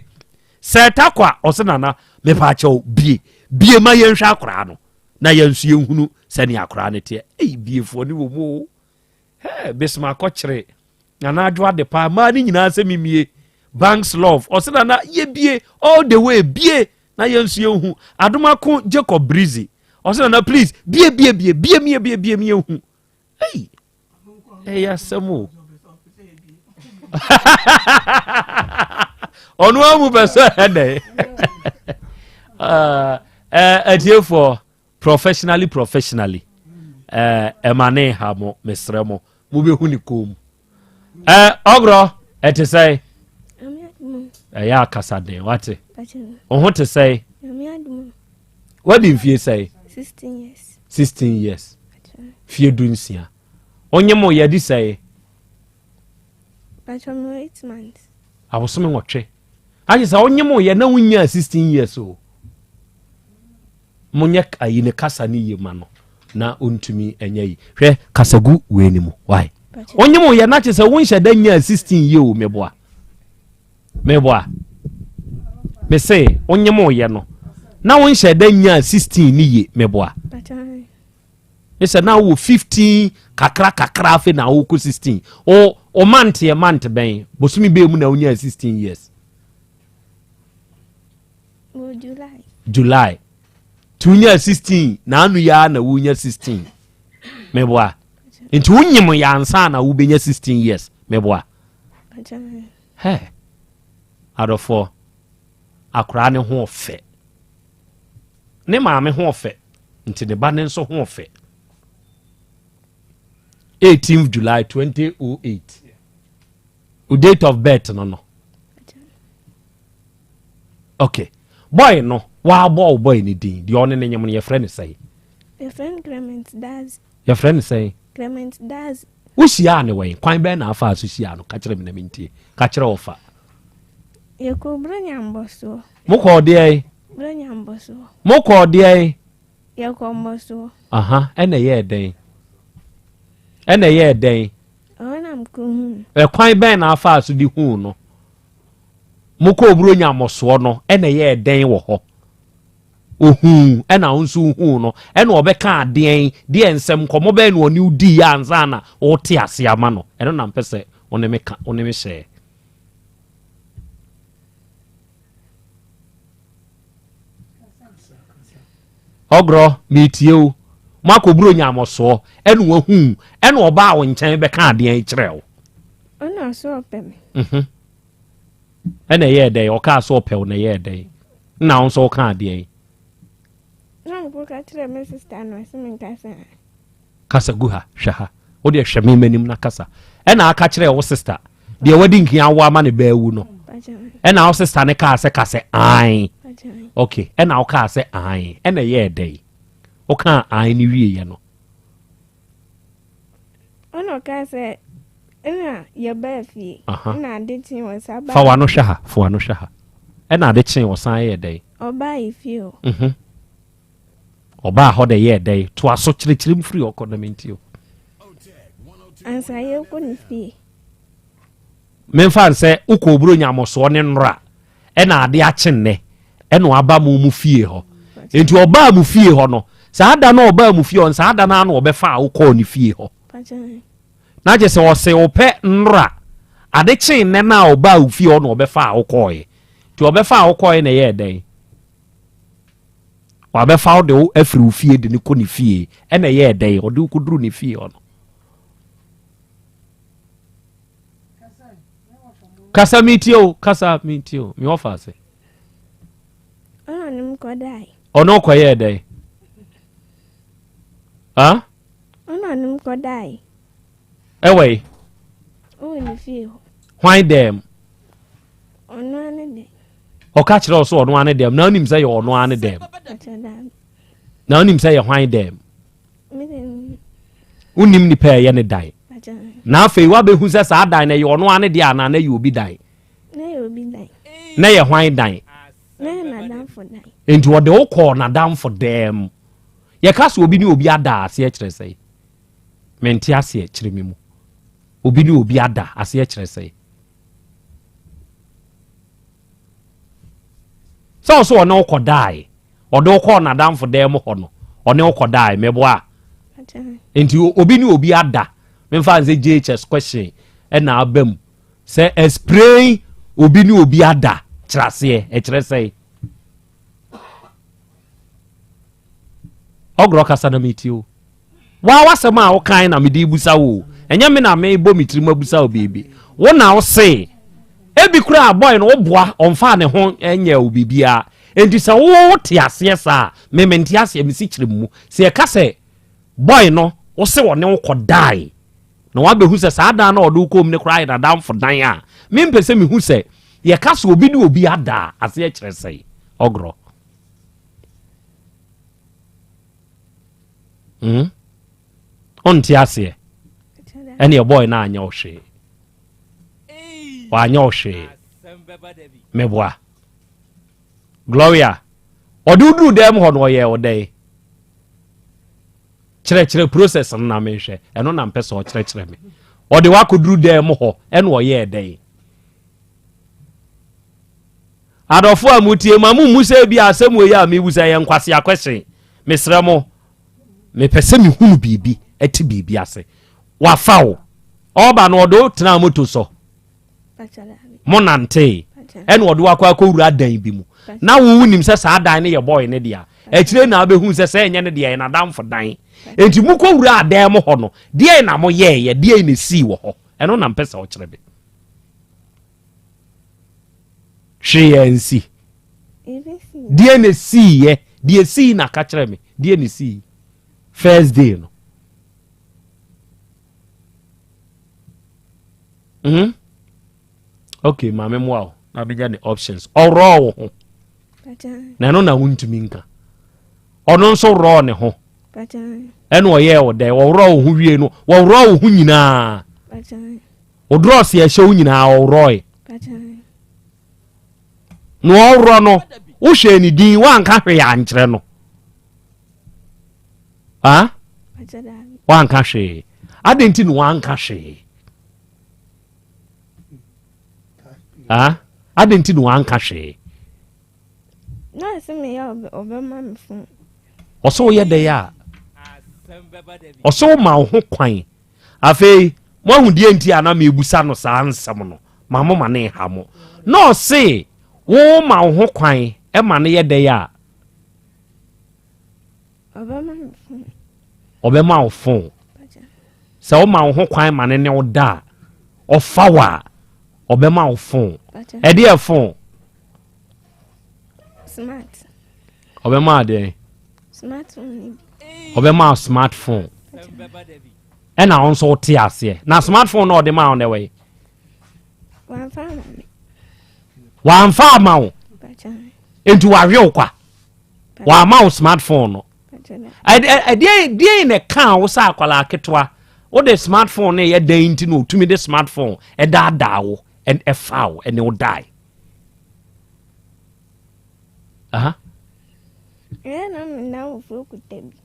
Sir Takwa ɔse Nana mepaakyɛw bie bie ma yɛnhwɛ akoraa no na yɛn nso yɛnhunu sɛnea akoraa no teɛ ei biefoɔ ne wɔ mu o Hey, Bismarck kɔkyere Nana Adwo ade paa maa ne nyinaa sɛ mimie Banks love ɔsɛ nana yɛ bie all the way bie na yɛn nso yɛn hu Adomako Jacob Breezy ɔsɛ nana please bie bie bie bie mie bie bie mie hu ei ɛyɛ asɛm o ɔno amu bɛ sɛ ɛdɛ atiefoɔ professionally professionally ɛma ne ha mo mesrɛ mo mobɛhu ne kɔn mu ɔgorɔ ɛte sɛe ɛyɛ akasa den wate wo ho te sɛe wadi mfie sɛe 16 years fie du nsia wonye mo yɛdi sɛe abosome nwɔtwe agye sɛ wonye mo yɛ na wonya 16 years o Monyɛ ayi ne kasa no yie ma no na ɔntumi nyɛ yi. Hwɛ kasa gu wei no mu. Why? Wonyem wo yɛ na kyerɛ sɛ wonhyɛ da nyaa 16 yie o meboa. Meboa. Me se wonyem wo yɛ no na wonhyɛ da nyaa 16 ne yie meboa. Me sɛ na wowɔ 15 kakra kakra afei na wokɔ 16. O o month yɛ month bɛn? Bosome bɛn mu na wonyaa 16 years? July. July. Nti wonya 16 na ano yi ara na wonya 16. Meboa. Nti wonyim yɛ ansa na wobɛnya 16 years. Meboa. Hɛ. Adɔfoɔ, akoraa ne ho ɔfɛ. Ne maame ho ɔfɛ. Nti ne ba ne nso ho ɔfɛ. 18th July 2008. O date of birth no no. Okay. Boy no, wabɔ wo boy ne din. Deɛ ɔne ne nyem no yɛfrɛ no sɛn? Yɛfrɛ no Clement Dazi. Yɛfrɛ no sɛn? Clement Dazi. Wohyiaa ne wɛn? Kwan bɛn na afaa so hyiaa no? Ka kyerɛ me na mentie. Ka kyerɛ ɔfa. Yɛkɔɔ Buronya mbɔsoɔ. Mokɔɔ deɛn? Buronya mbɔsoɔ. Mokɔɔ deɛn? Yɛkɔɔ mbɔsoɔ. Aha, ɛna ɛyɛɛ dɛn? Ɛna ɛyɛɛ dɛn? Ɛhɔ na mekɔhuu no. Ɛkwan bɛn na afaa so de huu no? Mokɔɔ Buronya mmɔsoɔ no, ɛna ɛyɛɛ dɛn wɔ hɔ? Ohuu, ɛna wo nso wohuu no, ɛna ɔbɛkaa deɛn, deɛ nsɛm, nkɔmmɔ bɛn na ɔne wo diiɛ ansa na wote ase ama no? Ɛno na mpɛ sɛ wo ne me ka, wo ne me hyɛɛ. Ɔgorɔ, meretie wo. Moakɔ Buronya mmɔsoɔ, ɛna wahu, ɛna ɔbaa wo nkyɛn bɛkaa deɛn kyerɛɛ wo? Ɔna ɔsɛ ɔpɛ me. Mhm. Ɛna ɛyɛɛ dɛn? Ɔkaa sɛ ɔpɛ wo na ɛyɛɛ dɛn? Na wo nso wokaa deɛn? Na mekɔ ka kyerɛ me sista no ɔse menka sɛ. Kasa gu ha, hwɛ ha. Wo deɛ hwɛ me m'anim na kasa. Ɛna aka kyerɛ wo sista deɛ wadi nkin awo ama ne baa wu no. Ɛna wo sista ne kaa sɛ ka sɛ ae. Okay, ɛna wo kaa sɛ ae. Ɛna ɛyɛɛ dɛn? Wokaa ae no wieɛ no. Ɛna ɔkaa sɛ ɛna yɛbaa fie. Ɛna ade kyee ɔsan baa. Fa w'ano hwɛ ha, fa w'ano hwɛ ha. Ɛna ade kyee ɔsan yɛɛ dɛn? Ɔbaa yɛ fie hɔ. Mhm. Ɔbaa hɔ dɛ yɛɛ dɛn? Toa so kyerɛkyerɛ mu firi hɔ kɔ na mentie o. Ansa yɛkɔ ne fie. Memfa nsɛ wokɔ Buronya mmɔsoɔ ne nnora ɛna ade akye nnɛ ɛna waba mo mu fie hɔ. Nti ɔbaa mo fie hɔ no, saa da no ɔbaa mo fie hɔ no, saa da no ara na ɔbɛfaa wo kɔɔ ne fie hɔ. Na kyerɛ sɛ ɔse wopɛ nnora ade kyee nnɛ no a ɔbaa wo fie hɔ na ɔbɛfa a wokɔɔeɛ. Nti ɔbɛfa a wokɔɔeɛ na ɛyɛɛ dɛn? Wabɛfa wo de wo afiri wo fie de ne kɔ ne fie ɛna ɛyɛɛ dɛn? Ɔde wo kɔduru ne fie hɔ no. Kasa metie o, kasa metie o, me ɔfa ase. Ɔna ne mu kɔdae. Ɔne ɔkɔyɛɛ dɛn? Ha? Ɔna ne mu kɔdae. Ɛwɔ yi? Ɔwɔ ne fie hɔ. Hwan dɛm? Ɔno ane dɛm. Ɔka kyerɛ wo sɛ ɔno ane dɛm na wonim sɛ yɛ ɔno ane dɛm. Na wonim sɛ yɛ hwan dɛm? Wonim nipa ɛyɛ ne dan. Na afei woabɛhu sɛ saa dan no ɛyɛ ɔno ane deɛ anaa na ɛyɛ obi dan? Na ɛyɛ hwan dan? Nti ɔde wo kɔɔ n'adamfo dɛm. Yɛka sɛ obi ne obi ada aseɛ kyerɛ sɛ? Mente aseɛ kyerɛ me mu. Obi ne obi ada aseɛ kyerɛ sɛ? Sɛ ɔsɛ ɔne wo kɔdae, ɔde wo kɔɔ n'adamfo dan mu hɔ no, ɔne wo kɔdae, meboa. Nti obi ne obi ada, memfa nsɛ JHS question ɛna aba mu. Sɛ explain obi ne obi ada, kyerɛ aseɛ, ɛkyerɛ sɛ. Ɔgorɔ kasa na metie o. Waa w'asɛm a wokae na mede rebusa wo o. Ɛnyɛ me na mebɔ me tirim abusa wo biribi. Wo na wo se ebi koraa boy no woboa ɔmfaa ne ho nyɛɛ wo biribiara. Enti sɛ wo te aseɛ saa a, me mente aseɛ, mesi kyerɛ mu. Sɛ yɛka sɛ boy no wo se ɔne wo kɔdae na wabɛhu sɛ saa dan no a ɔde wo kɔɔ mu no koraa yɛ n'adamfo dan a, mempɛ sɛ mehu sɛ yɛka sɛ obi ne obi ada a, aseɛ kyerɛ sɛn? Ɔgorɔ. Hmm? Ɔnte aseɛ. Ɛne ɛbɔɔ no anyɛ wo hwee. Wanyɛ wo hwee. Meboa. Gloria, ɔde wo duru dɛm hɔ no ɔyɛɛ wo dɛn? Kyerɛkyerɛ process no na menhwɛ. Ɛno na mpɛ sɛ ɔkyerɛkyerɛ me. Ɔde wakɔduru dɛm hɔ ɛna ɔyɛɛ dɛn? Adɔfo a motie, ma mommu sɛ ebia asɛm wei a mebisa yɛ nkwasea question. Mesrɛ mo, mepɛ sɛ mehunu biribi, ɛte biribi ase. Wafa wo. Ɔba no ɔde wo tenaa moto so. Mo nantee. Ɛna ɔde wakɔ akɔwura dan bi mu. Na wo wonim sɛ saa dan no yɛ bɔɔl ne dea. Akyire na abɛhu sɛ sɛ ɛnyɛ ne deɛ, ɛyɛ n'adamfo dan. Enti mokɔwura dan mu hɔ no, deɛn na moyɛeɛ? Deɛn na ɛsii wɔ hɔ? Ɛno na mpɛ sɛ ɔkyerɛ me. Hwee ansi. Deɛ na esiiɛ, deɛ esii na ka kyerɛ me, deɛ na esii first day no. Mm? Okay, maame mmoa wo na menya ne options. Ɔworɔɔ wo ho. Na ɛno na wontumi nka. Ɔno nso worɔɔ ne ho. Ɛna ɔyɛɛ wo dɛn? Ɔworɔɔ wo ho wie no, wɔworɔɔ wo ho nyinaa. Wo drɔs yɛ ɛhyɛ wo nyinaa ɔworɔe. Na ɔworɔ no, wohwɛɛ ne din, woanka hwee ankyerɛ no. Ha? Woanka hwee. Adɛn nti na woanka hwee? Ha? Adɛn nti na woanka hwee? Na ɔsɛ meyɛ ɔbɛma me fon. Ɔsɛ woyɛ dɛn a? Ɔsɛ woma wo ho kwan. Afei, moahu deɛ nti a na mebusa no saa nsɛm no, ma mo ma ne nha mo. Na ɔse, wo ma wo ho kwan ma no yɛ dɛn a? Ɔbɛma wo fon. Sɛ woma wo ho kwan ma no ne wo da a, ɔfa wo a, ɔbɛma wo fon. Ɛdeɛ fon? Smart. Ɔbɛma adeɛ? Smartphone bi. Ɔbɛma smartphone. Ɛna wo nso wote aseɛ. Na smartphone na ɔde maa wo na ɛwɔ yi. Wamfa ama me. Wamfa ama wo. Nti wawe wo kwa. Wama wo smartphone no. Ɛdeɛ deɛ na ɛka wo sɛ akwadaa ketewa wode smartphone no yɛ dɛn nti na otumi de smartphone ɛdaadaa wo ɛfa wo ɛne wo dae. Aha. Ɛyɛ na me nnamfoɔ kuta bi.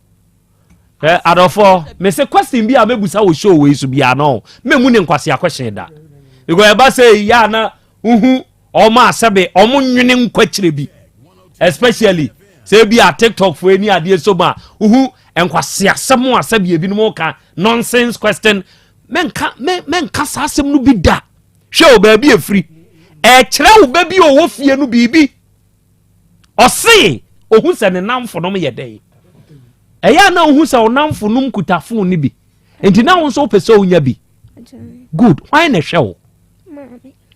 Ɛ adɔfoɔ mese question bi a mɛbusa wɔ show wei so biara no mɛmu ne nkwasea question da because ɛba sɛ yɛ a na wohu ɔmo asɛbe ɔmo nwene nkwakyire bi especially. Sɛ ebi a TikTok foɔ ani adeɛ so mu a, wohu nkwaseasɛm a sɛbi ebinom ka nonsense question. Menka menka saa asɛm no bi da. Hwɛ o baabi efiri. Ɛkyerɛ wo ba bi a ɔwɔ fie no biribi. Ɔse ohu sɛ ne namfo nom yɛ dɛn. Ɛyɛ a na ohu sɛ ɔnamfo nom kuta phone no bi. Nti na wo nso wopɛ sɛ wonya bi. Good. Hwan na ɛhwɛ wo?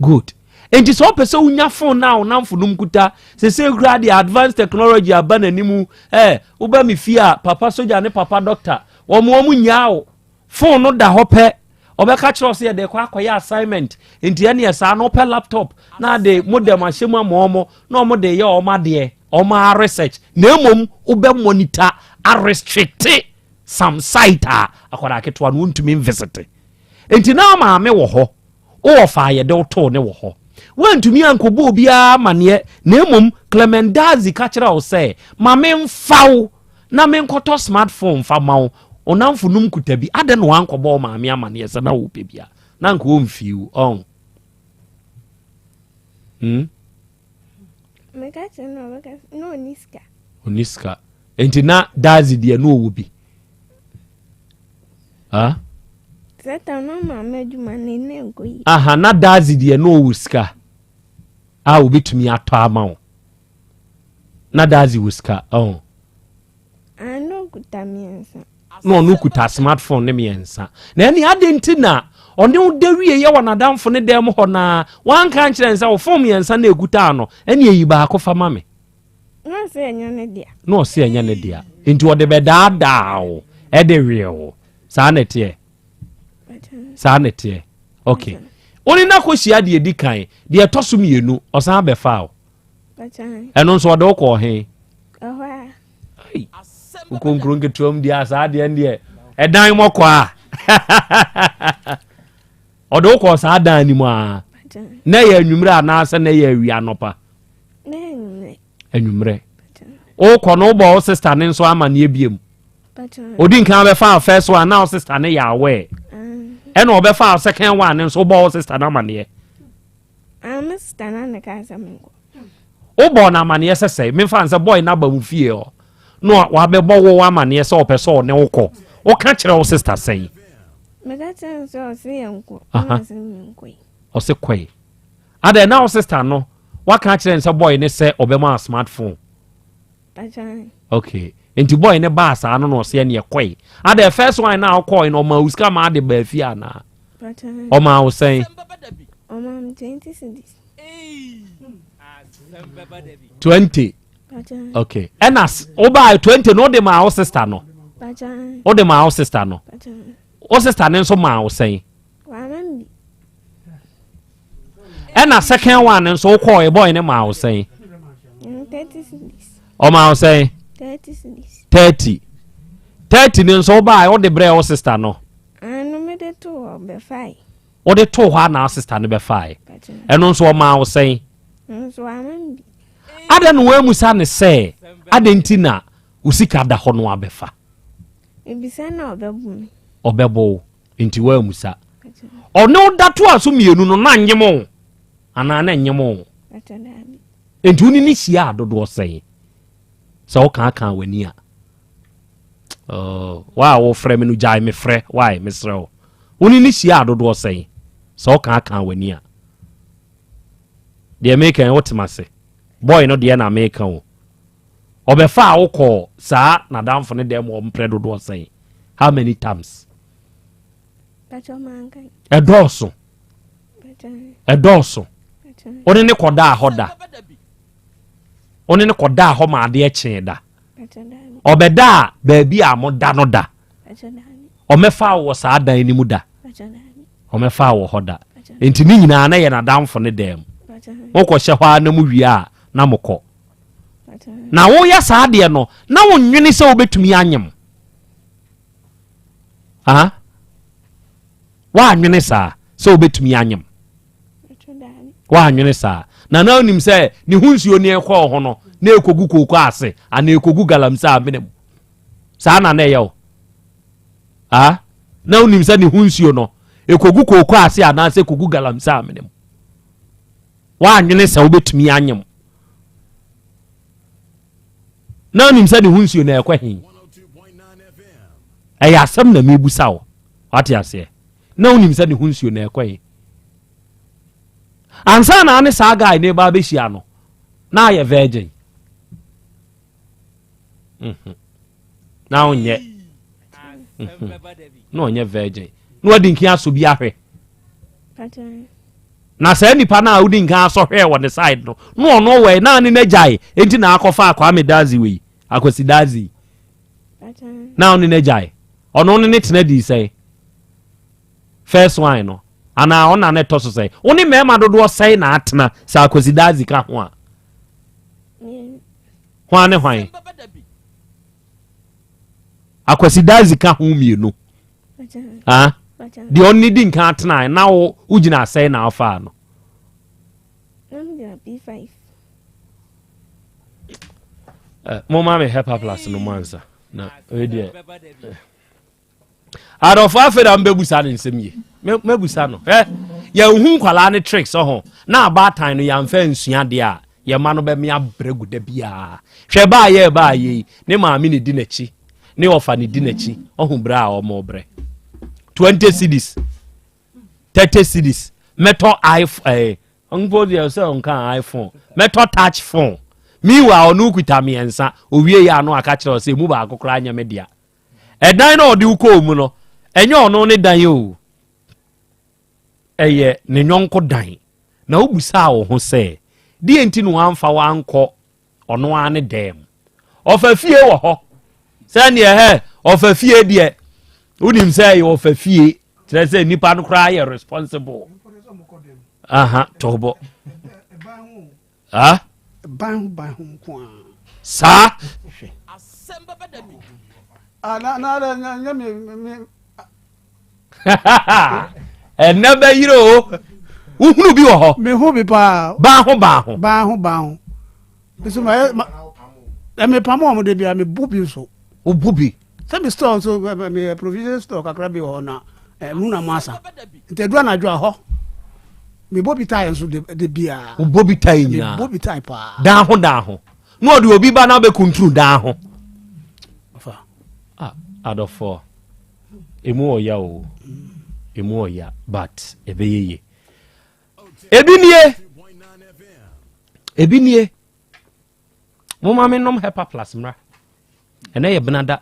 Good. Nti sɛ wopɛ sɛ wonya phone na wo namfo nom kuta sese kura deɛ advanced technology aba n'anim ɛ woba me fie a papa soja ne papa doctor wɔn wɔn nyaa wo phone no da hɔ pɛ ɔbɛka kyerɛ sɛ yɛde kɔ akɔyɛ assignment nti ɛneɛ saa na wopɛ laptop na de modem ahyɛ mu ama wɔn na wɔn de yɛ wɔn adeɛ wɔn a research na mmom wobɛ monitor a restrict some site a akwadaa ketewa no wontumi nvisit. Nti na maame wɔ hɔ, wowɔ fa a yɛde wo too ne wɔ hɔ. Woantumi ankɔbɔ obiara amaneɛ na mmom Clement Dadzie ka kyerɛ wo sɛ ma memfa wo na menkɔtɔ smartphone mfa ma wo. Wo namfonom kuta bi, adɛn na woankɔbɔ wo maame amaneɛ sɛ na wopɛ bi a? Na anka ɔmfii wo, ɔn? Hmm? Meka kyerɛ no ɔbɛka na ɔni sika. Ɔni sika. Nti na Dadzie deɛ na ɔwɔ bi. Ah? Sɛ na maame adwuma no ne nkɔ yi. Aha, na Dadzie deɛ na ɔwɔ sika a obetumi atɔ ama wo. Na Dadzie wɔ sika, ɔn. Ah, na ɔkuta mmiɛnsa. Na ɔno kuta smartphone ne mmiɛnsa. Na ɛne ade nti na ɔne wo da wie yɛ wɔ n'adamfo ne dan mu hɔ naa wanka nkyerɛ n sɛ wo phone mmiɛnsa na ekuta no ɛne eyi baako fa ma me. Na ɔsɛ ɛnyɛ ne dea. Na ɔsɛ ɛnyɛ ne dea. Nti ɔde bɛdaadaa wo ɛde weɛ wo. Saa na ɛteɛ. Saa na ɛteɛ. Okay. Wo ne no akɔhyia deɛ ɛdi kan, deɛ ɛtɔ so mmienu, ɔsan bɛfaa wo. Ɛno nso ɔde wo kɔɔ he? Wokɔ nkuro nketewa mu deɛ a saa deɛ deɛ ɛdan mɔkɔ a ɔde wo kɔɔ saa dan no mu a na ɛyɛ anwummerɛ anaasɛ na ɛyɛ awia anɔpa? Anwummerɛ. Wokɔ no wobɔ wo sista ne nso amanneɛ biom. Odi nkan bɛfa first one na wo sista ne yɛ aware. Ɛna ɔbɛfa second one ne nso wobɔ wo sista no amanneɛ. Ah, me sista na ne kaa sɛ menkɔ. Wobɔ no amanneɛ sɛ sɛ memfa n sɛ boy no aba mu fie hɔ na wabɛbɔ wo amanneɛ sɛ ɔpɛ sɛ ɔne wo kɔ. Woka kyerɛ wo sista sɛn? Meka kyerɛ no sɛ ɔse yɛnkɔ. Ɛna ɔse menkɔ yi. Ɔse kɔe. Adɛn na wo sista no waka kyerɛ no sɛ boy ne sɛ ɔbɛma smartphone? Okay. Nti boy ne baa saa no na ɔse ɛneɛ kɔe. Adɛn first one na wokɔe no ɔma wo sika ma ade baa fie anaa? Ɔma wo sɛn? Ɔma me 20 cedis. 20. Okay. Ɛna wobaa 20 no wode maa wo sister no? Wode maa wo sister no? Wo sister ne nso maa wo sɛn? Ɛna second one nso wokɔɔ boy ne maa wo sɛn? Ɔmaa wo sɛn? 30. 30 ne nso wobaa wode brɛɛ wo sister no? Ano mede too hɔ bɛfae. Wode too hɔ a na wo sister no bɛfae. Ɛno nso ɔmaa wo sɛn? Nso wama me bi. Adɛn na woamusa ne sɛ adɛn nti na wo sika da hɔ no abɛfa? Mebisa na ɔbɛbo me. Ɔbɛbo wo nti woamusa. Ɔne wo da toa so mmienu no na nyem wo anaa na nyem wo? Nti wo ne ne hyia dodoɔ sɛn? Sɛ wokaakaa w'ani a. Oh, wa a wofrɛ me no gyae me frɛ why mesrɛ wo. Wo ne ne hyia dodoɔ sɛn? Sɛ wokaakaa w'ani a. Deɛ meka yi wotem ase. Boy no deɛ na meka o. Ɔbɛfa a wokɔɔ saa n'adamfo ne dɛm wɔ mprɛ dodoɔ sɛn? How many times? Ɛdɔɔso. Ɛdɔɔso. Wo ne ne kɔdaa hɔ da. Wo ne ne kɔdaa hɔ ma adeɛ kyee da. Ɔbɛdaa baabi a moda no da. Ɔmɛfa wɔ saa dan no mu da. Ɔmɛfa wɔ hɔ da. Nti ne nyinaa na yɛ n'adamfo ne dan mu. Mokɔhyɛ hɔ ara na mu wie a na mokɔ. Na woyɛ saa deɛ no na wonnwene sɛ wobɛtumi anyem. Ah? Woannwene saa sɛ wobɛtumi anyem. Woannwene saa. Na na wonim sɛ ne ho nsuo ne ɛkɔɔ ho no na ɛkɔgu kooko ase anaa ɛkɔgu galamsey amena mu. Saa na na ɛyɛ wo. Ah? Na wonim sɛ ne ho nsuo no ɛkɔgu kooko ase anaasɛ ɛkɔgu galamsey amena mu. Woannwene sɛ wobɛtumi anyem. Na wonim sɛ ne ho nsuo no ɛkɔ he? Ɛyɛ asɛm na mebusa wo. Wate aseɛ? Na wonim sɛ ne ho nsuo no ɛkɔ he? Ansa na ne saa guy ne ba abɛhyia no, na ayɛ virgin. Mhm. Na ɔnyɛ. Mhm. Na ɔnyɛ virgin. Na wadi nkin aso bi ahwɛ. Na saa nipa no a wodi nkan asɔ hwɛɛ wɔ ne side no, na ɔno wɔ na ne n'agyae, enti na akɔfa Kwame Dadzie wei, Akwasi Dadzie. Na ɔne n'agyae. Ɔno ne ne tena dii sɛn? First one no, anaa ɔna ne ɛtɔ so sɛn? Wo ne mmarima dodoɔ sɛn na atena sɛ Akwasi Dadzie ka ho a? Hwan ne hwan? Akwasi Dadzie ka ho mmienu. Ah, deɛ ɔno ne di nkan atena na wo wogyina asɛe na wofaa no. Eh, mo ma me hepa plus no mo ansa na wei deɛ eh. Adɔfo afei na mbɛbusa ne nsɛm yie mɛbusa no ɛ yɛnhu nkwalaa ne tricks ɔho na abaatan no yɛamfa nsua deɛ a yɛma no bɛme abrɛ gu da biara hwɛ baa yɛ baa yɛ yi ne maame ne di n'akyi ne ɔfa ne di n'akyi ɔho brɛ a ɔmo brɛ 20 cedis 30 cedis mɛtɔ iphone ɛɛ eh, mpo deɛ sɛ ɔnka iphone mɛtɔ touch phone meanwhile ɔno kuta mmiɛnsa owie yɛ ano aka kyerɛ ɔsɛ emu baako koraa nyɛ me dea Ɛdan no a ɔde wo kɔɔ mu no, ɛnyɛ ɔno ne dan o. Ɛyɛ ne yɔnko dan. Na wobusaa wo ho sɛ, deɛ nti na wamfa wo ankɔ ɔno ara ne dan mu? Ɔfa fie wɔ hɔ. Sɛdeɛ hɛ ɔfa fie deɛ, wonim sɛ ɛyɛ ɔfa fie. Kyerɛ sɛ nipa no koraa yɛ responsible. Aha, tɔbɔ. Ah? Ban ho ban ho nko a. Saa. Ah, na na na na me me. Ɛnɛ bɛyere o. Wohunu bi wɔ hɔ. Mehu bi paa. Ban ho ban ho. Ban ho ban ho. Nso ma ma ɛmi pam wɔn de bi a mi bu bi nso. O bu bi. Sɛ mi store nso mi yɛ provision store kakra bi wɔ hɔ na ɛmu na mo asa. Nti edu anadwo a hɔ. Mi bɔ bi tae nso de de bia. O bɔ bi tae nyinaa. Mi bɔ bi tae paa. Dan ho dan ho. Na ɔde obi ba na abɛkunturu dan ho. Fa. Ah, adɔfoɔ. Emu ɔya o. Emu ɔya but ɛbɛyɛ yie. Ebi nie. Ebi nie. Moma me nom hepa plus mmra. Ɛnɛ yɛ benada.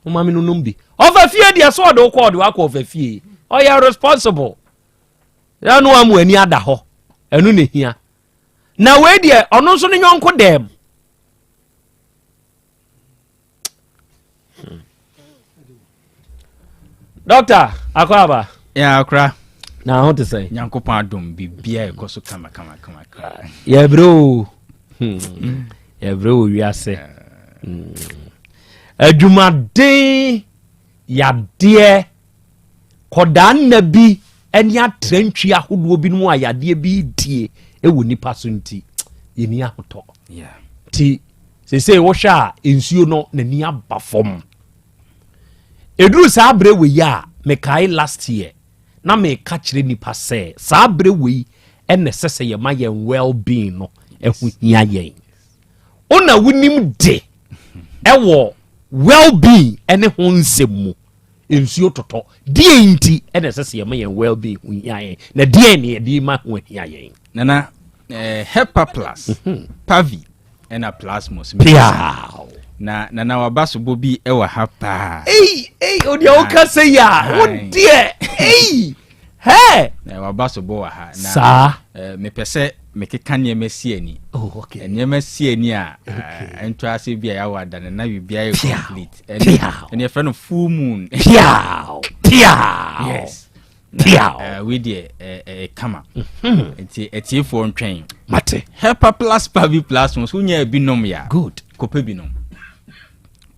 Moma me nom bi. Ɔfa fie deɛ so ɔde wokɔ ɔde wakɔ ɔfa fie. Ɔyɛ responsible. Ɛno amu ani ada hɔ. Ɛno na ehia. Na wei deɛ ɔno nso ne nyɔnko dɛm. Doctor, akɔ aba. Ya akora. Na ho te sɛn? Nyankopɔn adom bibia ɛkɔ so kama kama kama. Yɛbrɛ o. Hmm. Yɛbrɛ o wiase. Hmm. Adwumaden yadeɛ kɔdaa nna bi ne atrantwi ahodoɔ binom a yadeɛ bi die wɔ nipa so nti yɛni ahotɔ. Nti seesei wohwɛ a nsuo no n'ani aba fam. Ɛduru saa berɛ wei a mekae last year na meka kyerɛ nipa sɛ saa berɛ wei ɛna ɛsɛ sɛ yɛma yɛn well being no ɛho hia yɛn. Wo na wonim de ɛwɔ well being ɛne ho nsɛm mu. Nsuo totɔ. Deɛn nti ɛna ɛsɛ sɛ yɛma yɛn well being ho hia yɛn na deɛn na yɛde ma ho ahia yɛn? Nana, eh, Hepa Plus, mhm. Pavi, ɛna Plasmos. Piaw. Na nana waba so bɔ bi ɛwɔ ha paa. Ei, ei, odeɛ woka sɛ yi a, wodeɛ, ei, hɛ. Na waba so bɔ wɔ ha. Na, Saa. Eh, mepɛ sɛ mekeka nneɛma si ani. Oh, okay. Nneɛma si ani a, okay. Eh, ɛntɔ ase bi a yɛawɔ ada no na biribiara yɛ complete. Ɛne yɛfrɛ no full moon. Piaw, piaw. Yes. Piaw. Uh, wei deɛ ɛyɛ kama. Mhm. Nti atiefoɔ ntwɛn. Mate. Hepa plus pavi plus no so wonya bi nom ya. Good. Kɔpɛ bi nom.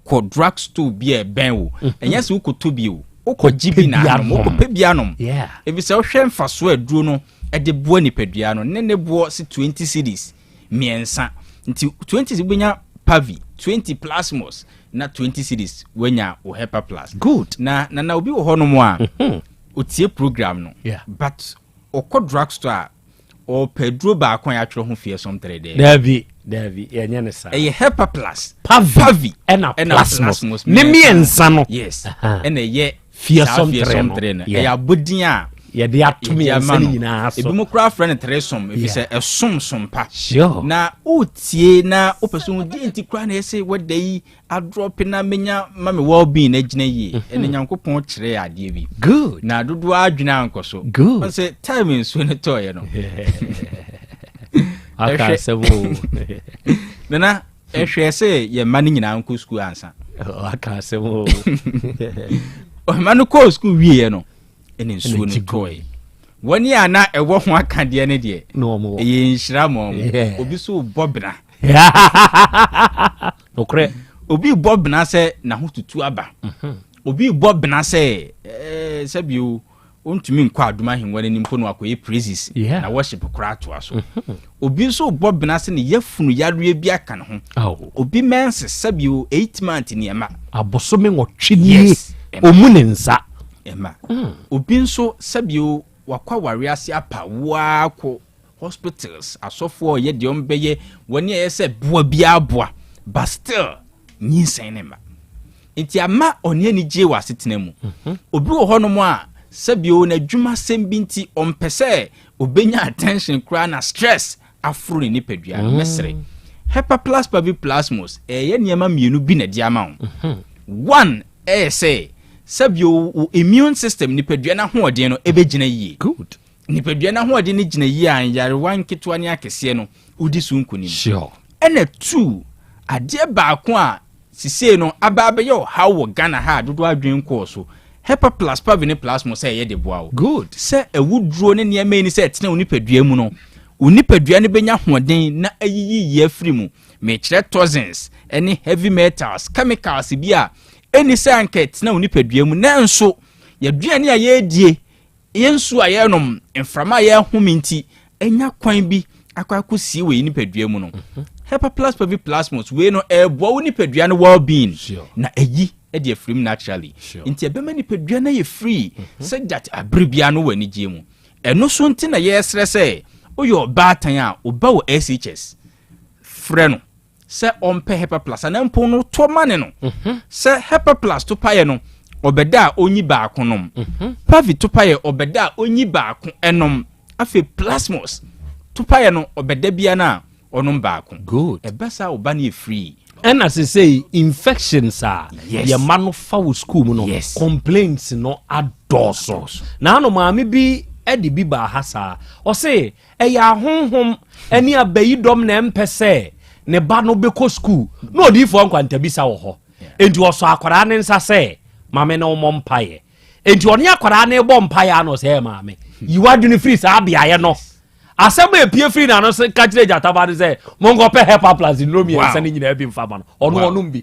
Kɔ drug store bi a ɛbɛn wo. Mhm. Ɛnyɛ sɛ wokɔtɔ bi o. Wokɔgye bi na anom. Wokɔpɛ bi anom. Yeah. Ebi sɛ wohwɛ mfasoɔ aduro no ɛde boa nipadua no ne ne boɔ si 20 cedis mmiɛnsa. Nti 20 cedis wobɛnya pavi 20 plasmos na 20 cedis wanya wo hepa plus. Good. Na na na obi wɔ hɔnom a mhm. otie program no. Yeah. But ɔkɔ drug store a ɔpɛ duro baako a yɛatwerɛ ho fearsome tere dɛ. Dabi. Dabi, yɛnyɛ ne saa. Ɛyɛ Hepaplus, Pavi, ɛna Plasmos. Ne mmiɛnsa no. Yes. Ɛna ɛyɛ fearsome tere no. Ɛyɛ abodin a yɛde ato mmiɛnsa no nyinaa so. Ebi mu koraa frɛ no teresom efisɛ ɛsom som pa. Na wotie na wopɛ sɛ wohu deɛ nti koraa na ɛsɛ wɔda yi adrɔpe na menya ma me well being agyina yie. Ɛna Nyankopɔn kyerɛɛ adeɛ bi. Good. Na dodoɔ adwene ankɔ so. Good. Wɔn sɛ time nsuo no tɔɔyɛ no. Aka asɛm o. Nana ɛhwɛ sɛ yɛn mma no nyinaa nkɔ sukuu ansa. Aka asɛm o. Mma no kɔɔ sukuu wieɛ no ɛna nsuo no tɔɔɛ. Wɔn a na ɛwɔ ho akadeɛ no deɛ ɛyɛ nhyira ma wɔn. Obi so bɔ bena. Nokorɛ. Obi bɔ bena sɛ n'ahotutu aba. Mhm. Obi bɔ bena sɛ ɛɛ sɛbio ontumi nkɔ adom ahengua no anim mpo na wakɔyɛ praises na worship koraa atoa so. Mhm. Obi nso bɔ bena sɛ ne yafunu yareɛ bi aka ne ho. Obi menses sɛbio 8 months ni ɛma. Abosome 8 nie ɔmu ne nsa. Ɛma. Obi nso sɛbio wakɔ aware ase apa woa kɔ hospitals, asɔfoɔ ɔyɛ deɛ ɔmbɛyɛ wɔne ɛyɛ sɛ boa biara boa, but still nyinsɛn ne ma. Nti ama ɔne anigye wɔ asetena mu. Obi wɔ hɔnom a sɛbio n'adwuma sɛm bi nti ɔmpɛ sɛ obɛnya attention koraa na stress aforo ne nipadua no. Mɛsrɛ, Hepaplus Paviplasmos ɛyɛ nneɛma mmienu bi na ɛde ama wo. One ɛyɛ sɛ sɛbio wo immune system, nipadua no ahoɔden no ɛbɛgyina yie. Good. Nipadua no ahoɔden no gyina yie a, nyarewa nketewa ne akɛseɛ no wodi so nkonim. Ɛna two, adeɛ baako a sisei no aba abɛyɛ ɔhaw wɔ Ghana ha a dodoɔ adwene kɔɔ so, Hepaplus Pavi ne Plasmos sɛ ɛyɛ de boa wo. Good. Sɛ awuduro ne nneɛma yi ni sɛ ɛtena wo nipadua mu no, wo nipadua no bɛnya ahoɔden na ayiyi yie afiri mu. Mekyerɛ toxins ne heavy metals, chemicals bi a ɛni sɛ anka ɛtena wo nipadua mu, nanso yɛaduane a yɛredie, yɛn nsuo a yɛrenom, mframa a yɛrehome nti ɛnya kwan bi akɔ akɔsie wɔ yɛn nipadua mu no. Hepaplus Paviplasmos wei no ɛreboa wo nipadua no well being na ɛyi ɛde afiri mu naturally. Nti ɛbɛma nipadua no ayɛ free sɛ that abere biara no wɔ anigyeɛ mu. Ɛno so nti na yɛresrɛ sɛ woyɛ ɔbaatan a ɔba wɔ SHS, frɛ no sɛ ɔmpɛ Hepaplus anaa mpo no tɔ ma ne no sɛ Hepaplus to paeɛ no ɔbɛda a ɔnyi baako nom, Pavi to paeɛ ɔbɛda a ɔnyi baako ɛnom, afei Plasmos to paeɛ no ɔbɛda bia no a ɔnom baako. Good. Ɛbɛ saa ɔba no yɛ free. Ɛna sesei infections a yɛma no fa wɔ school mu no, complaints no adɔɔso. Na ano maame bi de bi baa ha saa, ɔse ɛyɛ ahonhom ne abayidɔm na ɛmpɛ sɛ ne ba no bɛkɔ school, na odiyifoɔ nkwantabisa wɔ hɔ. Enti ɔsɔ akwadaa ne nsa sɛ maame ne wɔmmɔ mpaeɛ. Enti ɔne akwadaa ne bɔ mpaeɛ a, na ɔsɛ, "Ɛ maame, yi w'adwene firi saa beaeɛ no." Asɛm a epie firi n'ano sɛ ka kyerɛ gyataba no sɛ monkɔpɛ Hepaplus nnuro mmiɛnsa no nyinaa bi mfa ma no, ɔno ɔnom bi.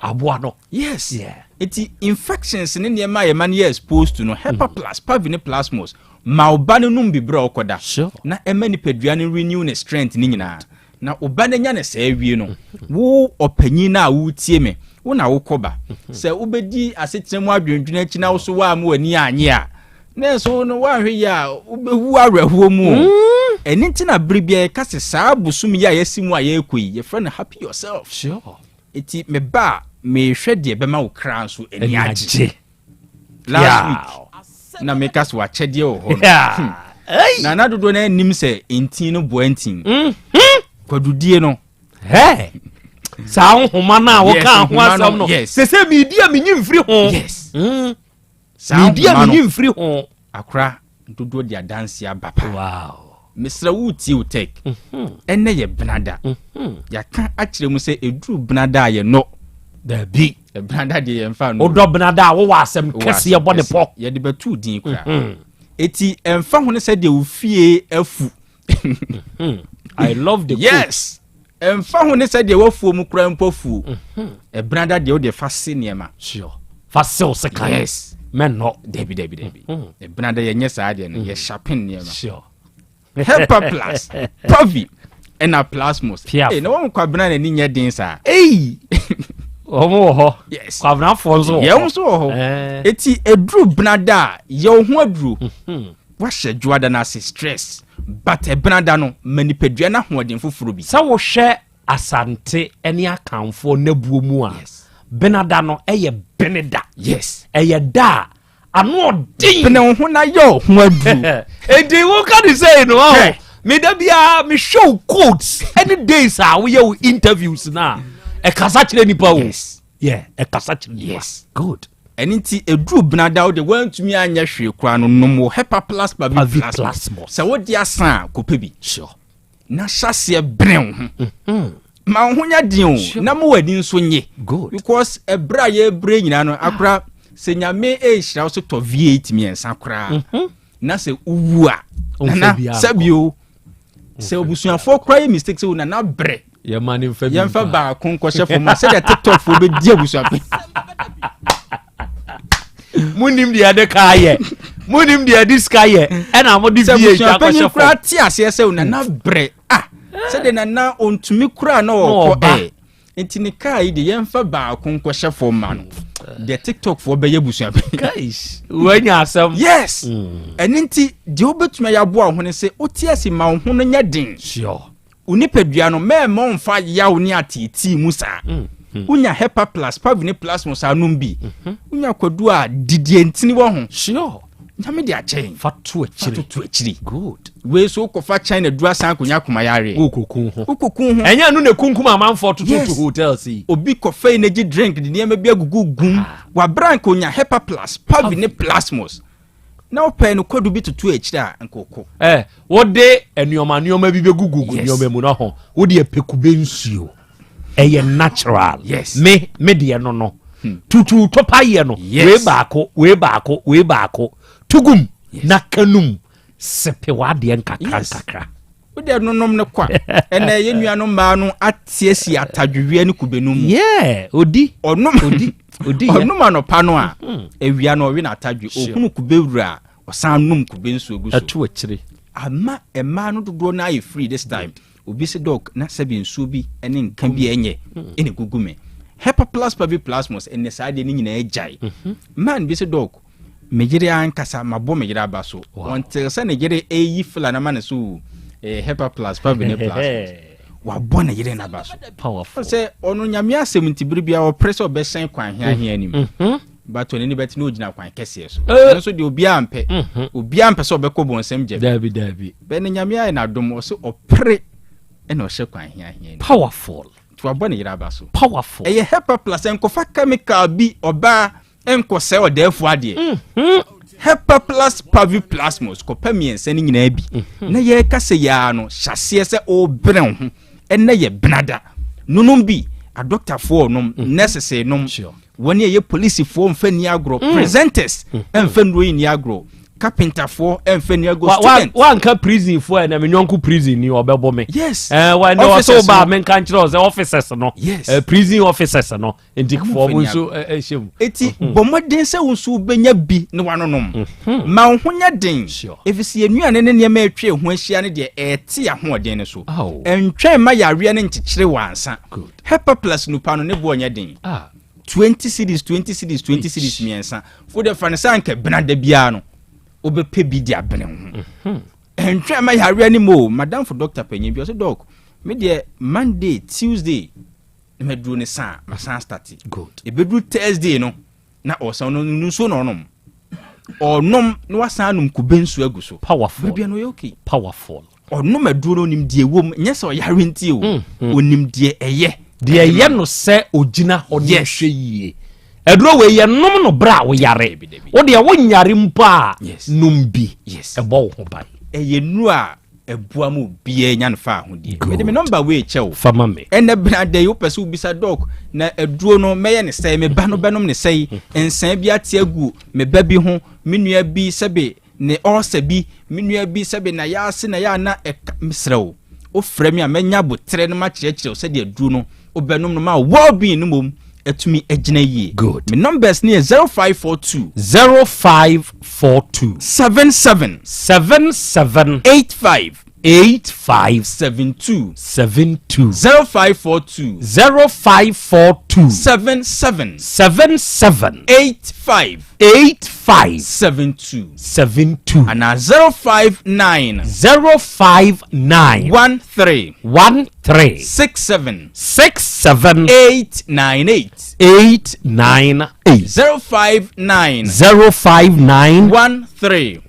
Aboa no. Yes. Eti infections ne nneɛma a yɛma no yɛ exposed to no, Hepaplus, Pavi ne Plasmos ma ɔba no nom bi berɛ a ɔkɔda na ɛma nipadua no renew ne strength ne nyinaa. Na ɔba no anya ne saa awie no, wo ɔpanyin no a woretie me, wo na wokɔ ba sɛ wobɛdi asetena mu adwendwene akyi na wo so woamma w'ani anye a, na ɛso no woanhwɛ yie a wobɛwu awerɛhoɔ mu o. Ɛno nti na bere biara yɛka sɛ saa bosom yi a yɛasi mu a yɛrekɔ yi, yɛfrɛ no happy yourself. Eti meba a mehwɛ deɛ ɛbɛma wo kra nso ani agye. Last week na meka sɛ wakyɛdeɛ wɔ hɔ no. Na na dodoɔ no anim sɛ ntin no boa ntin. Kwadudie no. Saa nhoma no a wɔka ho asɛm no, sɛ sɛ medi a menyi mfiri ho. Yes. Saa medi a menyi mfiri ho. Akora dodoɔ de adanse aba pa. Wow. Mesrɛ wo tie wo tech. Ɛnɛ yɛ benada. Yɛaka akyerɛ mu sɛ ɛduru benada a yɛnɔ. Dabi. Benada deɛ yɛmfa no. Wodɔ benada a wowɔ asɛm kɛseɛ bɔ ne pɔ. Yɛde bɛto din koraa. Eti ɛmfa ho ne sɛ deɛ wo fie afu. I love the Yes. Ɛmfa ho ne sɛ deɛ wafuo mu koraa mpo afuo. Ɛbenada deɛ wode fa se nneɛma. Sure. Fa sew sekan. Yes. Mɛnɔ. Dabi dabi dabi. Ɛbenada yɛnyɛ saa deɛ no, yɛ sharpen nneɛma. Sure. Hepaplus, Pavi, ɛna Plasmos. Hey, na wɔn kwabena n'ani nyɛ den saa. Ei! Wɔn wɔ hɔ. Yes. Kwabenafoɔ nso wɔ hɔ. Yɛn nso wɔ hɔ. Eti eduru benada a yɛ wo ho aduro. Woahyɛ dwoada no ase stress but ɛbenada no ma nipadua no ahoɔden foforɔ bi. Sɛ wohwɛ Asante ne Akanfoɔ nnabuo mu a, benada no yɛ beneda. Yes. Ɛyɛ da a ano ɔden. Bene wo ho na yɛ wo ho aduru. Enti woka ne sɛ no ɔho. Meda biara mehwɛ wo quotes ɛne days a woyɛ wo interviews no a ɛkasa kyerɛ nipa o. Yes. Yeah, ɛkasa kyerɛ nipa. Yes. Good. Ɛno nti ɛduru benada wo de woantumi anyɛ hwee koraa no nom wo Hepa Plus Pavi Plasmos. Sɛ wode asa a kɔpɛ bi. Sure. Na hyɛ aseɛ bene wo ho. Mm-hmm. Ma wo ho nyɛ den o na ma w'ani nso nye. Good. Because ɛberɛ a yɛbrɛ nyinaa no akora sɛ Nyame ɛrehyira wo so tɔ V8 mmiɛnsa koraa mm-hmm. na sɛ wowu a nana sɛbio sɛ obusuafoɔ koraa yɛ mistake sɛ wo nana brɛ yɛmfa baako nkɔhyɛ fam a sɛdeɛ tiktokfoɔ bɛdi abusuapɛ monim deɛ ɛde kaa yɛ monim deɛ ɛde sika yɛ ɛna mode sɛ vie twa abusuapanyin kɔhyɛ koraa fam te aseɛ sɛ wo nana brɛ a sɛdeɛ nana ɔntumi koraa na ɔkɔ ɛ Nti ne kaa yi de yɛmfa baako nkɔhyɛ fam ma no deɛ tiktok foɔ bɛyɛ busua wanya asɛm yes mm. ɛno nti deɛ wobɛtumi ayɛ aboa wo ho ne sɛ wote ase ma wo ho no nyɛ den sure. wo nipadua no mɛɛma ɔmfa yaw ne ateetee mu saa mm. Mm. wonya hepa plus pavine plus mo saa nom bi mm-hmm. wonya kwadu a didie ntini wɔ ho sure. Nyame de akyɛ yɛn. Fa to akyiri. Fa to akyiri. Good. Wei so wokɔfa China duru asan akɔnya akoma yareɛ. Wokɔku ho. Wokɔku ho. Ɛnyɛ ɛno na ekunkum amanfoɔ toto yes. to hotels yi. Obi kɔfa energy drink de nneɛma bi agugu gum. Ah. Wabra nka onya Hepa plus, Pavi ne Plasmos. Na wopɛ no kwadu bi toto akyiri a nka ɔkɔ. Eh, wode nneɛma nneɛma bi bɛgugugu nneɛma mu no ho. Wode apekube nsuo. Ɛyɛ natural. Yes. Me me deɛ no no. Hmm. Tutu tɔpa yɛ no. Yes. Wei baako, wei baako, wei baako. Tugum yes. na kanum sepe w'adeɛ nkakra yes. nkakra. Wode nonom no kwa. Ɛnna yɛn nuanom mmaa no ate asi atadweweɛ ne kube no mu. Yeah, odi. Ɔnom odi. Odi yɛ. Ɔnom anɔpa no a, hmm. awia no ɔwe n'atadwe. Ohunu kube wura a, ɔsan nom kube nsuo gu so. Ɛto akyire. Ama mmaa no dodoɔ no ayɛ free this time. Obi se doc na sɛbi nsuo bi ne nka bi a ɛnyɛ ɛna egugu me. Hepaplas paviplasmus ɛnɛ saa adeɛ no nyinaa agyae. Mhm. Man bi se doc me yere ankasa mabɔ me yere aba so until sɛ ne yere ɛyi fila no ma ne so eh, hepaplas paviplasmus wabɔ ne yere n'aba so. Powerful. Sɛ ɔno nyame asɛm nti bere biara ɔpere sɛ ɔbɛhyɛn kwan heahea anim. Mhm. But ɔno ani bɛte na ogyina kwan kɛseɛ so. Eh. Ɛno nso deɛ obiara mpɛ. Mhm. Obiara mpɛ sɛ ɔbɛkɔ bɔnsɛm gyam. Dabi dabi. Bɛ ne Nyame ayɛ no adom ɔse ɔpere ɛna ɔhyɛ kwan hiahia ni. Powerful. Nti wabɔ ne yere aba so. Powerful. Ɛyɛ Hepa plus ɛnkɔfa chemical bi ɔbaa ɛnkɔsɛe ɔdɛɛfoɔ adeɛ. Mm -hmm. Hepa plus pavi plasmos kɔpɛ mmiɛnsa no nyinaa bi. Mm -hmm. Na yɛreka sɛ yɛa no hyɛseɛ sɛ ɔrebrɛ wo ho ɛnɛ yɛ benada. Nonom bi adɔktafoɔ nom, mm -hmm. nurses nom. Sure. Wɔn a ɛyɛ polisifoɔ mfa nni agorɔ, mm. presenters mm. mfa nnuro yi nni agorɔ, carpenterfoɔ mfa nni agorɔ, student. Wanka prisonfoɔ ɛna me nyɔnko prison ni ɔbɛbɔ me. Yes. Ɛɛ wa ɛna ɔsɛ ɔba mi nka nkyerɛ ɔsɛ officers no. Yes. Ɛɛ prison officers no nti foɔ mo nso ɛhyɛ mu. Eti mm-hmm. bɔ mmɔden sɛ wo nso wobɛnya bi na wanonom. Mm-hmm. Ma wo ho nyɛ den. Efisɛ yɛn nnuane ne nneɛma atwa ho ahyia no deɛ ɛɛte ahoɔden no so. Ɛntwɛn ma yareɛ no nkyekyere wɔ ansa. Hepa plus nupa no ne boɔ nyɛ den. Ah. 20 cedis 20 cedis 20 cedis mmiɛnsa wo de fa no sɛ anka bena da biara no wobɛpɛ bi de abene wo ho mhm. ɛntwɛn ma yareɛ no mu o madamfo doctor panyin bi ɔsɛ dɔk me deɛ monday tuesday na maduro ne sa masan starte ɛbɛduru thursday no na ɔsan no nsuo na ɔnom ɔnom na wasan anom kube nsuo agu so powerful baabi no ɔyɛ okay powerful Ɔnom aduro no onim deɛ ɛwɔ mu nyɛ sɛ ɔyare nti o mm, mm. onim deɛ ɛyɛ. Deɛ ɛyɛ no sɛ ogyina hɔ ne hwɛ yie. Aduro wei yɛ nom no berɛ a woyare. Wo deɛ wonyare mpo a nom bi. Ɛbɔ wo ho ban. Ɛyɛ nnuro a ɛboa ma obiara nya no fa ahodie. Mede me nɔmba wei kyɛ wo. Fa ma me. Ɛnɛ bena da yi wopɛ sɛ wobisa dɔk na aduro no mɛyɛ ne sɛe me ba no bɛnom ne sɛe nsɛn bi ate agu me ba bi ho me nua bi sɛbe Ne ɔɔsɛ bi, me nua bi sɛbe na yɛase na yɛ a na ɛka, mesrɛ wo, wofrɛ me a mɛnya aboterɛ no makyerɛkyerɛ wo sɛdeɛ aduro no wobɛnom no ma wo well being no mmom atumi agyina yie. Good. Me numbers no yɛ 0542. 0542. 77. 77. 85. 85 72. 72. 0542. 0542. 77. 77. 85. 85. 72. 72. Anaa 059. 059. 13. 13. 67. 67. 898. 898. 059. 059. 13.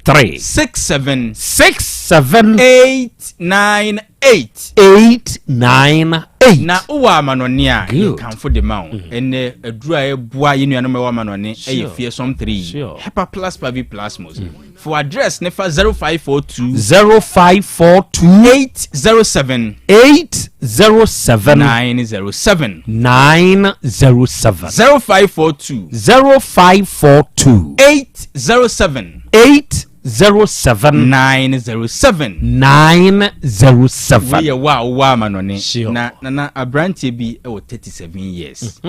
13. 67. 67. 898. 898. Na wowɔ amanɔne a, Good. yɛkamfo de ma wo. Ɛnɛ aduru a ɛboa yɛn nuanom a ɛwɔ amanɔne ɛyɛ Fearsome 3. Hepa Plus Pavi Plasmos. For address ne fa 0542. 0542. 807. 807. 907. 907. 0542. 0542. 807. 807. 907. 907. Wei yɛ wo a wowɔ amanɔne. Sure. Na nana aberanteɛ bi wɔ 37 years.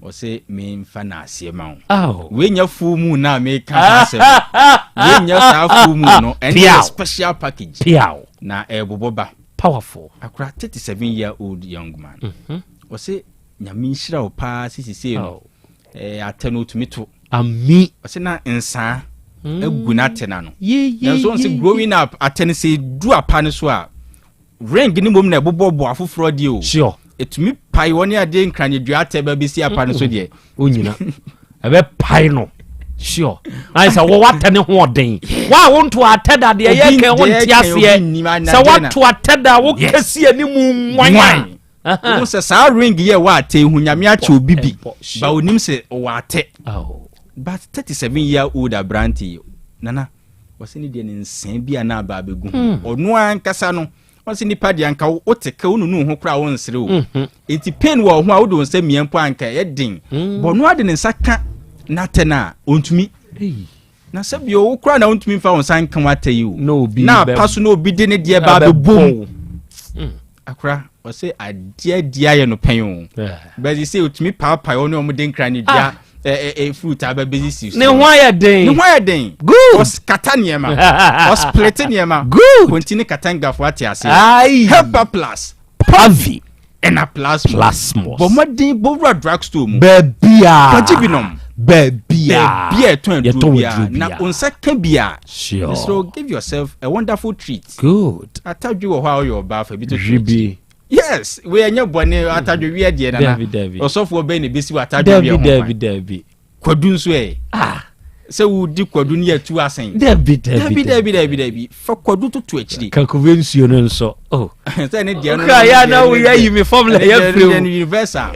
Ɔsɛ memfa no aseɛ ma wo. Oh. Wei nyɛ full moon na meka ho asɛm. Wei nyɛ saa full moon no. Ɛno yɛ Piaw. special package. Piaw. Na ɛbobɔ ba. Powerful. Akora 37 year old young man. Ɔsɛ Nyame nhyira wo paa sɛ sisei no. Eh, atɛ no otumi to. Ami. Ɔsɛ na nsaa agu n'atɛ no ano. Ye, ye, Nanso ɔn sɛ ye, growing up atɛ no sɛ du apa no so a ring ne mmom na ɛbobɔ bɔ afoforɔ deɛ o. Sure. Ɛtumi pae wɔne adeɛ nkranyedua atɛ ba bɛsi apa no so deɛ. Onyina. Ɛbɛ pae no. Sure. Na sɛ wɔ watɛ ne ho ɔden. Wa a wonto atɛ da deɛ yɛ kɛn wo nte aseɛ. Sɛ wato atɛ da wo kɛsi anim nwan. Wohu sɛ saa ring yɛ wɔ atɛ hu Nyame akyɛ obi bi ba onim sɛ ɔwɔ atɛ. But 37 year old aberante yi nana wɔsɛ ne deɛ ne nsɛn bi a na aba abɛgu ho. Ɔno ankasa no wɔsɛ nipa deɛ anka wote ka wonunu ho koraa wonsere o. Enti pain wɔ ho a wode wo nsa mia mpo anka ɛyɛ den. Bɔ ɔno ade ne nsa ka n'atɛ no a ɔntumi. Na sɛ bio wo koraa na wontumi mfa wo nsa nka w'atɛ yi o. Na apa so na obi de ne deɛ ba abɛbom. Akora ɔsɛ adeɛ adi ayɛ no pɛn o. Bɛsi sɛ otumi paapae ɔne ɔmo de nkra ne dua fruit aba bɛsi si. Ne ho ayɛ den. Ne ho ayɛ den. Good. Ɔskata nneɛma. Ɔsplete nneɛma. Good. Kontini katangafo ate ase. Ayi. Hepa plus. Pavi. Ɛna plasmos. Plasmos. Bɔ mmɔden bɔwura drugstore mu. Baabi a. Kɔgye bi nom. Baabi a. Baabi a ɛtɔn aduro biara. Yɛtɔn Na aduro wo nsa ka bi a. Sure. Mesrɛ wo, give yourself a wonderful treat. Good. Atadwe wɔ hɔ a ɔyɛ ɔbaa fa bi to Hwi bi. Yes, wei ɛnyɛ bɔne atadwe wiɛ deɛ nana. Dabi dabi. Ɔsɔfoɔ bɛn na ebesi wɔ atadwe wiɛ ho kwan. Dabi dabi dabi. Kwadu nso ɛ. Ah. Sɛ wodi kwadu no yɛ tu asɛn. Dabi dabi dabi dabi dabi. Fa kwadu toto akyiri. Kakube nsuo no nso. Oh. Sɛ ne deɛ no. Okra ya na wo yɛ yi mi fam la yɛ firi mu. Universal.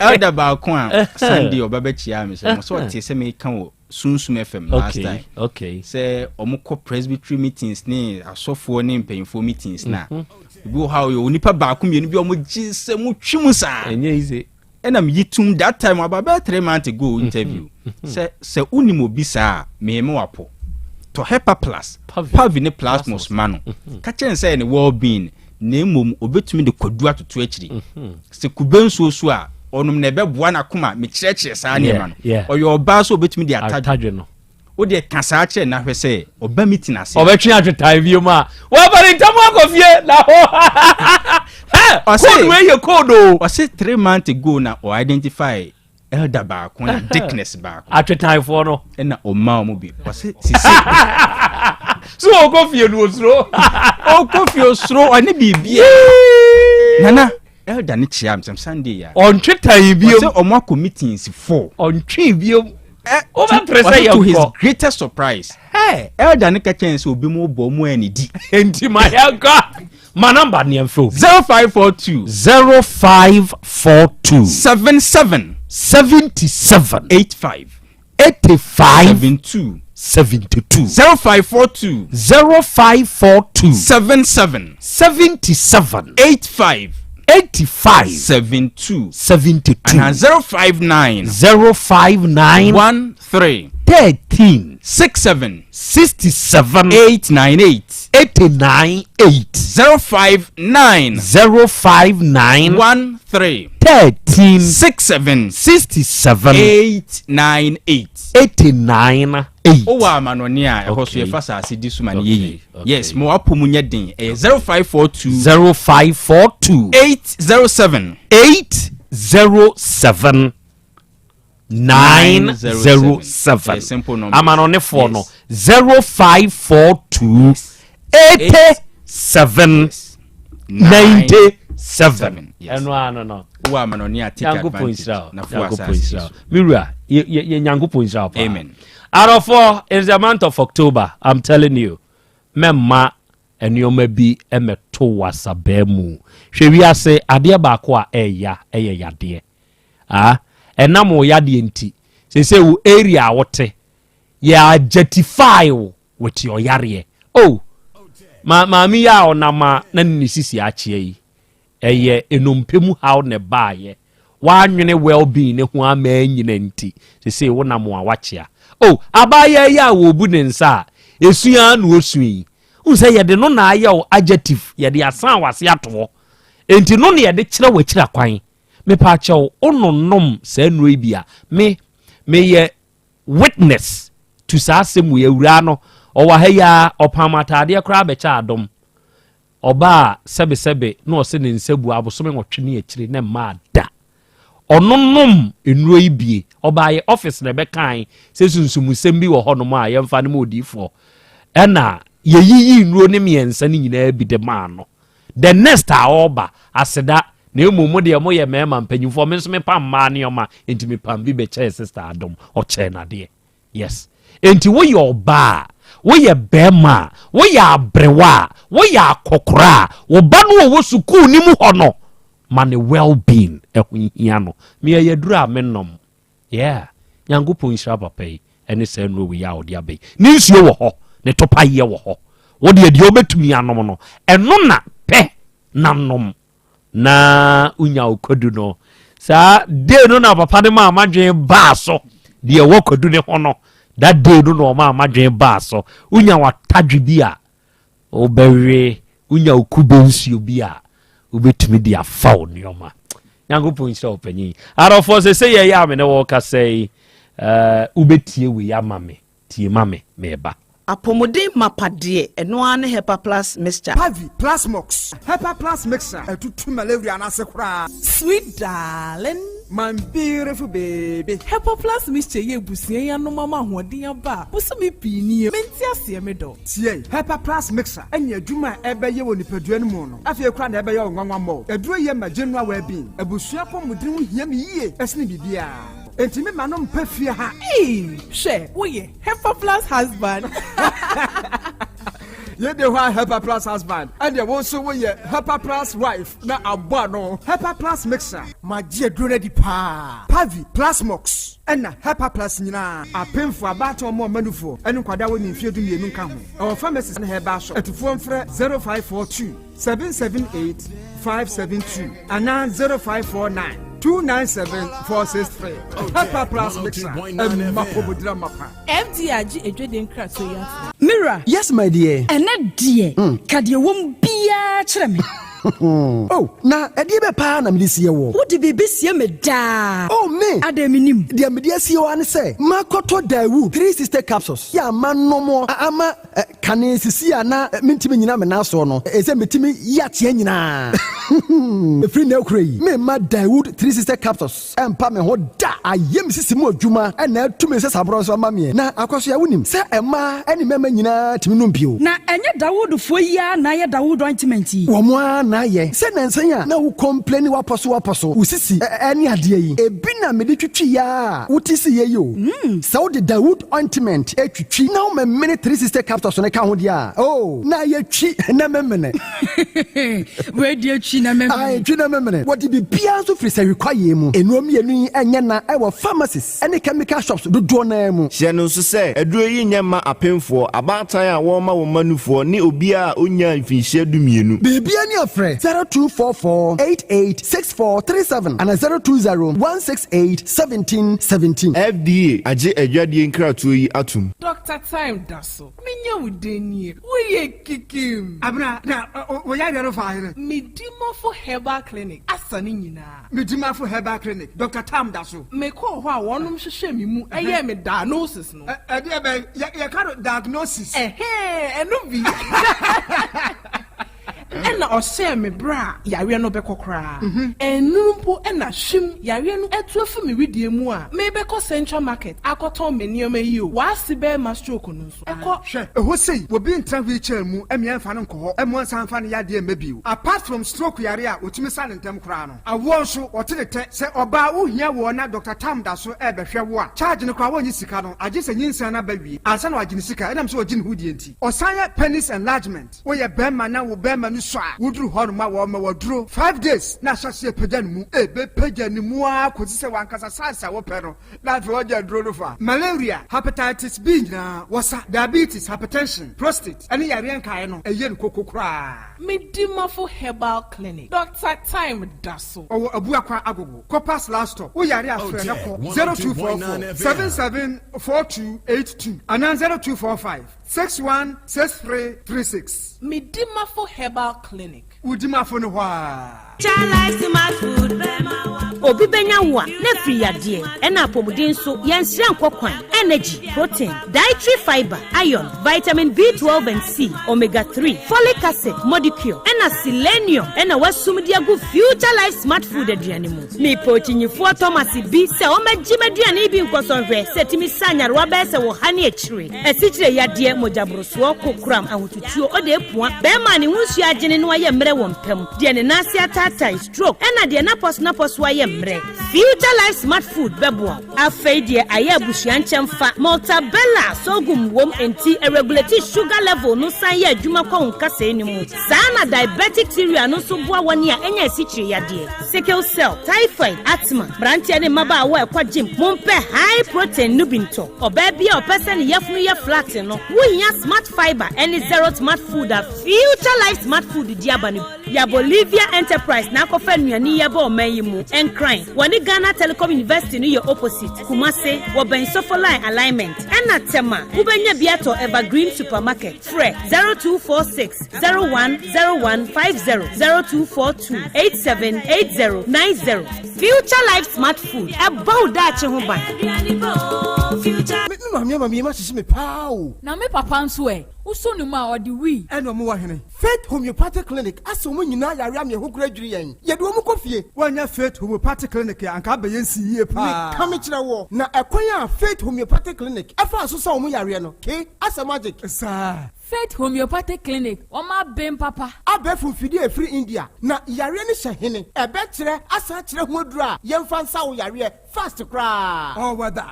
Elder baako a Sunday ɔba bɛkyia mi sɛ mo sɛ ɔte sɛ meka wɔ Sunsum FM last okay, time. Okay. Sɛ ɔmo kɔ presbytery meetings ne asɔfoɔ ne mpanyinfoɔ meetings na. Ebi wɔ hɔ a ɔyɛ onipa baako mmienu bi a ɔmo gye sɛ mo twi mu saa. Ɛnyɛ easy. Ɛna meyi tum that time about bɛyɛ 3 months ago interview sɛ sɛ wonim obi saa a meheme wapo tɔ hepa plus pavi ne plasmos ma no ka kyerɛ no sɛ ɛyɛ ne well being na mmom obɛtumi de kwadu atoto akyiri sɛ kube nsuo so a ɔnom na ɛbɛboa n'akoma mekyerɛkyerɛ saa nneɛma no ɔyɛ ɔbaa so obɛtumi de atadwe no wo deɛ ka saa kyerɛ na hwɛ sɛ ɔba meeting ase. Ɔbɛtwe atwetae bio mu a wɔaba ne ntam akɔ fie na hɔ. Code wei yɛ code o. Ɔse 3 months ago na ɔ identify elder baako na deaconess baako. Atwetaefoɔ no. Ɛna ɔma wɔn bi. Ɔse sisi. So ɔkɔ fie no osuro. Ɔkɔ fie osuro ɔne biribi. Nana elder ne kyia mi sɛm Sunday ya. Ɔntwe tan bio. Ɔse ɔmo akɔ meetings 4. Ɔntwe bio. Wobɛpere sɛ to his yɛnkɔ. greatest surprise. Elder ne ka kyɛn sɛ obi mu bɔ ɔmo anidi. Nti ma yɛnkɔ. Ma number ne yɛmfrɛ obi. 0542. 0542. 77. 77. 85. 85. 72. 72. 0542. 0542. 77. 77. 85. 85. 72. 72. And 059. 059. 13. 13. 67. 67. 898. 89 8. 059. 059. 13. 13. 67. 67. 898. 89 8. Wowɔ amanɔne a ɛhɔ so yɛfa saase di so ma no yɛyi. Yes, ma wapɔ mu nyɛ den. Ɛyɛ 0542. 0542. 807. 807. 907. Amanɔnefoɔ no 0542 87 97. Ɛno ano no. Wowɔ amanɔne a take Nyankopɔn advantage nhyira wo. na fo Nyankopɔn asase nhyira wo. so. Me wura, yɛ Nyankopɔn nhyira wo paa. Amen. Adɔfoɔ, it's the month of October. I'm telling you. Mɛmma nneɛma bi mmɛto w'asabaa mu. Hwɛ wiase, adeɛ baako a ɛɛya ɛyɛ yadeɛ. Ah, ɛnam wo yadeɛ nti, seesei wo area a wote, yɛ adjectify wo with your yareɛ. Oh, ma maame yi a ɔnam a na ne sisi akyea yi, ɛyɛ nnompe mu haw na ɛbaeɛ. Woanwene well-being ne ho ama anyina nti, seesei wonam a wakyea. Oh, abaayewa yi a wɔbu ne nsa a, esu ara na ɔsu yi. Wohu sɛ yɛde no na ayɛ wo adjective, yɛde asan w'ase ato hɔ. Enti no na yɛde kyerɛ w'akyira kwan. Mepaakyɛw, wononom saa nnuro yi bi a, me, meyɛ witness to saa asɛm wei. Awuraa no, ɔwɔ ha yi ara, ɔpam ataadeɛ koraa bɛkyɛ adom. Ɔbaa a sɛbesɛbe na ɔse ne nsa bu abosome nwɔtwe ne akyire na ɛmmaa da. Ɔno nom nnuro yi bie. Ɔbaa yɛ office na ɛbɛkae sɛ sunsumsɛm bi wɔ hɔnom a yɛmfa no ma odiyifoɔ. Ɛna yɛyiyii nnuro no mmiɛnsa no nyinaa bi de maa no. The next a ɔreba, aseda, na mmom mo deɛ moyɛ mmarima mpanyinfoɔ, me nso mepam mmaa nneɛma, enti mepam bi bɛkyɛɛ sister Adom, ɔkyɛɛ no adeɛ. Yes. Enti woyɛ ɔbaa a, woyɛ barima a, woyɛ aberewa a, woyɛ akɔkora a, wo ba no a ɔwɔ sukuu no mu hɔ no, ma ne well being ɛho hia no. Me ɛyɛ aduro a menom. Yeah. Nyankopɔn nhyira papa yi ɛne saa nnuro wei a ɔde aba yi. Ne nsuo wɔ hɔ, ne topayeɛ wɔ hɔ. Wo deɛ deɛ wobɛtumi anom no, ɛno na pɛ na nom. Na wonya wo kwadu no. Saa day no na papa no maa madwen baa so. Deɛ ɛwɔ kwadu ne ho no, that day no na ɔmaa madwen baa so. Wonya w'atadwe bi a, wobɛwe, wonya wo kube nsuo bi a, wobɛtumi de afa wo nneɛma. Nyankopɔn nhyira wo panyin. Adɔfoɔ sɛ sɛ yɛyɛ a me ne wo kasa yi, uh, wobɛtie wei ama me. Tie ma me, meba. Apɔmuden mapa deɛ, ɛno ara ne Hepa Plus Mixture. Pavi, Plasmox, Hepa Plus Mixture atutu malaria no ase koraa. Sweet darling. My beautiful baby. Hepa Plus Mixture yi abusua yi anom ama ahoɔden aba a bosome pii nie. Mente aseɛ me dɔ. Tie, Hepa Plus Mixture ne adwuma a ɛbɛyɛ wɔ nipadua no mu no, afei koraa na ɛbɛyɛ wo nwanwa mmɔ. Aduro yi ma general well-being. Abusua apɔmuden ho hia me yie sene biribiara. Enti me ma no mpɛ fie ha. Eii hwɛ woyɛ Hepa plus husband. Yei de hɔ a Hepa plus husband ɛneɛ wo nso woyɛ Hepa plus wife na abɔ ano. Hepa plus mixer. Magye aduro no adi paa. Pavi, Plasmox ɛna Hepa plus nyinaa. Apemfoɔ, abaatan ɔmo ɔma nufoɔ ɛne nkwadaa a wɔnni mfeɛ 12 nka ho. Ɛwɔ pharmacies ne herbal shop. Atufoɔ mfrɛ 0542 778 572 anaa 0549 297 463. Hepa Plus Mixer, ɛma kɔmɔdira mapa. FDA agye adwadie nkratoɔ yi atom. Me wura. Yes my dear. Ɛnnɛ deɛ, ka deɛ ɛwɔ mu biara kyerɛ me. Oh, na ɛdeɛ bɛ paa na mede sie wo? Wode biribi sie me daa. Oh, me! Adɛn mennim? Deɛ mede asie wo ara ne sɛ, makɔtɔ Daewoo 360 capsules yɛ a manom a ama Kane sisi a na mentumi nnyina me nan soɔ no, ɛsɛ metumi yi ateɛ nyinaa. Ɛfiri nnɛ rekora yi, meremma Daewoo 360 capsules mpa me ho da. Ayɛ me sisi mu adwuma na atu me nsasaborɔ nso ama meɛ. Na Akwasoa, wonim sɛ mmaa ne mmarima nyinaa tumi nom bio. Na ɛnyɛ Dawoodfoɔ yi ara na ayɛ Dawood ointment yi? Wɔn ara na ayɛ. Sɛ nnansa yi a na wo complaini w'apɔso w'apɔso, wo sisi ne adeɛ yi, ebi na mede twitwiiɛ ara a wote siiɛ yi o. Sɛ wode Dawood ointment twitwi na womemene 360 capsules no. ka ho deɛ a, oh, na ɛyɛ twi na memene. Wei deɛ twi na memene. Ae, twi na memene. Wɔde biribiara nso firi sahwi kwaeɛ mu. Nnuro mmienu yi nyɛ na ɛwɔ pharmacies ne chemical shops dodoɔ no ara mu. Hyɛ no nso sɛ, aduro yi nyɛ mma apemfoɔ, abaatan a wɔrema wɔn mma nufoɔ ne obiara a ɔnnyaa mfinhyia dumienu. Biribiara ni a frɛ 0244 88 6437 anaa 020 168 1717. FDA agye adwadie nkratoɔ yi atom. Doctor Time da so. Menya wo dɛn nie? Woyɛ kikim. Abena, na wo yareɛ no faa hene? Medimafo Herbal Clinic asa ne nyinaa. Medimafo Herbal Clinic, Doctor Tam da so. Mekɔɔ hɔ a wɔnom hwehwɛɛ me mu yɛɛ me diagnosis no. Ɛdeɛ bɛn? Yɛka no diagnosis. Ɛhɛɛ, ɛno bi. Ɛna ɔhyɛɛ me berɛ a yareɛ no bɛkɔ koraa. Ɛnnuru mpo na hwim, yareɛ no atu afi me wedeɛ mu a merebɛkɔ Central Market akɔtɔn me nneɛma yi o, w'ase bɛrima stroke no nso, ɛkɔ. Hwɛ, ɛhɔ sei, obi ntra wheelchair mu mmea mfa no nkɔ hɔ mmoa nsan mfa no yadeɛ mma bio. Apart from stroke yareɛ a wɔtumi sa no ntɛm koraa no, awoɔ nso, wɔte ne tɛ. Sɛ ɔbaa wohia woɔ na Doctor Tam da so rebɛhwɛ wo a, charge no koraa wɔnnye sika no, agye sɛ nyinsɛn no aba wie ansa na wɔagye ne sika ɛnam sɛ ɔgye ne ho die nti. Ɔsan yɛ penis enlargement. Woyɛ bɛɛma na wo bɛɛma no sua a, woduru hɔ nom a wɔma wo aduro 5 days na ahyɛ aseɛ pagya ne mu. Ɛbɛpagya ne mu ara kɔsi sɛ w'ankasa size a wopɛ no na afei wagya aduro no fa. Malaria, Hepatitis B nyinaa wɔsa, Diabetes, Hypertension, Prostate ɛne yareɛ nkaeɛ no ɛyɛ no koko koraa. Medimafo Herbal Clinic, Doctor Time da so. Ɔwɔ Abuakwa Agogo, Copas last stop. Wo yare a frɛ na kɔ 0244 774282 anaa 0245. 616336. Medimafo Herbal Clinic. Wo dimafo no hɔ aa. Obi bɛnya wo a, na afiri yadeɛ, ɛna apɔmuden nso, yɛnsrɛ nkɔ kwan, energy, protein, dietary fibre, iron, vitamin B12 and C, omega 3, folic acid, modicure, ɛna selenium ɛna wasum de agu Future Life Smart Food aduane mu. Mepɛ okyinyifoɔ Thomas bi sɛ ɔmmɛgye m'aduane yi bi nkɔsɔ nhwɛ sɛ ɛtumi sa nyarewa bɛyɛ sɛ wɔ ha ne akyire. Asikyire yadeɛ, mogyaborosoɔ, kokoram, ahotutuo, ɔde apua, bɛrima a ne ho nsuo agyene na wayɛ mmerɛ wɔ mpa mu, deɛ ne nan ase ataatae, stroke, ɛna deɛ n'apɔsonapɔso ayɛ mmerɛ. Future Life Smart Food bɛboa wo. Afei deɛ ayɛ abusua nkyɛmfa, Maltabella, sorghum wom enti ɛregulate sugar level no san yɛ adwuma kɔ wo nkasɛɛ no mu. Saa na diabetic cereal no nso boa wɔn a anya asikyire yadeɛ, sickle cell, typhoid, asthma. Mmeranteɛ ne mmabaawa a ɛkɔ gym, mompɛ high protein no bi ntɔ. Ɔbaa bi a ɔpɛ sɛ ne yafunu yɛ flat no, wohia Smart Fibre ne Zero Smart Food a Future Life Smart Food de aba no bi. Ya Bolivia Enterprise na akɔfa nnuane yi aba ɔman yi mu. Nkran, wɔne Ghana Telecom University no yɛ opposite. Kumase, wɔbɛn Sofoline Alignment. Ɛna Tema, wobɛnya bi atɔ Evergreen Supermarket. Frɛ 0246 010150, 0242 878090. Future Life Smart Food, ɛbɔ wo daakye ho ban. Me maame ama me yam ahyehye me paa o. Na me papa nso ɛ? Wosɔ ne mu a, ɔde wii. Ɛna ɔmo wɔ hene? Faith Homeopathic Clinic asɛ ɔmo nyinaa yare ama yɛn ho kora dwiri yɛn. Yɛde ɔmo kɔ fie. Woannya Faith Homeopathic Clinic a, anka abɛyɛ nsi yie paa. Meka mekyerɛ woɔ, na ɛkwan a Faith Homeopathic Clinic ɛfaa so sa ɔmo yareɛ no, ke, asɛ magic. Saa. Faith Homeopathic Clinic, wɔn aben papa. Abɛɛfo mfidie a ɛfiri India, na yareɛ no hyɛ hene? Ɛbɛkyerɛ asan akyerɛ ho aduro a yɛmfa nsa wo yareɛ fast koraa. All weather.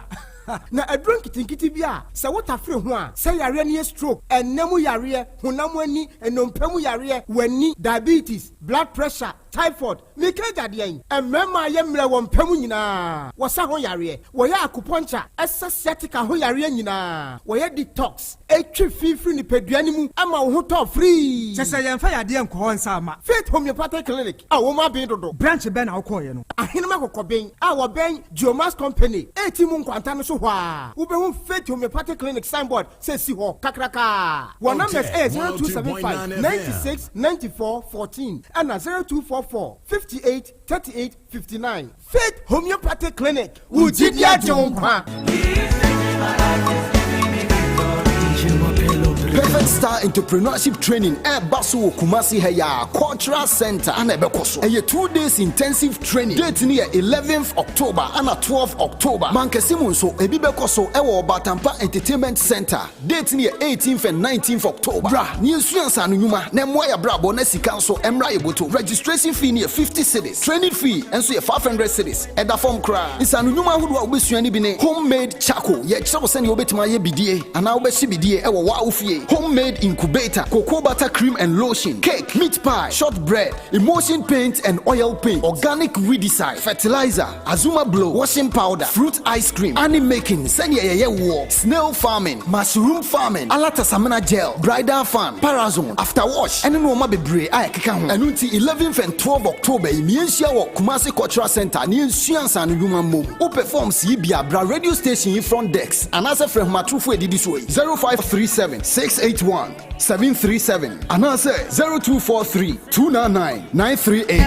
Na aduro nketenkete bi a sɛ wo tafere ho a, sɛ yareɛ no yɛ stroke, ɛnna mu yareɛ, honam ani, nnompe mu yareɛ, w'ani, diabetes, blood pressure, typhoid, Meka agya deɛn? Mmarima a yɛ mmerɛ wɔ mpa mu nyinaa, wɔsa ho yareɛ. Wɔyɛ acupuncture, ɛsa sciatica ho yareɛ nyinaa. Wɔyɛ detox, ɛtwe fi firi nipadua no mu ma wo ho tɔ firii. Kyɛ sɛ yɛnfa yadeɛ nkɔ hɔ nsa mma. Faith Homeopathic Clinic a wɔn aben dodo. Branch bɛn na wokɔeɛ no? Ahenem Akokɔben a wɔbɛn Geomax Company ɛti mu nkwanta no so hɔ ara, wobɛhu Faith Homeopathic Clinic signboard sɛ ɛsi hɔ kakrakaa. Wɔn numbers yɛ 0275 96 94 14 ɛna 0244 58 38 59. Faith Homeopathic Clinic, wo gyidi agye wo nkwa. Perfect Star Entrepreneurship Training ɛreba so wɔ Kumasi ha yi a Cultural Center ana ɛbɛkɔ so. Ɛyɛ 2 days intensive training. Date no yɛ 11th October ana 12th October. Mankɛse mu nso ebi bɛkɔ so ɛwɔ Ɔbatampa Entertainment Center. Date no yɛ 18th and 19th October. Bra ne yɛnsua nsaano nnwuma na ɛmmoa yɛ abrabɔ na sika nso ɛmmra yɛ bɔtɔ. Registration fee no yɛ 50 cedis. Training fee nso yɛ 500 cedis. Ɛda fam koraa. Nsaano nnwuma ahodoɔ a wobɛsua no bi ne homemade charcoal. Yɛkyerɛ wo sɛnea wobɛtumi ayɛ bidie anaa wobɛhye bidie ɛwɔ wo fie. Home Homemade incubator, cocoa butter cream and lotion, cake, meat pie, shortbread, emulsion paint and oil paint, organic weedicide, fertilizer, azuma blow, washing powder, fruit ice cream, honey making, sɛnea yɛyɛ woɔ, snail farming, mushroom farming, alatasamina gel, bridal fan, parazone, after wash, ɛne nnoɔma bebree a ɛkeka ho. Ɛno nti 11th and 12 October yi, yɛnhyia wɔ Kumasi Cultural Centre na yɛnsua nsaano nnwuma mmom. Wopɛ forms yi bi a, bra radio station yi front desk anaasɛ frɛ ahomatorofo a ɛdidi soɔ yi, 0537 681 737 anaasɛ 0243 299 938.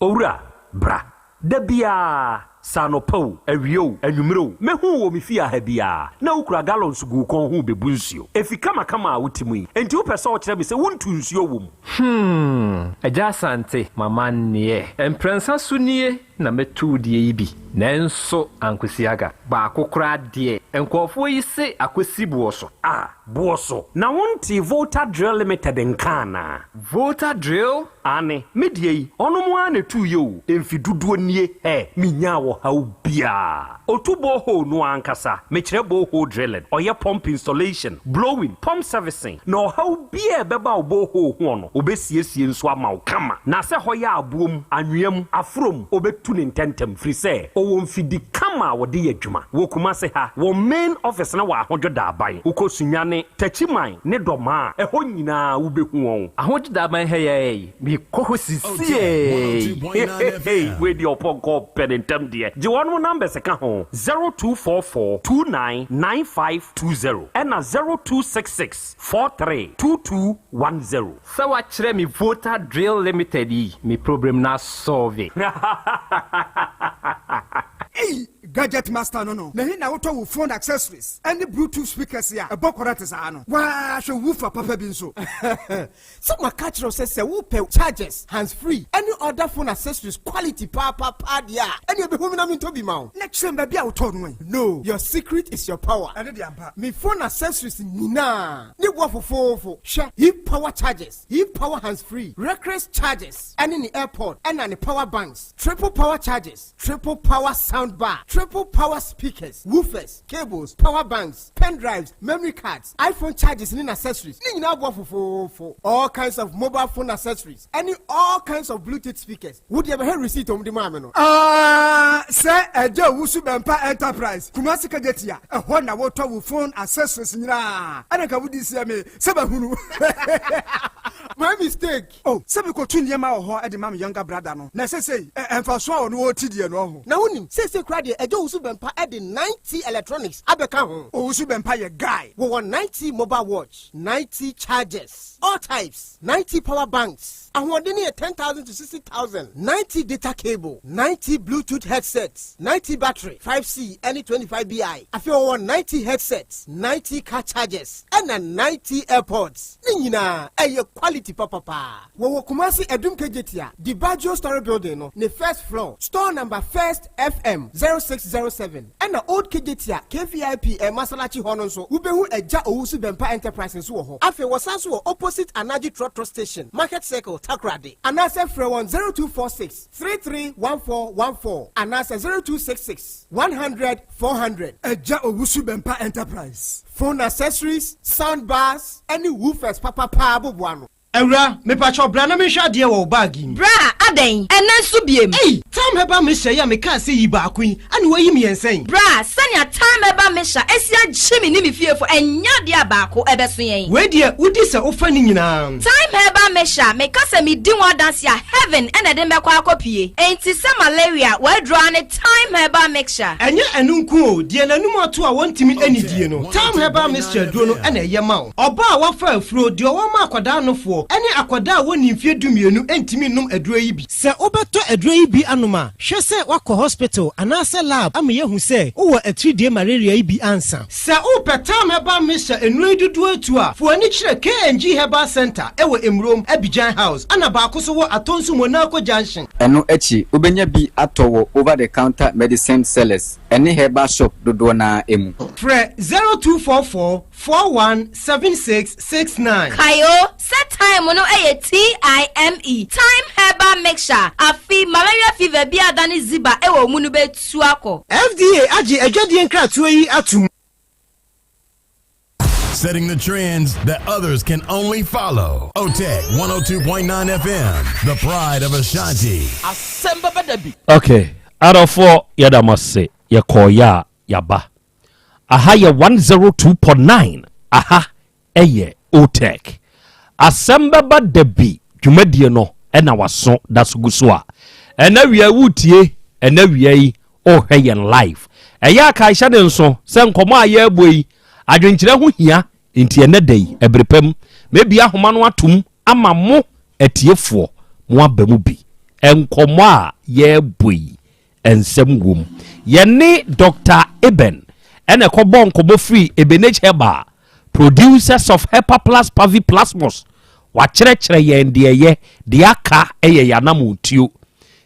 Owura, bra. Da biara, sɛ anɔpa o, awia o, anwummere o, mɛhu wo wɔ me fie ha biara, na wokura gallons gu wo kɔn ho rebebu nsuo. Efi kamakama a wote mu yi, enti wopɛ sɛ wokyerɛ me sɛ wontu nsuo wɔ mu? Hmm, Agya Asante, m'amanneɛ. Mprɛnsa so nie na mɛtu wo deɛ yi bi, nanso ankosi aga. Baako koraa deɛ, nkurɔfoɔ yi se akɔsi boɔ so. Ah, boɔ so. Na wontee Volta Drill Limited nka anaa? Volta Drill? Aane, me deɛ yi, ɔnom ara na ɛtuiɛ o, mfe dodoɔ nie, hɛ, menyaa ɔhaw biara. Ɔtu borehole no ara ankasa, mekyerɛ borehole drilling, ɔyɛ pump installation, blowing, pump servicing, na ɔhaw biara a ɛbɛba wo borehole hoɔ no, ɔbɛsiesie nso ama wo kama. Na sɛ hɔ yɛ aboɔ mu, anwea mu, aforɔ mu, ɔbɛtu no ntɛntɛm, firi sɛ ɔwɔ mfidi kama a wɔde yɛ adwuma. Wɔ Kumase ha, wɔn main office no wɔ Ahodwo Daaban. Wokɔ Sunyani, Techiman ne Dɔmaa a, ɛhɔ nyinaa wobɛhu wɔn. Ahodwo Daaban ha yi ara yi, mekɔ hɔ sisiei. Hehehe, wei deɛ ɔpɔnkɔ pɛ ne ntɛm deɛ. Gye wɔnom numbers ka ho, 0244 29 9520 ɛna 0266 43 2210. Sɛ wakyerɛ me Volta Drill Limited yi, me problem no asɔlve. Ei gadget master no no na he na wotɔ wo phone accessories ɛne bluetooth speakers a ɛbɔ kɔrɛt saa no? Waa hwɛ woofer papa bi nso. Sɛ maka kyerɛ wo sɛ sɛ wopɛ chargers, hands free ɛne other phone accessories quality paapaa deɛ a ɛneɛ bɛhu me na mentɔ bi ma wo. Na kyerɛ me baabi a wotɔɔ no ɛ. No, your secret is your power. Ɛno deɛ ampa. Me phone accessories nyinaa ne boɔ fofoofo. Hwɛ, he power chargers, he power hands free, reckless chargers ɛne ne airpod ɛna ne power banks, triple power chargers, triple power sound bar, triple power speakers, woofers, cables, power banks, pen drives, memory cards, iPhone chargers ne n'accessories ne nyinaa boɔ fofoofo, all kinds of mobile phone accessories ɛne all kinds of bluetooth speakers. Wo deɛ bɛhwɛ receipt a wɔde maa me no. Aah sɛ Agya Owusu Bɛmpa Enterprise, Kumasi Kejetia, ɛhɔ na wotɔ wo phone accessories nyinaa, ɛna nka wodi seɛ me sɛ mahunu. My mistake. Oh, sɛ mekotu nneɛma wɔ hɔ de ma me younger brother no, na seesei ɛ, mfaso a ɔno ɔrete deɛ no, ɔho. Na wonim, seesei koraa deɛ Agya Owusu Bɛmpa de 9T Electronics abɛka ho. Owusu Bɛmpa yɛ guy. Wɔwɔ 9T mobile watch, 9T chargers, all types, 9T power banks, ahoɔden no yɛ 10,000 to 60,000, 9T data cable, 9T Bluetooth headset, 9T battery, 5C ne 25BI. Afei wɔwɔ 9T headset, 9T car chargers, ɛna 9T airpods. Ne nyinaa ɛyɛ quality papapaa. Wɔwɔ Kumasi Adum Kejetia, Dibaggio Story Building no ne first floor, store number First FM 0607, ɛna Old Kejetia KVIP Masalakyi hɔ no nso wobɛhu Agya Owusu Bɛmpa Enterprise nso wɔ hɔ. Afei wɔsan nso wɔ opposite Anaji Trɔtrɔ Station, Market Circle, Takoradi. Anaasɛ frɛ wɔn 0246 331414 anaasɛ 0266 100 400. Agya Owusu Bɛmpa Enterprise. Phone accessories, sound bars, ɛne woofers papapaa boboa ano. Awura, mepakyɛw bra na menhwɛ adeɛ wɔ wo bag yi mu. Bra, adɛn? Ɛnnɛ nso biem? Ei! Thyme Herbal Mixture yi a mekaa sɛ yi baako yi, ɛna woayi mmiɛnsa yi? Bra, sɛnea Thyme Herbal Mixture asi agye me ne me fiefo, ɛnyɛ adeɛ a baako ɛbɛso yɛn. Wei deɛ, wodi sɛ wofa ne nyinaa. Thyme Herbal Mixture, meka sɛ medi ho adanse a, heaven na ɛde me bɛkɔ akɔpue. Enti sɛ malaria, w'aduro ara ne Thyme Herbal Mixture. Ɛnyɛ ɛno nko o, deɛ n'anum ato a wɔntumi nnidie no, Thyme Herbal Mixture aduro no na ɛyɛ ma wo. Ɔbaa a wafa afuro, deɛ ɔwɔ ma akwadaa nofoɔ, ne akwadaa a wɔnnii mfeɛ dumienu ntumi nnom aduro yi bi. Sɛ wobɛtɔ aduro yi bi anom a, hwɛ sɛ woakɔ hospital anaasɛ lab ama yɛahu sɛ wowɔ atiridie malaria yi bi ansa. Sɛ wopɛ Thyme Herbal Mixture nnuro yi dodoɔ atu a, fa w'ani kyerɛ KNG Herbal Centre wɔ Emurom, Abidjan House, ɛna baako nso wɔ Atonsu Monaco Junction. Ɛno akyi, wobɛnya bi atɔ wɔ over-the-counter medicine sellers ne herbal shop dodoɔ no ara mu. Frɛ 0244 41 76 69. Kae o, sɛ thyme no yɛ T-I-M-E, thyme herbal mixture, afe. Afei malaria fever bi a adane ziba wɔ wo mu no bɛtu akɔ. FDA agye adwadie nkratoɔ yi atom. Setting the trends that others can only follow. OTEC 102.9 FM, the pride of Ashanti. Asɛm bɛba da bi. Ok adɔfoɔ yɛda mo ase yɛkɔɔyɛ a yɛaba aha yɛ 102.9 aha ɛyɛ OTEC asɛm bɛba da bi dwumadie no ɛna waso da so gu so a ɛna wia wotie ɛna wia yi ɔrehwɛ yɛn live ɛyɛ akaehyɛ ne nso sɛ nkɔmɔ a yɛrebɔ yi adwenkyerɛ ho hia nti ɛnɛ da yi ɛbere pam mɛbi ahoma no atom ama mo atiefoɔ mo aba mu bi nkɔmɔ a yɛrebɔ yi nsɛm wom yɛne Dr. Eben ɛna ɛkɔbɔ nkɔmɔ firi Ebenage Herbal producers of Hepa Plus Pavi Plasmos wakyerɛkyerɛ yɛn deɛ yɛ deɛ aka ɛyɛ yɛn anamontuo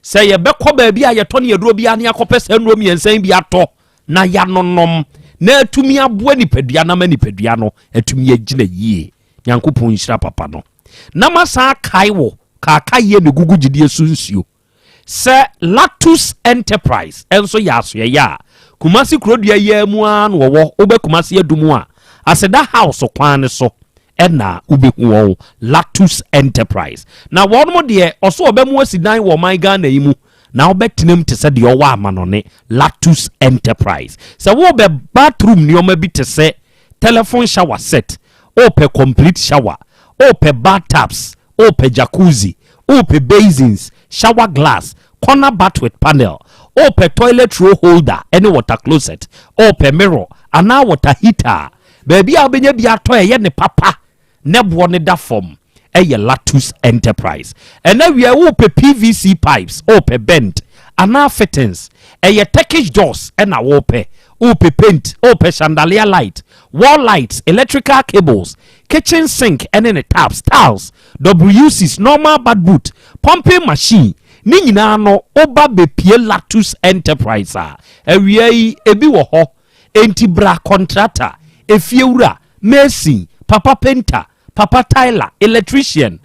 sɛ yɛbɛkɔ baabi a yɛtɔ ne yɛduro bi ne akɔpɛ saa nnuro mmiɛnsa yi bi atɔ na yɛanonom na atumi aboa nipadua na ma nipadua no atumi agyina yie nyankopɔn nhyira papa no na masan akae wo kaakayɛ ne gugu gyidie so nsuo sɛ Latus Enterprise nso yɛ asoɛyɛ a Kumasi kurodua yi ara mu ara na wɔwɔ wobɛ Kumasi Adum a Aseda House kwan no so ɛna wobɛhu wɔn Latus Enterprise na wɔnom deɛ ɔso ɔbɛmo asi dan wɔ ɔman Ghana yi mu na wobɛtenam te sɛ deɛ ɔwɔ amanɔne Latus Enterprise sɛ wobɛ bathroom nneɛma bi te sɛ telephone shower set wopɛ complete shower wopɛ bathtubs wopɛ jacuzzi wopɛ basins shower glass corner bath with panel wopɛ toilet roll holder ɛne water closet wopɛ mirror anaa water heater baabi a wobɛnya bi atɔ ɛyɛ ne papa ne boɔ ne da fam ɛyɛ Latus Enterprise ɛna wia wopɛ PVC pipes wopɛ bend anaa fittings ɛyɛ Turkish doors ɛna wopɛ wopɛ paint wopɛ chandelier light wall lights electrical cables kitchen sink ɛne ne taps tiles WCs normal bath boot pumping machine ne nyinaa no woba bepie Latus Enterprise a awia yi ebi wɔ hɔ enti bra contractor efiewura mason papa painter papa tiler electrician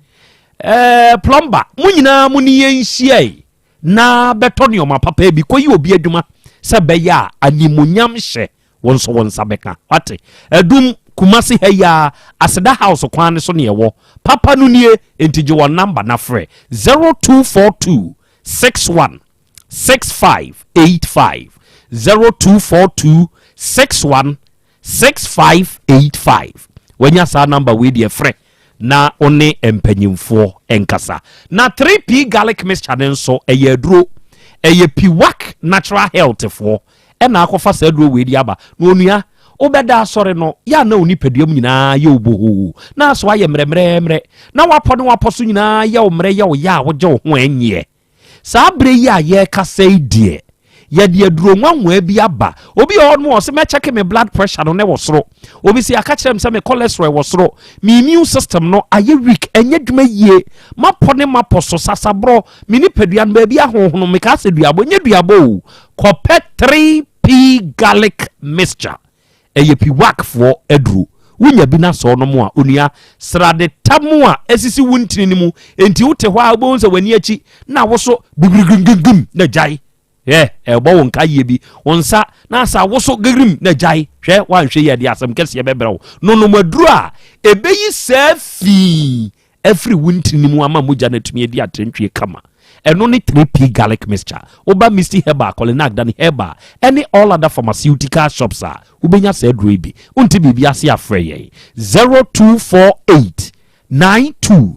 plumber mo nyinaa mo ne yɛn nhyia yi na bɛtɔ nneɛma papa bi kɔyi obi adwuma sɛ bɛyɛ a animonyam hyɛ wɔn nso wɔn nsa bɛka wate Adum Kumasi ha yi a Aseda House kwan ne so ne ɛwɔ papa no nie nti gye wɔn number na frɛ 0242 61 6585 0242 61 6585 wanya saa number wei deɛ frɛ na ɔne mpanyimfoɔ nkasa na 3P garlic mixture ne nso ɛyɛ aduro ɛyɛ Piwak Natural Health foɔ ɛna akɔfa saa aduro wei di aba na onua wobɛda asɔre no yɛ ana wo nipadua mu nyinaa yɛ wo bohoo na aso ayɛ mmerɛmmerɛmmerɛ na wapɔ ne wapɔ so nyinaa yɛ wo mmerɛ yɛ wo yɛ a wogye wo ho ɛnyeɛ saa berɛ yi a yɛrekasa yi deɛ yɛde aduro nwanwaa bi aba obi wɔ hɔ nom ɔsɛ mɛkyɛke me blood pressure no ne wɔ soro obi sɛ aka kyerɛ m sɛ me cholesterol wɔ soro me immune system no ayɛ weak ɛnyɛ dwuma yie mapɔ ne mapɔ so sasaborɔ me nipadua no baabi ahohono meka sɛ duabɔ nyɛ duabɔ o kɔpɛ 3P garlic mixture ɛyɛ piwakfoɔ aduro wonya bi na sɔɔ no mu a onua srade tam a esisi wo ntini no mu enti wote hɔ a wobɛhu sɛ w'ani akyi na woso gigirigirigim na gyae hwɛ ɛbɔ wo nka yie bi wo nsa na asa woso gigirim na gyae hwɛ woanhwɛ yie de asɛm kɛseɛ bɛbrɛ wo nonom aduro a ɛbɛyi saa fii afiri wo ntini mu ama mogya no atumi adi atrantwie kama ɛno ne 3P garlic mixture woba Misty Herbal Kolinak Dani Herbal ɛne all other pharmaceutical shops a wobɛnya saa aduro yi bi wonte biribi ase afrɛ yɛn 0248 92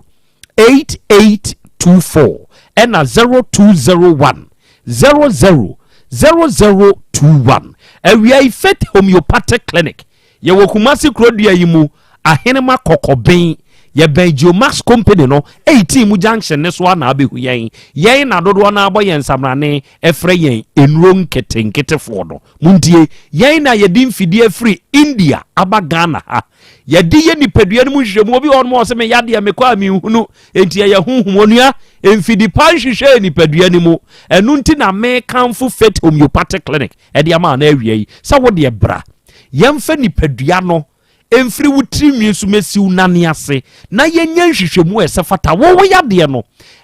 8824 ɛna 0201 00 0021 awia yi Faith Homeopathic Clinic yɛwɔ Kumasi kurodua yi mu Ahenema Kɔkɔben yɛbɛn Geomax company no 18 mu junction ne so a na abɛhu yɛn yɛn na dodoɔ no abɔ yɛn nsamrane ɛfrɛ yɛn nnuro nketenketefoɔ no muntie yɛn na yɛde mfidie firi India aba Ghana ha yɛde yɛ nipadua no mu nhwehwɛmu obi wɔ hɔ nom a ɔsɛ meyɛ adeɛ mekɔ a menhunu enti ɛyɛ honhom onua mfidi pa nhwehwɛ nipadua no mu ɛno nti na mekamfo Faith Homeopathic Clinic ɛde ama na awia yi sɛ wodeɛ bra yɛmfa nipadua no Ɛmfiri wo tiri nwi so mɛsi wo nane ase na yɛnyɛ nhwehwɛmu a ɛsɛ fata wo wo yadeɛ no.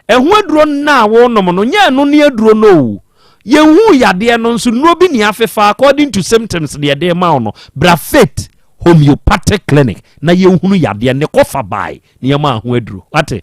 Ɛho aduro no a wonom no, nyɛ ɛno ne aduro no o. Yɛnhuu yadeɛ no nso nnuro bi ne afefa according to symptoms deɛ ɛde rema wo no. Bra Faith Homeopathic Clinic na yɛnhunu yadeɛ ne kɔfa bae na yɛma ho aduro. Wate?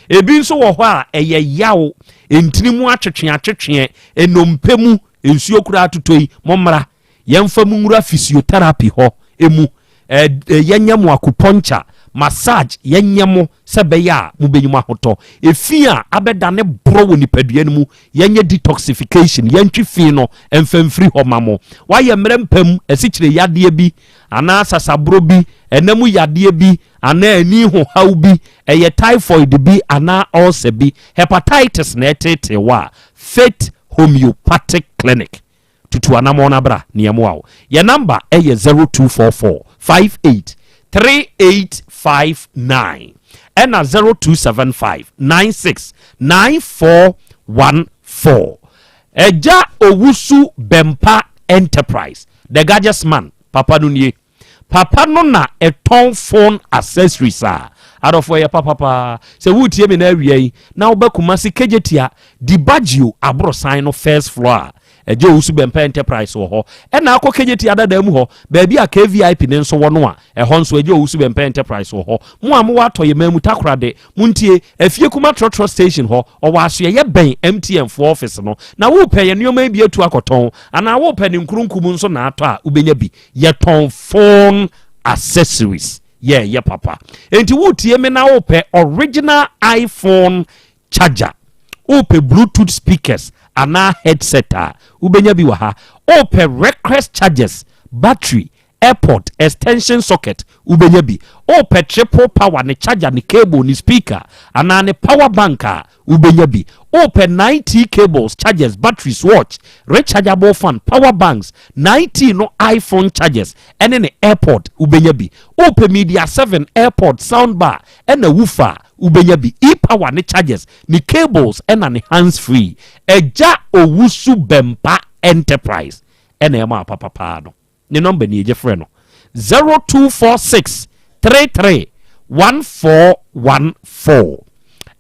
Ebi nso wɔ hɔ a ɛyɛ yaw, ntini mu atwetwe atwetweɛ, nnompe mu nsuo koraa atotɔ yi, mommra Yɛmfa mo nwura physiotherapy hɔ mu, yɛnyɛ mo acupuncture, massage, yɛnyɛ mo sɛ ɛbɛyɛ a mobɛnya mo ahotɔ. Efi a abɛdane borɔ wɔ nipadua no mu, yɛnyɛ detoxification, yɛntwe fi no mfa mfiri hɔ ma mo. Woayɛ mmerɛ mpam, asikyire yadeɛ bi, anaa sasaborɔ bi, ɛna mu yadeɛ bi, anaa ani ho haw bi, ɛyɛ typhoid bi anaa ulcer bi, hepatitis na ɛteetee wo a, Faith Homeopathic Clinic Tutu anamɔn na bra na yɛmmoa wo. Yɛn namba yɛ 0244 58 3859 ɛna 0275 96 9414. Agya Owusu Bɛmpa Enterprise, The Gadgets Man, papa no nie. Papa no na ɛtɔn phone accessories a adɔfo ɛyɛ papa paa. Sɛ woretie me na awia yi na woba Kumasi Kejetia Dibaggio aborosan no first floor a, Agya Owusu Bɛmpa Enterprise wɔ hɔ. Ɛna akɔ Kejetia dadaa mu hɔ baabi a KVIP no nso wɔ no a, ɛhɔ nso Agya Owusu Bɛmpa Enterprise wɔ hɔ. Mo a mowɔ Atɔyɛman mu Takorade, montie, Afie Kuma Trɔtrɔ Station hɔ, ɔwɔ asoɛeɛ bɛn MTN foɔ office no. Na worepɛ yɛn nneɛma yi bi atu akɔtɔn anaa worepɛ ne nkurunkum nso na atɔ a, wobɛnya bi. Yɛtɔn phone accessories. Yɛ yɛ papa. Enti wotie me na wopɛ original iPhone charger, wopɛ Bluetooth speakers anaa headset a, wobɛnya bi wɔ ha. Wopɛ Recrest chargers, battery, airpod, extension socket, wobɛnya bi. Wopɛ triple power ne charger ne cable ne speaker anaa ne power bank a, Wobɛnya bi. Wopɛ 9T cables, chargers, batteries, watch, rechargeable fan, power banks, 9T no iPhone chargers, ɛne ne airpod, wobɛnya bi. Wopɛ Media 7 airpod, sound bar, ɛna woofer a, wobɛnya bi. E-power ne chargers, ne cables, ɛna ne hands free. Agya Owusu Bɛmpa Enterprise ɛna ɛma papapaa no. Ne nɔmba nie, gye frɛ no, 0246 33 1414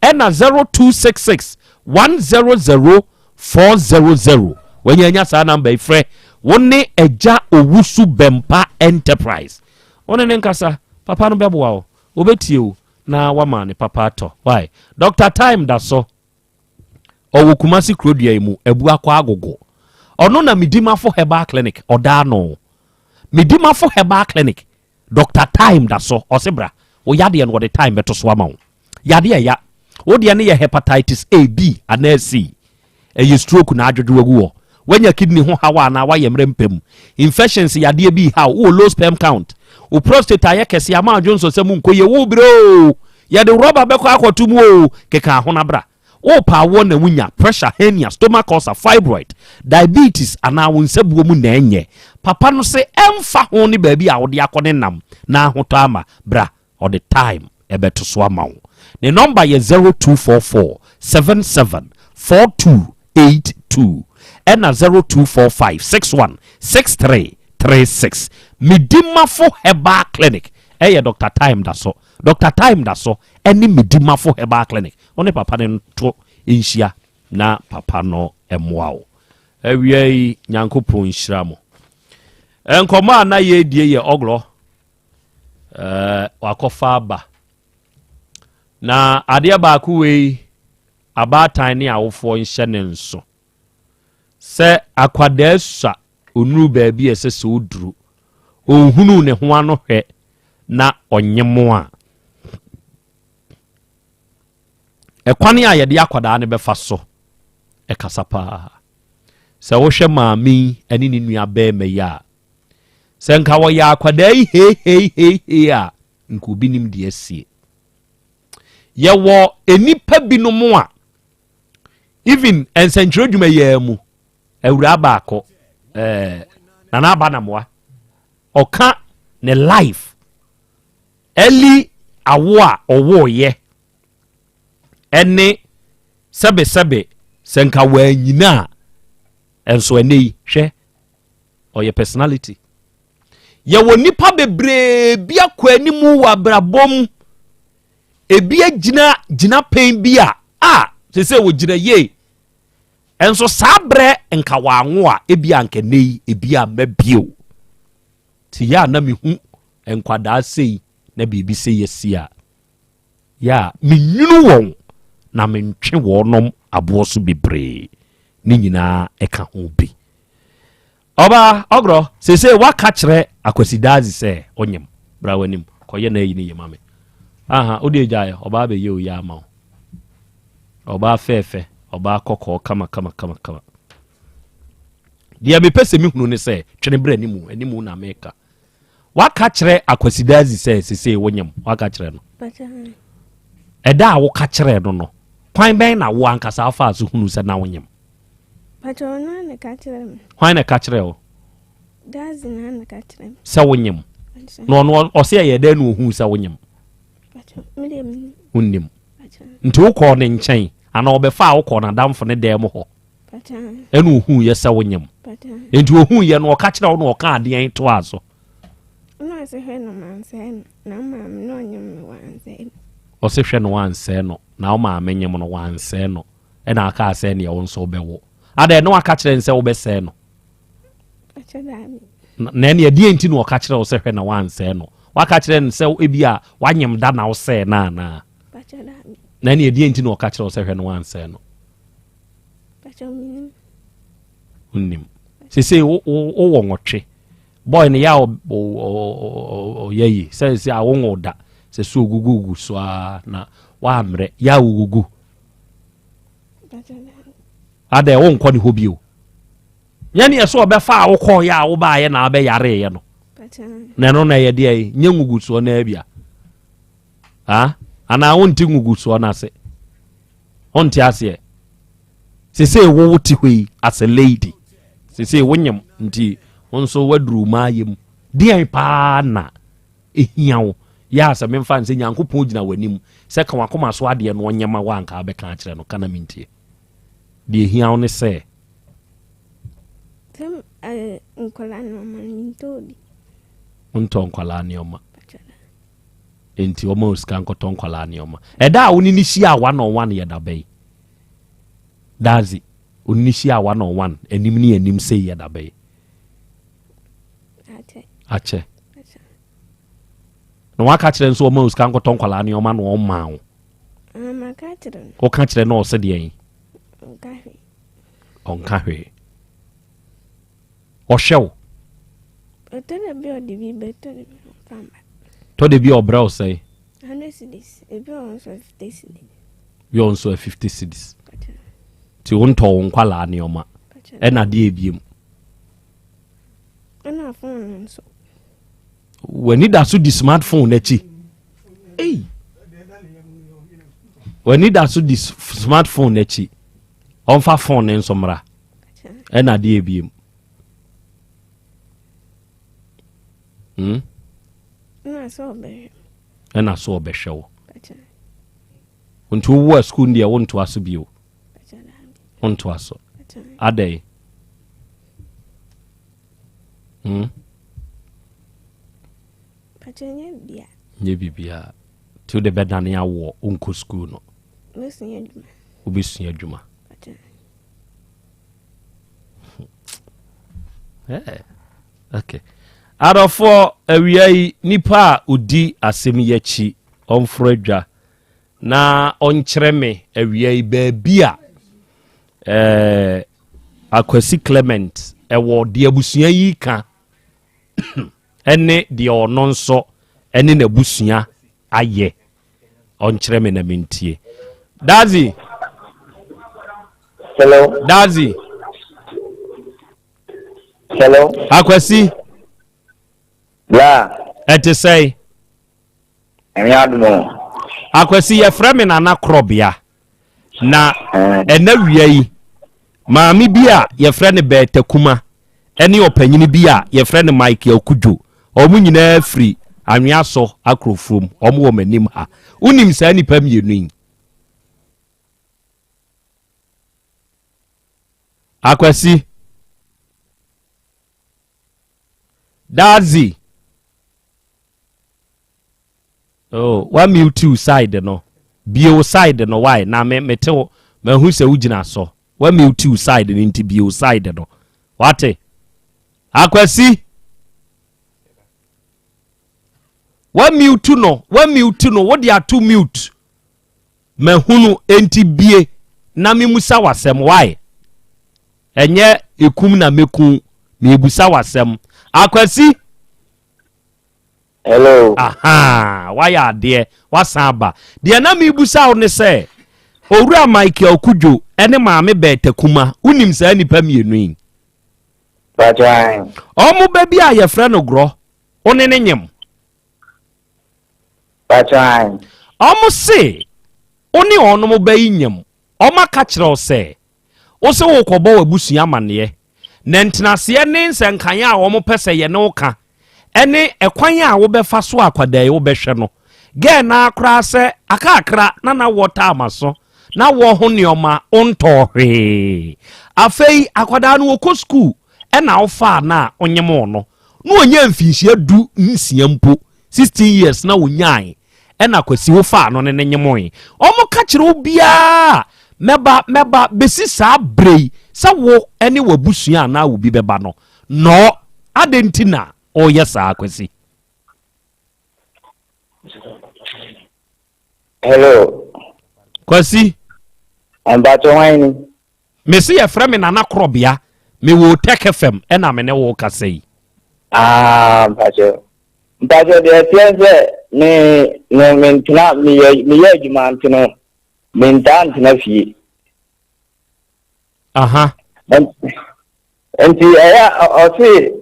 ɛna 0266 100 400. Wanya anya saa nɔmba yi frɛ. Wo ne Agya Owusu Bɛmpa Enterprise. Wo ne ne nkasa, papa no bɛboa wo, ɔbɛtie wo na wama ne papa atɔ. Why? Dr. Time da so. Ɔwɔ Kumasi kurodua yi mu, Abuakwa Agogo. Ɔno na Medimafo Herbal Clinic ɔda ano. Medimafo Herbal Clinic, Doctor Time da so. Ɔse bra, wo yadeɛ no wɔde time bɛto so ama wo. Yadeɛ ɛya, wo deɛ no yɛ hepatitis A, B anaa C. Ɛyɛ stroke na adwodwo agu hɔ. Woanya kidney ho haw anaa woayɛ mmerɛ mpa mu. Infections yadeɛ bi reha wo, wowɔ low sperm count. Wo prostate ayɛ kɛse ama adwonsɔsɛ mu nkɔ yie, worebrɛ oo, yɛde rɔba bɛkɔ akɔto mu oo, keka ho na bra. Worepɛ awoɔ na wonya pressure, hernia, stomach ulcer, fibroid, diabetes anaa wo nsabuo mu na ɛnyɛ. Papa no se ɛmfa ho ne baabi a wode akɔ ne nam na ahotɔ ama, bra ɔde time ɛbɛto so ama wo. Ne nɔmba yɛ 0244 77 4282 ɛna 0245 61 63 36. Medimafo Herbal Clinic ɛyɛ Doctor Time da so. Doctor Time da so ɛne Medimafo Herbal Clinic. Wo ne papa no nto nhyia na papa no mmoa wo. Awia yi Nyankopɔn nhyira mo. Nkɔmmɔ a na yɛredie yɛ ɔgorɔ. Ɛɛ wakɔfa aba. Na adeɛ baako wei abaatan ne awofoɔ nhyɛ ne nso. Sɛ akwadaa sua ɔnuru baabi a ɛsɛ sɛ ɔduru, ɔnhunu ne ho ano hwɛ na ɔnye mo a, ɛkwan a yɛde akwadaa no bɛfa so ɛkasa paa. Sɛ wohwɛ maame yi ne ne nua bɛrima yi a, Sɛ nka wɔyɛ akwadaa yi heiheihei a, nka obi nim deɛ asie. Yɛwɔ nnipa binom a even nsɛnkyerɛ dwuma yɛa mu awuraa baako ɛɛ Nana Aba Namoa ɔka ne life early awo a ɔwooyɛ ɛne sɛbesɛbe sɛ nka wanyina a nso ɛnɛ yi hwɛ ɔyɛ personality. Yɛwɔ nnipa bebree bi akɔ anim wɔ abrabɔ mu. Ebi agyina gyinapɛn bi a a sɛ sɛ wɔgyina yie. Nso saa berɛ nka wɔanwo a ebi anka nnɛ yi ebi amma bio. Nti yɛ a na mehu nkwadaa sei na biribi sei asi a, yɛ a menwunu wɔn na mentwe wɔnom aboɔ so bebree. Ne nyinaa ɛka ho bi. Ɔbaa, ɔgorɔ, seesei woaka kyerɛ Akwasi Daadze sɛ onyem. Bra w'anim, kɔyɛ n'ayi no yie ma me. Aha, wo deɛ gyae, ɔbaa bɛyɛ oyi ama wo. Ɔbaa fɛɛfɛ, ɔbaa kɔkɔɔ kama kama kama kama. Deɛ mepɛ sɛ mehunu ne sɛ, twene bra animu, animu na meka. Woaka kyerɛ Akwasi Daadze sɛ seesei wonyem, woaka kyerɛ no? Ɛda a woka kyerɛɛ no no, kwan bɛn na wo ankasa wofaa so hunu sɛ na wonyem? Pakyɛ ɔno ara na ɛka kyerɛ me. Hwan na ɛka kyerɛ wo? Dazi na na ɛka kyerɛ me. Sɛ wonyem. Na ɔno ɔsɛ ɛyɛ dɛn na ohuu sɛ wonyem? Pakyɛ me deɛ menim. Wonnim. Nti wokɔɔ ne nkyɛn anaa ɔbɛfa a wokɔɔ n'adamfo ne dan mu hɔ? Pakyɛ. Ɛna ohuu yɛ sɛ wonyem. Pakyɛ. Nti ohuu yɛ no ɔka kyerɛ wo na ɔka adeɛn toaa so? Na ɔsɛ hwɛ no mansɛe no na maame na ɔnyem no wansɛe no. Ɔsɛ hwɛ no wansɛe no na wo maame nyem no wansɛe no. Ɛna akaa sɛ neɛ wo nso wobɛwo. Adɛn na waka kyerɛ no sɛ wobɛsɛe no? Na ɛneɛ deɛ nti na ɔka kyerɛ wo sɛ hwɛ na wansɛe no? Waka kyerɛ no sɛ ebi a wanyem da na wosɛe no anaa? Na ɛneɛ deɛ nti na ɔka kyerɛ wo sɛ hwɛ na wansɛe no? Wonnim. Sesei wowɔ nwɔtwe. Boy no yɛ a ɔyɛ yi sɛ sɛ a wonwo da sɛ so ogugugu so a na wammrɛ yɛ a wogugu. Adɛn wonkɔ ne hɔ bio? Nyɛ neɛ sɛ ɔbɛfa a wokɔɔyɛ a wobaayɛ na abɛyareeɛ no. Na ɛno na ɛyɛ deɛ nyɛ ngugusoɔ no abia. Ha? Anaa wonte ngugusoɔ no ase. Wonte aseɛ. Sesei wo wote hɔ yi as a lady. Sesei wonyem nti wo nso woaduru maayɛ mu. Deɛn paa na Ehia wo yɛ a sɛ memfa no sɛ Nyankopɔn gyina w'anim sɛ ka w'akoma so adeɛ no ɔnyɛ ma wo a anka wobɛka akyerɛ no? Ka na mentie. Deɛ ehia wo ne sɛ. Sɛ eh, nkwadaa nneɛma no mentɔɔ bi. Wontɔ nkwadaa nneɛma. Enti ɔma wo sika nkɔtɔ nkwadaa nneɛma. Ɛda a wo ne no hyia one on one yɛ da bɛn? Daadze, wo ne no hyia one on one, anim ne anim sei yɛ da bɛn? Akyɛ. Na waka kyerɛ nso ɔma osika nkɔtɔ nkwadaa nneɛma na ɔma wo. Woka kyerɛ na ɔsɛ deɛn? Ɔnka hwee. Ɔhwɛ wo. Tɔ da bi ɔde bi bɛ tɔ da bi ɔmfa mba. Tɔ da bi ɔbrɛ wo sɛn? 100 cedis. Ebi wɔ nso 50 cedis. Bi wɔ nso 50 cedis. Nti wontɔ wo nkwalaa nneɛma. Ɛna adeɛ ebiem. Ɛna phone no nso. W'ani da so di smartphone n'akyi. Ei. W'ani da so di smartphone n'akyi. Ɔmfa phone ne nso mmra. Ɛna adeɛ ebiem. Hmm? Ɛna sɛ ɔbɛhwɛ. Ɛna sɛ ɔbɛhwɛ wo. Nti wowɔ sukuu deɛ wontoa so bio. Wontoa so. Adɛn? Hmm? Nyɛ biribiara. Nti wode bɛdane awoɔ wonkɔ sukuu no. Wobɛsua adwuma. Yeah. Okay. Adɔfoɔ awia yi nipa a ɔdi asɛm yi akyi ɔmforo adwa na ɔnkyerɛ me awia yi baabi a eh, Akwasi Clement ɛwɔ deɛ abusua yi ka ɛne deɛ ɔno nso ɛne n'abusua ayɛ ɔnkyerɛ me na mentie. Dazi. Hello. Dazi. Hello. Akwasi. Bla. Ɛte sɛn? Nyame adom o. Akwasi yɛfrɛ me Nana Korɔbea na ɛna wia yi maame bi a yɛfrɛ no Bertha Kuma ɛne ɔpanyini bi a yɛfrɛ no Michael Kudwo wɔn nyinaa firi Anweaso Akrofuom wɔn wɔ m'anim ha. Wonim saa nnipa mmienu yi? Akwasi. Dadzie. Oh, wa mute wo side no. Bie wo side no why? Na me mete wo mahu sɛ wogyina so. Wa mute wo side no nti bie wo side no. Wate? Akwasi. Wa mute no, wa mute no, wode ato mute. Mahunu enti bie na memusa wasɛm why? Ɛnyɛ ekum na meku, mebusa wasɛm. Akwasi. Hello. Ahaa, wayɛ adeɛ, wasan aba. Deɛ na mebusa wo ne sɛ, Owura Michael Kudwo ne Maame Bertha Kuma, wonim saa nnipa mmienu yi? Pakyɛ. Ɔmo ba bi a yɛfrɛ no Gorɔ, wo ne ne nyem? Pakyɛ. Ɔmo se, wo ne ɔnom ba yi nyem. Ɔmo aka kyerɛ wo sɛ, Wo se worekɔbɔ w'abusua amanneɛ, na ntenaseɛ ne nsɛnkaeɛ a wɔpɛ sɛ yɛne wo ka ne ɛkwan a wobɛfa so a akwadaa yi wobɛhwɛ no. Gɛɛ no ara koraa sɛ akakra na na wɔ taa maso na wɔ ho nneɛma wontɔɔ hwee. Afei akwadaa no wɔkɔ sukuu ɛna wofaa no a wonyemoo no na ɔnya mfinhyia 16 mpo, 16 years na ɔnyae ɛna Kwasi wo faa no ne ne nyemoe. Wɔn ka kyerɛ wo biara mɛba mɛba bɛsi saa berɛ yi sɛ wo ne w'abusua anaa wo bi bɛba no nɔɔ adɛn nti na ɔreyɛ saa Kwasi? Hello. Kwasi. Mpatsɔ hwan ni? Mese yɛfrɛ me Nana Korɔbea, mewɔ Otec FM ɛna me ne wo kasa yi. Ah, mpatsɔ. Mpatsɔ deɛ ɛteɛ sɛ me no mentena meyɛ meyɛ adwuma nti no mentaa ntena fie. Aha. Nti ɛyɛ ɔse.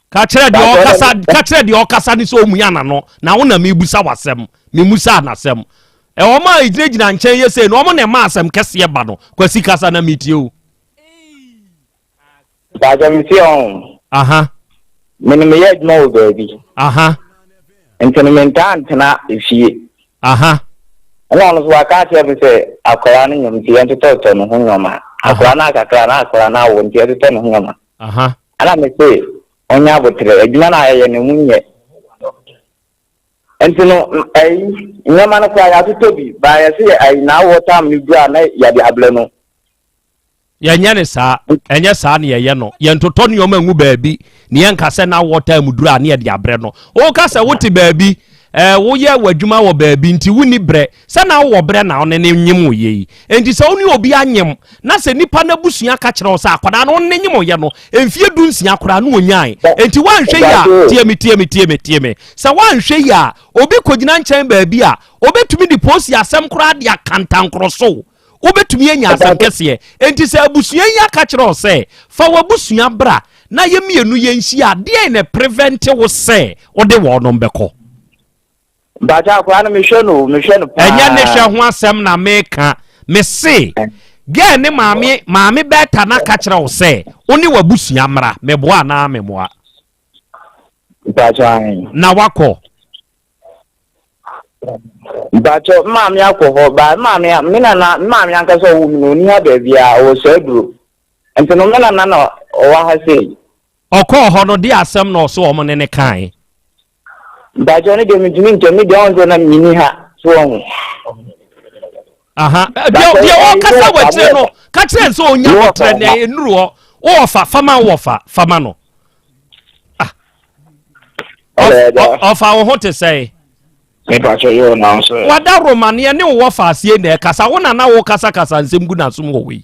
Ka kyerɛ deɛ ɔkasa ka kyerɛ deɛ ɔkasa ne sɛ ɔmu anano na wo na mebusa w'asɛm memusa n'asɛm ɛwɔ ma egyinagyina nkyɛn yɛ sei na ɔmo na ɛma asɛm kɛseɛ ba no. Kwasi, kasa na metie o. Mpatsɔ metie ɔn. Aha. Me no meyɛ adwuma wɔ baabi. Aha. Nti no mentaa ntena efie. Aha. Ɛna ɔno nso waka akyerɛ me sɛ akwadaa no nyom nti yɛntotɔtɔ ne ho nneɛma. Akwadaa no akakra na akwadaa no awo nti yɛtotɔ ne ho nneɛma. Aha. Ɛna me se ɔnyɛ aboterɛ adwuma no a yɛyɛ no emu nyɛ. Nti no ayi nneɛma no koraa yɛatotɔ bi baa yɛse yɛ ayi na awɔ tam no duru a na yɛde abrɛ no. Yɛnyɛ ne saa. Ɛnyɛ saa na yɛyɛ no. Yɛntotɔ nneɛma ngu baabi na yɛnka sɛ na wɔ time duru a na yɛde abrɛ no. Woka sɛ wote baabi, ɛɛ woyɛ w'adwuma wɔ baabi nti wonni brɛ. Sɛ na wowɔ brɛ na wo ne no nyem wo yɛ yi. Enti sɛ wo ne obi anyem na sɛ nipa no abusua ka kyerɛ wo sɛ akwadaa no wo ne no nyem yɛ no mfie 16 koraa na ɔnyae. Enti woanhwɛ yie a, tie me, tie me, tie me, tie me. Sɛ woanhwɛ yie a, obi kɔgyina nkyɛn baabi a, ɔbɛtumi de polisi asɛm koraa de akantankorɔ so. Wobɛtumi anya asɛm kɛseɛ. Enti sɛ abusua yi aka kyerɛ wo sɛ, fa w'abusua bra na yɛn mmienu yɛnhyia a, deɛn na ɛprevɛnte wo sɛ wode wɔnom bɛkɔ? Mpakyɛ akwadaa no mehwɛ no o, mehwɛ no paa. Ɛnyɛ ne hwɛ ho asɛm na meka. Mese, girl ne maame, maame Bertha no aka kyerɛ wo sɛ, wo ne w'abusua mmra. Meboa anaa memmoa? Mpakyɛ ahe. Na wakɔ? Mpakyɛ maame akɔ hɔ ba maame me nana maame ankasa ɔwɔ mu no ɔni ha baabi a ɔwɔ saa duro nti no me nana na ɔwɔ ha sei. Ɔkɔɔ hɔ no de asɛm na ɔso wɔn ne ne kae. Mpakyɛ no deɛ mentumi nkyɛ me deɛ ɔn sɛ na menni ha so ɔho. Aha deɛ deɛ ɔkasa wɔ akyire no ka kyerɛ sɛ ɔnya ɔtrɛ na ɛnuru hɔ wowɔ fa fama wɔ fa fama no. Ah. Ɔfa wo ho te sɛe. Wada romaneɛ ne wowɔ fa aseɛ na ɛkasa wo na na wo kasakasa nsɛm gu n'asom wɔ wei.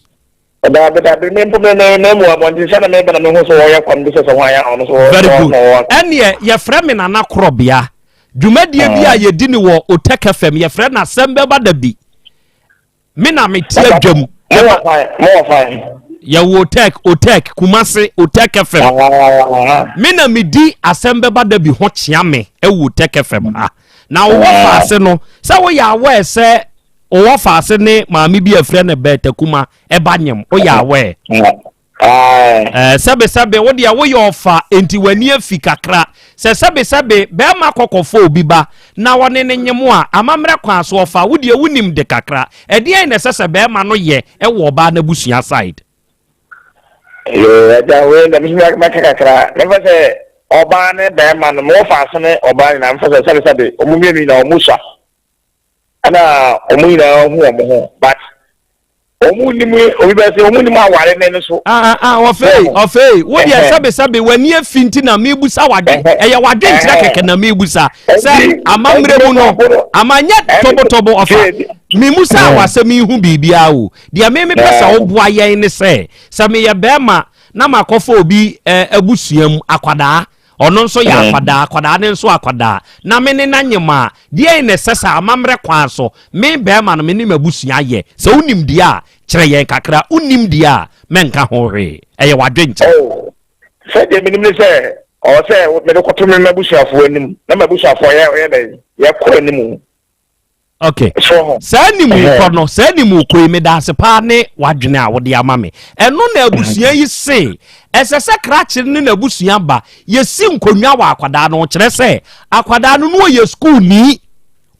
Dabi me mpo me me me mu abɔnten sɛ na meba na mehu sɛ wɔyɛ kɔm de sɛ sɛ hwan a ɔno so Very good. Ɛneɛ yɛfrɛ me Nana Korɔbea. Dwumadie bi a yɛdi ne wɔ Otec FM yɛfrɛ no Asɛm Bɛba Da Bi. Me na mete adwam. Mowɔ fan? Yɛwɔ Otec, Otec, Kumase, Otec FM. Me na medi Asɛm Bɛba Da Bi ho kyea me wɔ Otec FM ha. Na wowɔ faase no, sɛ woyɛ aware sɛ wowɔ faase ne maame bi a ɛfrɛ no Bertha Kuma ɛba nyem, woyɛ aware? Ɛɛ, sɛbesɛbe, wo deɛ woyɛ ɔfa, enti w'ani afi kakra. Sɛ sɛbesɛbe, bɛrima kɔkɔfɔ obi ba na ɔne no nyem a, amammerɛ kwan so ɔfa, wo deɛ wonim de kakra. Ɛdeɛn na ɛsɛ sɛ bɛrima no yɛ wɔ ɔbaa no abusua side? Yoo, agya, wei deɛ me nso mɛka kakra. Mɛfa sɛ. ɔbaa ne bɛrima no, mewɔ faase ne ɔbaa nyinaa, mfa sɛ sɛbesɛbe, wɔn mmienu nyinaa wɔn sua. Ɛna wɔn nyinaa hu wɔn ho, but wɔn nim obi bɛ sɛ wɔn nim aware ne no so. Ah ah ah ɔfei ɔfei wo deɛ sɛbesɛbe w'ani afi nti na mebusa wadwen ɛyɛ wadwen kyerɛ kɛkɛ na mebusa sɛ amammerɛ mu no amanyɛ tobotobo ɔfa memusa w'asɛm yi ho biribiara o deɛ me mepɛ sɛ woboa yɛn ne sɛ sɛ meyɛ bɛrima na makɔfa obi abusua mu akwadaa ɔno nso yɛ akwadaa akwadaa ne nso akwadaa na me ne na nyem a deɛn na ɛsɛ sɛ amammerɛ kwan so me bɛrima no me ne m'abusua yɛ sɛ wonim deɛ a kyerɛ yɛn kakra wonim deɛ a mɛnka ho hwee ɛyɛ w'adwenkyerɛ. Oh, sɛdeɛ menim ne sɛ ɔwɔ sɛ mede kɔto me m'abusuafoɔ anim na m'abusuafoɔ yɛ yɛ dɛn yɛkɔ anim. Okay. Saa nimukɔ no, saa nimukɔ yi meda ase paa ne wadwene a wode ama me. Ɛno na abusua yi se ɛsɛ sɛ krakye ne n'abusua ba yɛsi nkonnwa wɔ akwadaa no kyerɛ sɛ akwadaa no no ɔyɛ sukuuni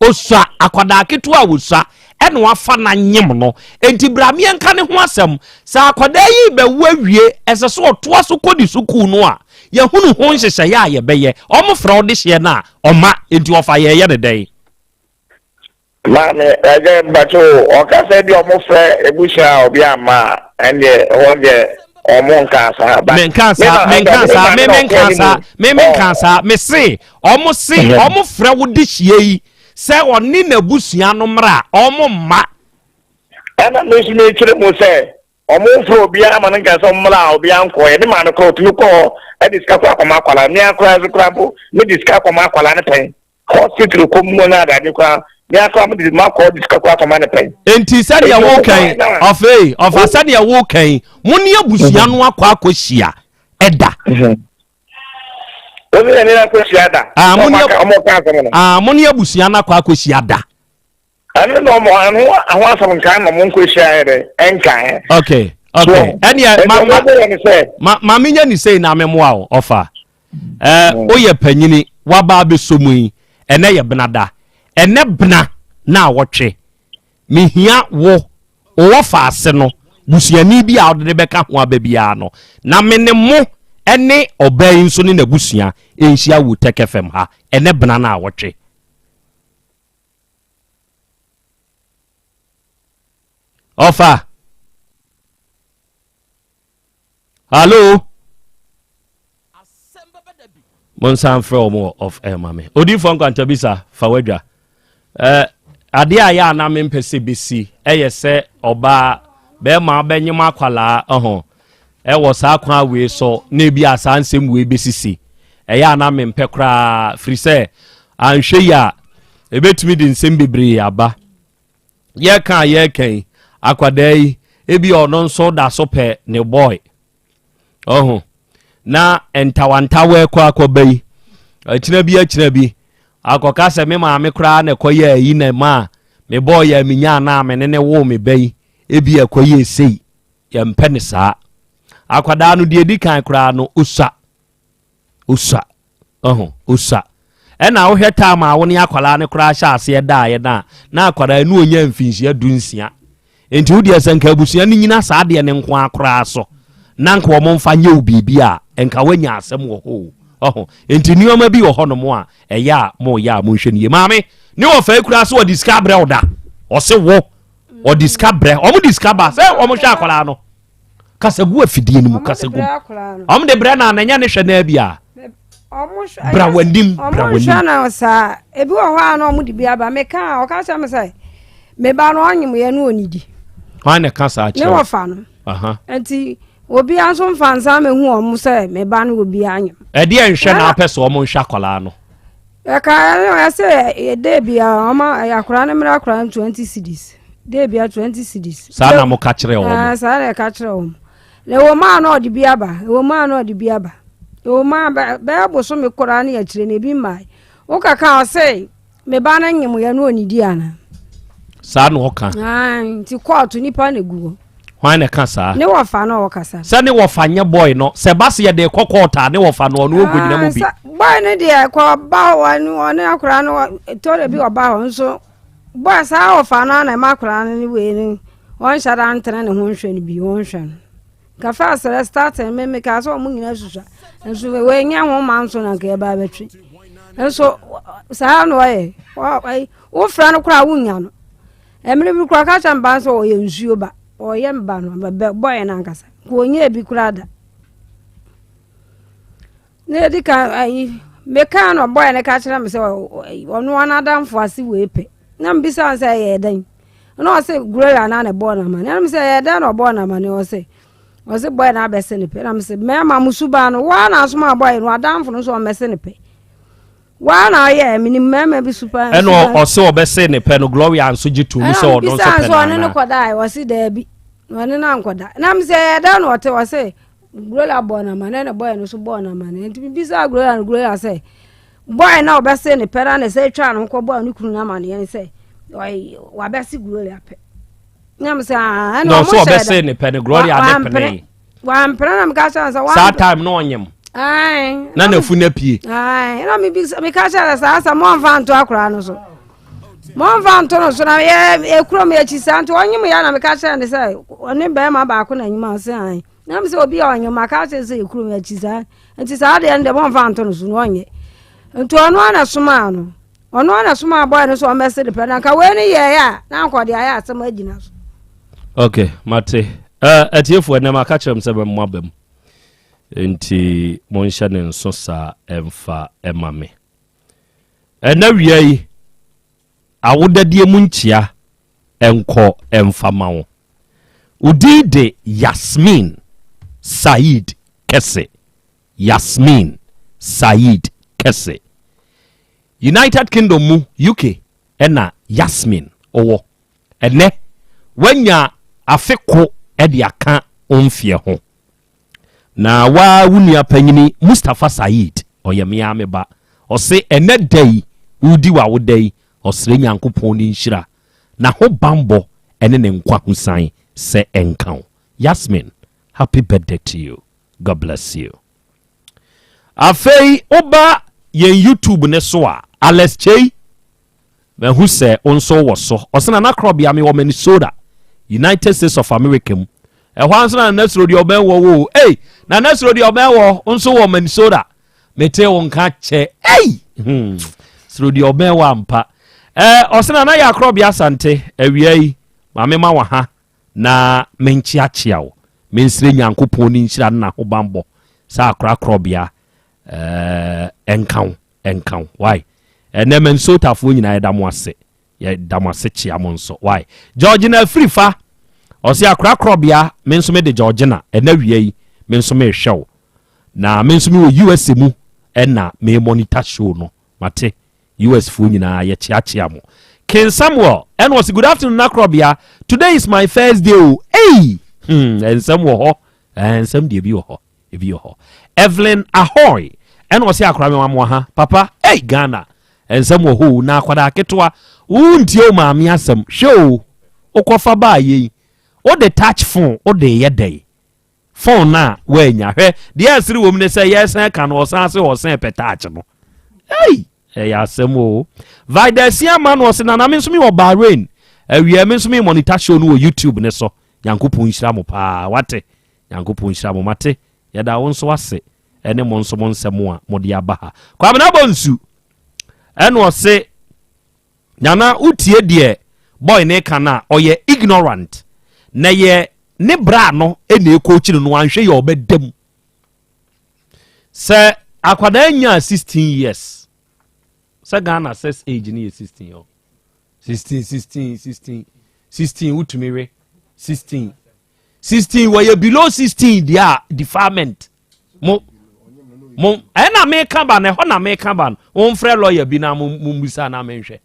osua akwadaa ketewa a osua ɛna wafa n'anyem no enti bra meɛnka ne ho asɛm sɛ akwadaa yi bɛwo awie ɛsɛ sɛ ɔtoa so kɔ ne sukuu no a yɛhunu ho nhyehyɛeɛ a yɛbɛyɛ ɔmo frɛ wo de hyeɛ no a ɔma enti ɔfa yɛyɛ ne dɛn. Maame, ɛgya mpakyɛ o, ɔka sɛ bi ɔmo frɛ ebusua a obi amma a, ɛndeɛ ɛhɔ deɛ ɔmo nkaa saa. But Menkaa saa, menkaa saa, me menkaa saa, me menkaa saa, me se, ɔmo se, ɔmo frɛ wo de hyia yi sɛ ɔne n'abusua no mmra a, ɔmo mma. Ɛna me nso mekyerɛ mu sɛ ɔmo mfrɛ obiara ma no nka sɛ ɔmmra a obiara nkɔ. Yɛne maame koraa otumi kɔ hɔ de sika koraa kɔma akwadaa no. Me ara koraa nso koraa mpo mede sika kɔma akwadaa no pɛn. Hospital kɔ mu no adade koraa me ara koraa mede makɔ de sika koraa kɔma no pɛn. Enti sɛdeɛ Enti ɔmo woka yi, kɔɛ na ɔfei, ɔfa sɛdeɛ woka yi, mo ne abusua no akɔ akɔhyia ɛda. Wo ne yɛne no akɔhyia da. Ah, mo Sɛ ne ɔmo aka ɔmo ka asɛm no. Ah, mo ne abusua no akɔ akɔhyia da. Ɛno na ɔmo ɛho ho asɛm nkae ma mo nkɔhyia yɛ dɛ ɛnkae. Okay, okay. Ɛneɛ ma ma ma ma menyɛ ne sei na memoa wo ɔfa. Ɛɛ mm. woyɛ panyini waba abɛsɔ mu yi ɛnɛ yɛ bena da ɛnɛ bena na awɔtwe mehia wo wowɔ faase no busuani bi a wode ne bɛka ho aba biara no na me ne mo ɛne ɔbaa yi nso ne n'abusua nhyia wo Tech FM ha ɛnɛ bena na awɔtwe. Ɔfa. Hallo. Monsan frɛ wɔn wɔ off air ma me. Odiyifoɔ Nkwantabisa fa wadwa. Eh, adeɛ a yɛ a na mempɛ sɛ bɛsi ɛyɛ sɛ ɔbaa bɛrima bɛnyem akwalaa ɛho ɛwɔ saa kwan wei so na ebi a saa nsɛm wei bɛsisi. Ɛyɛ a na mempɛ koraa firi sɛ anhwɛ yi a ɛbɛtumi de nsɛm bebree aba. Yɛka a yɛreka yi, akwadaa yi, ebi ɔno nso da so pɛ ne boy. Ɔho. Na ntawantawa ɛkɔ akɔba yi, akyina bi akyina bi, akɔka sɛ me maame koraa na ɛkɔyɛ ayi na ɛma a me boy a menya anaa me ne ne woo me ba yi, ebi ɛkɔyɛ sei. Yɛmpɛ ne saa. Akwadaa no deɛ edi kan koraa no, osua. Osua. Ɔho, osua. Ɛna wohwɛ time a wo ne akwadaa no koraa hyɛ aseɛ daeɛ no a, na akwadaa no ɔnya mfinhyia dunsia. Nti wo deɛ sɛ nka abusua no nyina saa adeɛ no nko ara koraa so, na nka wɔn mfa nyɛ wo biribi a, nka woanya asɛm wɔ hɔ o. Ɔho, nti nneɛma bi wɔ hɔnom a, ɛyɛ a moyɛ a monhwɛ no yie. Maame, ne wɔfa yi koraa so ɔde sika abrɛ wo da. Ɔse wo, ɔde sika brɛ, wɔn de sika ba sɛ wɔn hwɛ akwadaa no. Kasa gu afidie no mu, kasa gu. Wɔn de brɛ na ananya ne hwɛ naa bi a. Bra w'anim, bra w'anim. Wɔn nhwɛ no saa. Ebi wɔ hɔ a na wɔn de bi aba. Meka a ɔka kyerɛ me sɛ me ba no ɔnyem yɛ no ɔnidi. Hwan na ɛka saa kyerɛ? Ne wɔfa no. Nti obiara nso mfa nsa mehu wɔn sɛ me ba no obiara nyem. Ɛdeɛ nhwɛ na apɛ sɛ wɔn nhwɛ akwadaa no. Ɛka ɛsɛ ɛdɛ bia ɔma akwadaa no mmerɛ akwadaa no 20 cedis. Dɛ bia 20 cedis. Saa na mo ka kyerɛ wɔn. Saa na ɛka kyerɛ wɔn. Na ɛwɔ mu a na ɔde bi aba, ɛwɔ mu a na ɔde bi aba. Ɛwɔ mu a bɛyɛ bosome koraa ne akyire no ebi mmae. Wokaka a ɔse me ba no nyem yɛ no ɔnidi ana. Saa na ɔka. Nti kɔɔto nipa na egu hɔ. Hwan na ɛka saa? Ne wɔfa na ɔkasa. Sɛ ne wɔfa nyɛ boy no, sɛ ba se yɛde kɔ kɔɔto a ne wɔfa no ɔno ɔnkɔgyina mu bi. Boy no deɛ kɔ ba hɔ ɔne akora no tɔrɔ bi ɔba hɔ nso boy saa wɔfa no na ɛma akora no ne wei no ɔnhyɛ da ntene ne ho nhwɛ no bi ɔnhwɛ no. Nka first rɛ starting me mekaa sɛ ɔmo nyinaa susua nso wɔnyɛ ho ma nso na nka yɛba abɛtwe nso saa na ɔyɛ wofrɛ no koraa wonya no mmerɛ bi koraa ka kyerɛ mba sɛ ɔyɛ nsuo ba ɔyɛ mba no bɔyɛ no ankasa nka ɔnyɛ bi koraa da Na edi kan ayi mekaa na ɔbɔe no ka kyerɛ me sɛ ɔno ara n'adamfo ase wei pɛ. Na mebisa no sɛ ɛyɛ dɛn? Na ɔse Gloria na na ɛbɔɔ no amane. Na mesɛ ɛyɛ dɛn na ɔbɔɔ no amane? Ɔse ɔse bɔe no abɛse ne pɛ. Na mesɛ mmarima mo suban no woa na asoma bɔe no adamfo no nso ɔmmɛse ne pɛ. Woa na ɔyɛ menim mmarima bi suban. Ɛna ɔse ɔbɛse ne pɛ no Gloria nso gye to mu sɛ ɔno nso pɛ no anaa? Ɔne no kɔdae ɔse daabi ɔne no ankɔda. Na mesɛ ɛyɛ dɛn na ɔte ɔse Gloria bɔɔ no amanneɛ na bɔe no nso bɔɔ no amanneɛ. Nti mebisaa Gloria no Gloria sɛ bɔe na ɔbɛse ne pɛ na ne sɛ twaa ne ho kɔbɔɔ ne kunu no amanneɛ ne sɛ wabɛse Gloria pɛ. Na me sɛ ah, ɛna na ɔmo ɔsɛ hyɛ da. ɔbɛse ne pɛ no Gloria ne pene. Wampene na meka kyerɛ no sɛ Saa time na ɔnyem. Ae. Na n'afu no apue. Ae. Na mebisa meka kyerɛ no saa sɛ moamfa nto akwaraa no so. Moamfa nto no so na yɛ ekurom yɛkyi saa nti ɔnyem yɛ na meka kyerɛ no sɛ ɔne bɛrima baako na anyim a ɔse ae. Na me sɛ obi a ɔnyɛ maka akyerɛ sɛ yɛ kurom akyi saa nti saa deɛ no deɛ mɔmfa nto no so no ɔnyɛ nti ɔno ara na somaa no ɔno ara na somaa bɔyɛ no sɛ ɔmmɛse de pɛ na nka wei no yɛɛ a na anka ɔde ayɛ asɛm agyina so. Ok mate uh, atiefoɔ ɛnɛ maka kyerɛ m sɛ mɛmo aba mu nti monhyɛ ne nso saa ɛmfa ɛma me ɛnɛ wia yi Awodadeɛ mu nkyea nkɔ mfa ma wo. Wo din de Yasmeen Saeed Kɛse. Yasmeen Saeed Kɛse. United Kingdom mu, UK, na Yasmeen wɔ. Ɛnnɛ, woanya afe ko de aka wo mfeɛ ho. Na woaa wo nua panyini Mustapha Saeed, ɔyɛ me ara me ba, ɔse ɛnɛ da yi woredi w'awoda yi, ɔsrɛ Nyankopɔn ne nhyira, n'ahobanbɔ ɛne ne nkwahosan sɛ ɛnka wo. Yasmin, happy birthday to you. God bless you. Afei woba yɛn YouTube ne so a, Alex Kyei, Mahu sɛ wo nso wowɔ so. Ɔse Nana Korɔbea mewɔ Minnesota, United States of America mu. Ɛhɔ ara nso na Nana Suro deɛ ɔbɛn wɔ wo. Ei, Nana Suro deɛ ɔbɛn wɔ nso wɔ Minnesota. Mete wo nka kyɛ. Ei, hmm, Suro deɛ ɔbɛn wɔ ampa. Eh, ɔse Nana yɛ Akorɔbea Asante, awia yi, maame ma wɔ ha na menkyeakyea wo. Mensrɛ Nyankopɔn ne nhyira ne n'ahobanbɔ sɛ akora Korɔbea eh, ɛnka wo. Ɛnka wo why ɛnɛ Minnesota foɔ nyinaa yɛda mo ase yɛda mo ase kyea mo nso why Georgina Afirifa ɔse akora korɔbea me nso me de Georgina ɛnɛ wia yi me nso me hwɛ wo na me nso me wɔ USA mu ɛna me monitor show no mate US foɔ nyinaa yɛkyeakyea mo King Samuel ɛna ɔse good afternoon nakorɔbea today is my first day o ei hmm ɛnsɛm wɔ hɔ ɛnsɛm deɛ bi wɔ hɔ Ebi wɔ hɔ. Evelyn Ahoy ɛna ɔse akora me wamoa ha papa ei Ghana nsɛm wɔ hɔ o na akwadaa ketewa wontie wo maame asɛm hwɛ o wokɔfa baa yei wode touch phone wode yɛ dɛn phone no a woanya hwɛ deɛ ɛsere wɔ mu ne sɛ yɛsan ka no ɔsan se ɔsan pɛ touch no ei ɛyɛ asɛm o Vida Asiama no ɔse nana me nso me wɔ Bahrain awia me nso me monitor show no wɔ YouTube ne so Nyankopɔn nhyira mo paa wate Nyankopɔn nhyira mo mate yɛda wo nso ase ɛne mo nso mo nsɛm a mode aba ha. Kwabena Bonsu ɛna ɔse Nana wotie deɛ boy ne ka no a ɔyɛ ignorant na yɛ ne bra no ɛna ɛkɔkyiri no anhwɛ yɛ ɔbɛda mu sɛ akwadaa nyaa 16 years sɛ Ghana sex age no yɛ 16 ɔ 16 16 16 16 wotumi we 16 16 wɔyɛ below 16 deɛ a defilement mo mo ɛna meka ba no ɛhɔ na meka ba no wɔmfrɛ lɔya bi na mommisa na menhwɛ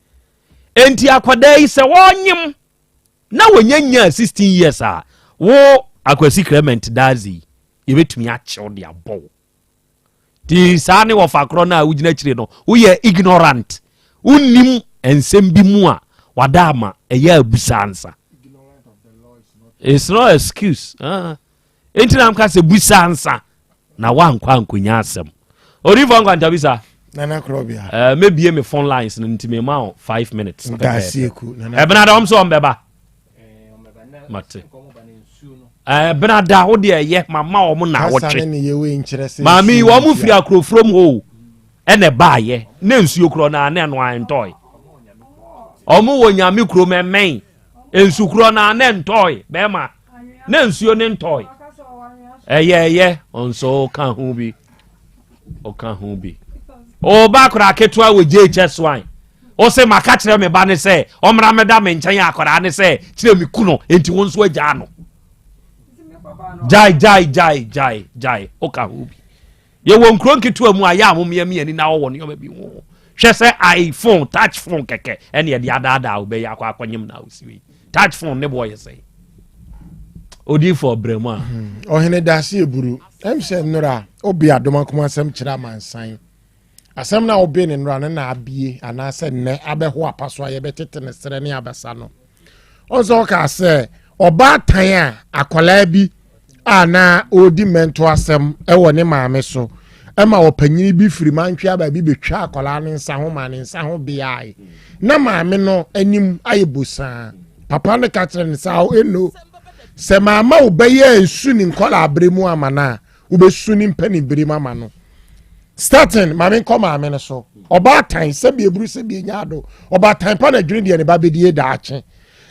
enti akwadaa yi sɛ wɔnyem na wɔnya nyaa 16 years a wo akwasi Clement Dazi yɛbɛtumi akyew de abɔ wo Nti saa ne wɔfa korɔ no a wogyina akyire no woyɛ ignorant wonnim nsɛm bi mu a wada ama ɛyɛ abusa ansa it's not excuse ah. nti na mka sɛ busa ansa na woankɔ ankonya asɛm odifo nkwantabisa nana korɔbea uh, eh, mebie me phone lines no nti mema wo 5 minutes ɛbena dɛ ɔm sɛ ɔmbɛba mate Ɛɛ benada wo deɛ ɛyɛ mama wɔn na awɔtwe. Maame yi wɔn firi akurofurom hɔ o ɛna ɛbaayɛ na nsuo korɔ na ana ɛno antɔe. Wɔn wɔ nyame kurom ɛmɛn nsu korɔ na ana ntɔe bɛrima na nsuo ne ntɔe. Ɛyɛ ɛyɛ nso ka ho bi ɔka ho bi. Ɔba akora ketewa wɔ JHS one. Ɔsɛ maka kyerɛ me ba ne sɛ ɔmmra mɛda me nkyɛn akwadaa ne sɛ kyerɛ me ku no enti wo nso agyaa no. Gyae gyae gyae gyae gyae woka ho bi. Yɛwɔ nkuro nketewa mu a yɛ a momeamea ani na wɔwɔ nneɛma bi ho. Hwɛ sɛ iPhone touch phone kɛkɛ ɛne ɛde adaadaa wo bɛyɛ akɔ akɔnyem na wosi wei. Touch phone ne boɔ yɛ sɛn? Odiifoɔ brɛ mu a. Ɔhene Daase Eburu, ɛm sɛ nnora obi adom akoma asɛm kyerɛ amansan. Asɛm no a wobee no nnora no na abie anaasɛ nnɛ abɛho apa so a yɛbɛtete ne serɛ ne abasa no. Ɔn sɛ ɔkaa sɛ ɔbaatan a akwadaa bi a na ɔredi mmɛnto asɛm wɔ ne maame so ma ɔpanyini bi firi mantwea baabi bɛtwa akwadaa no nsa ho ma ne nsa ho beae na maame no anim ayɛ bosaa. Papa no ka kyerɛ no sɛ awo eno sɛ maama wo bɛyɛ nsu ne nkwadaa bere mu ama no a wobɛsu ne mpanin bere mu ama no starting maame nkɔ maame no so ɔbaatan sɛbi eburu sɛbi enya ado ɔbaatan pa na adwene deɛ ne ba bɛdie daakye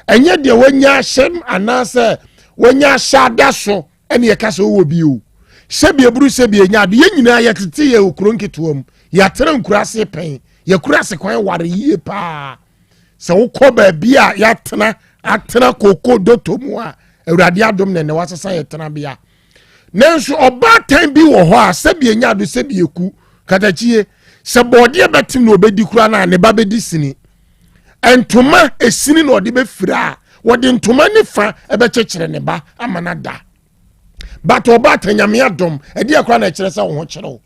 ɛnyɛ deɛ wanya ahyɛm anaasɛ wanya ahyɛ ada so ɛne ɛka sɛ ɔwɔ bi o sɛbi eburu sɛbi enya ado yɛn nyinaa yɛtete yɛ okuro nketewa mu yɛatena nkura ase pɛn yɛkura ase kwan ware yie paa sɛ wokɔ baabi a yɛatena atena koko dɔtɔ mu a awurade adom ne ne wasesa yɛ tenabea nanso ɔbaatan bi wɔ hɔ a sɛbi enya do sɛbi eku katakyie sɛ bɔɔdeɛ bɛtem na ɔbɛdi kura no a ne ba bɛdi sini ntoma esini na ɔde bɛfira a wɔde ntoma ne fa ɛbɛkyekyere ne ba ama no ada but ɔbaatan nyame adom ɛdeɛ kora na ɛkyerɛ sɛ wo ho kyerɛ wo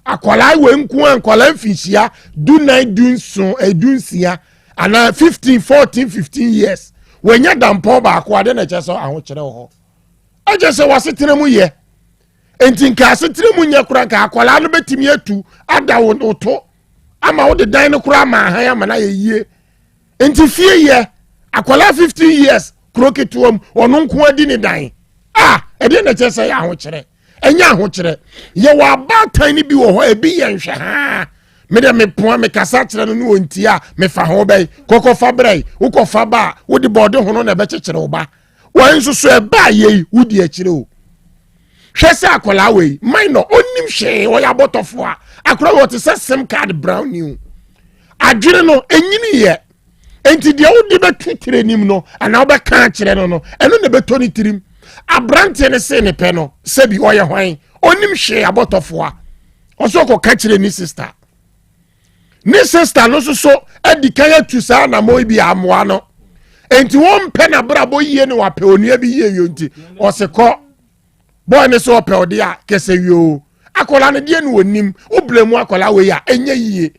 akwadaa wɔ nko a nkwadaa mfinhyia dunan dunson dunsia anaa 15 14 15 years wɔanya dampɔn baako adeɛ na ɛkyerɛ sɛ ahokyerɛ wɔ hɔ ɛkyɛ sɛ w'asetena mu yɛ nti nka asetena mu nyɛ koraa nka akwadaa no bɛtumi atu ada wo to ama wode dan no koraa ama ahan ama no ayɛ yie nti fie yɛ akwadaa 15 years kuro ketewa mu ɔno nko adi ne dan a ɛdeɛ na ɛkyɛ sɛ yɛ ahokyerɛ ɛnyɛ ahokyerɛ yɛwɔ abaatan no bi wɔ hɔ ebi yɛ nhwɛ haa mede mepoa mekasa kyerɛ no ne ɔntie a mefa ho bɛyi kɔkɔfa berɛ wokɔfa ba a wode bɔɔde ho no na ɛbɛkyekyere wo ba wɔn nso so ɛbaa yei wodi akyire o hwɛ sɛ akwadaa wei minor onim hwee ɔyɛ abɔtɔfo a akwadaa wei ɔte sɛ sim card brown new adwene no enyini yɛ nti deɛ wode bɛto tiri anim no anaa wobɛka akyerɛ no no ɛno na ɛbɛtɔ ne tirim aberanteɛ no see ne pɛ no sɛbi ɔyɛ hwan onim hwee abɔtɔfo a ɔsɛ ɔkɔka kyerɛ ne sister ne sista no nso so adi kan atu saa anamɔ yi bi amoa no nti wɔmpɛ n'abrabɔ yie ne wapɛ onua bi yie yio nti ɔse kɔ bɔɔ ne sɛ ɔpɛ ɔde a kɛsɛ wie o akwadaa no deɛ no onim wobla mu akwadaa wei a ɛnyɛ yie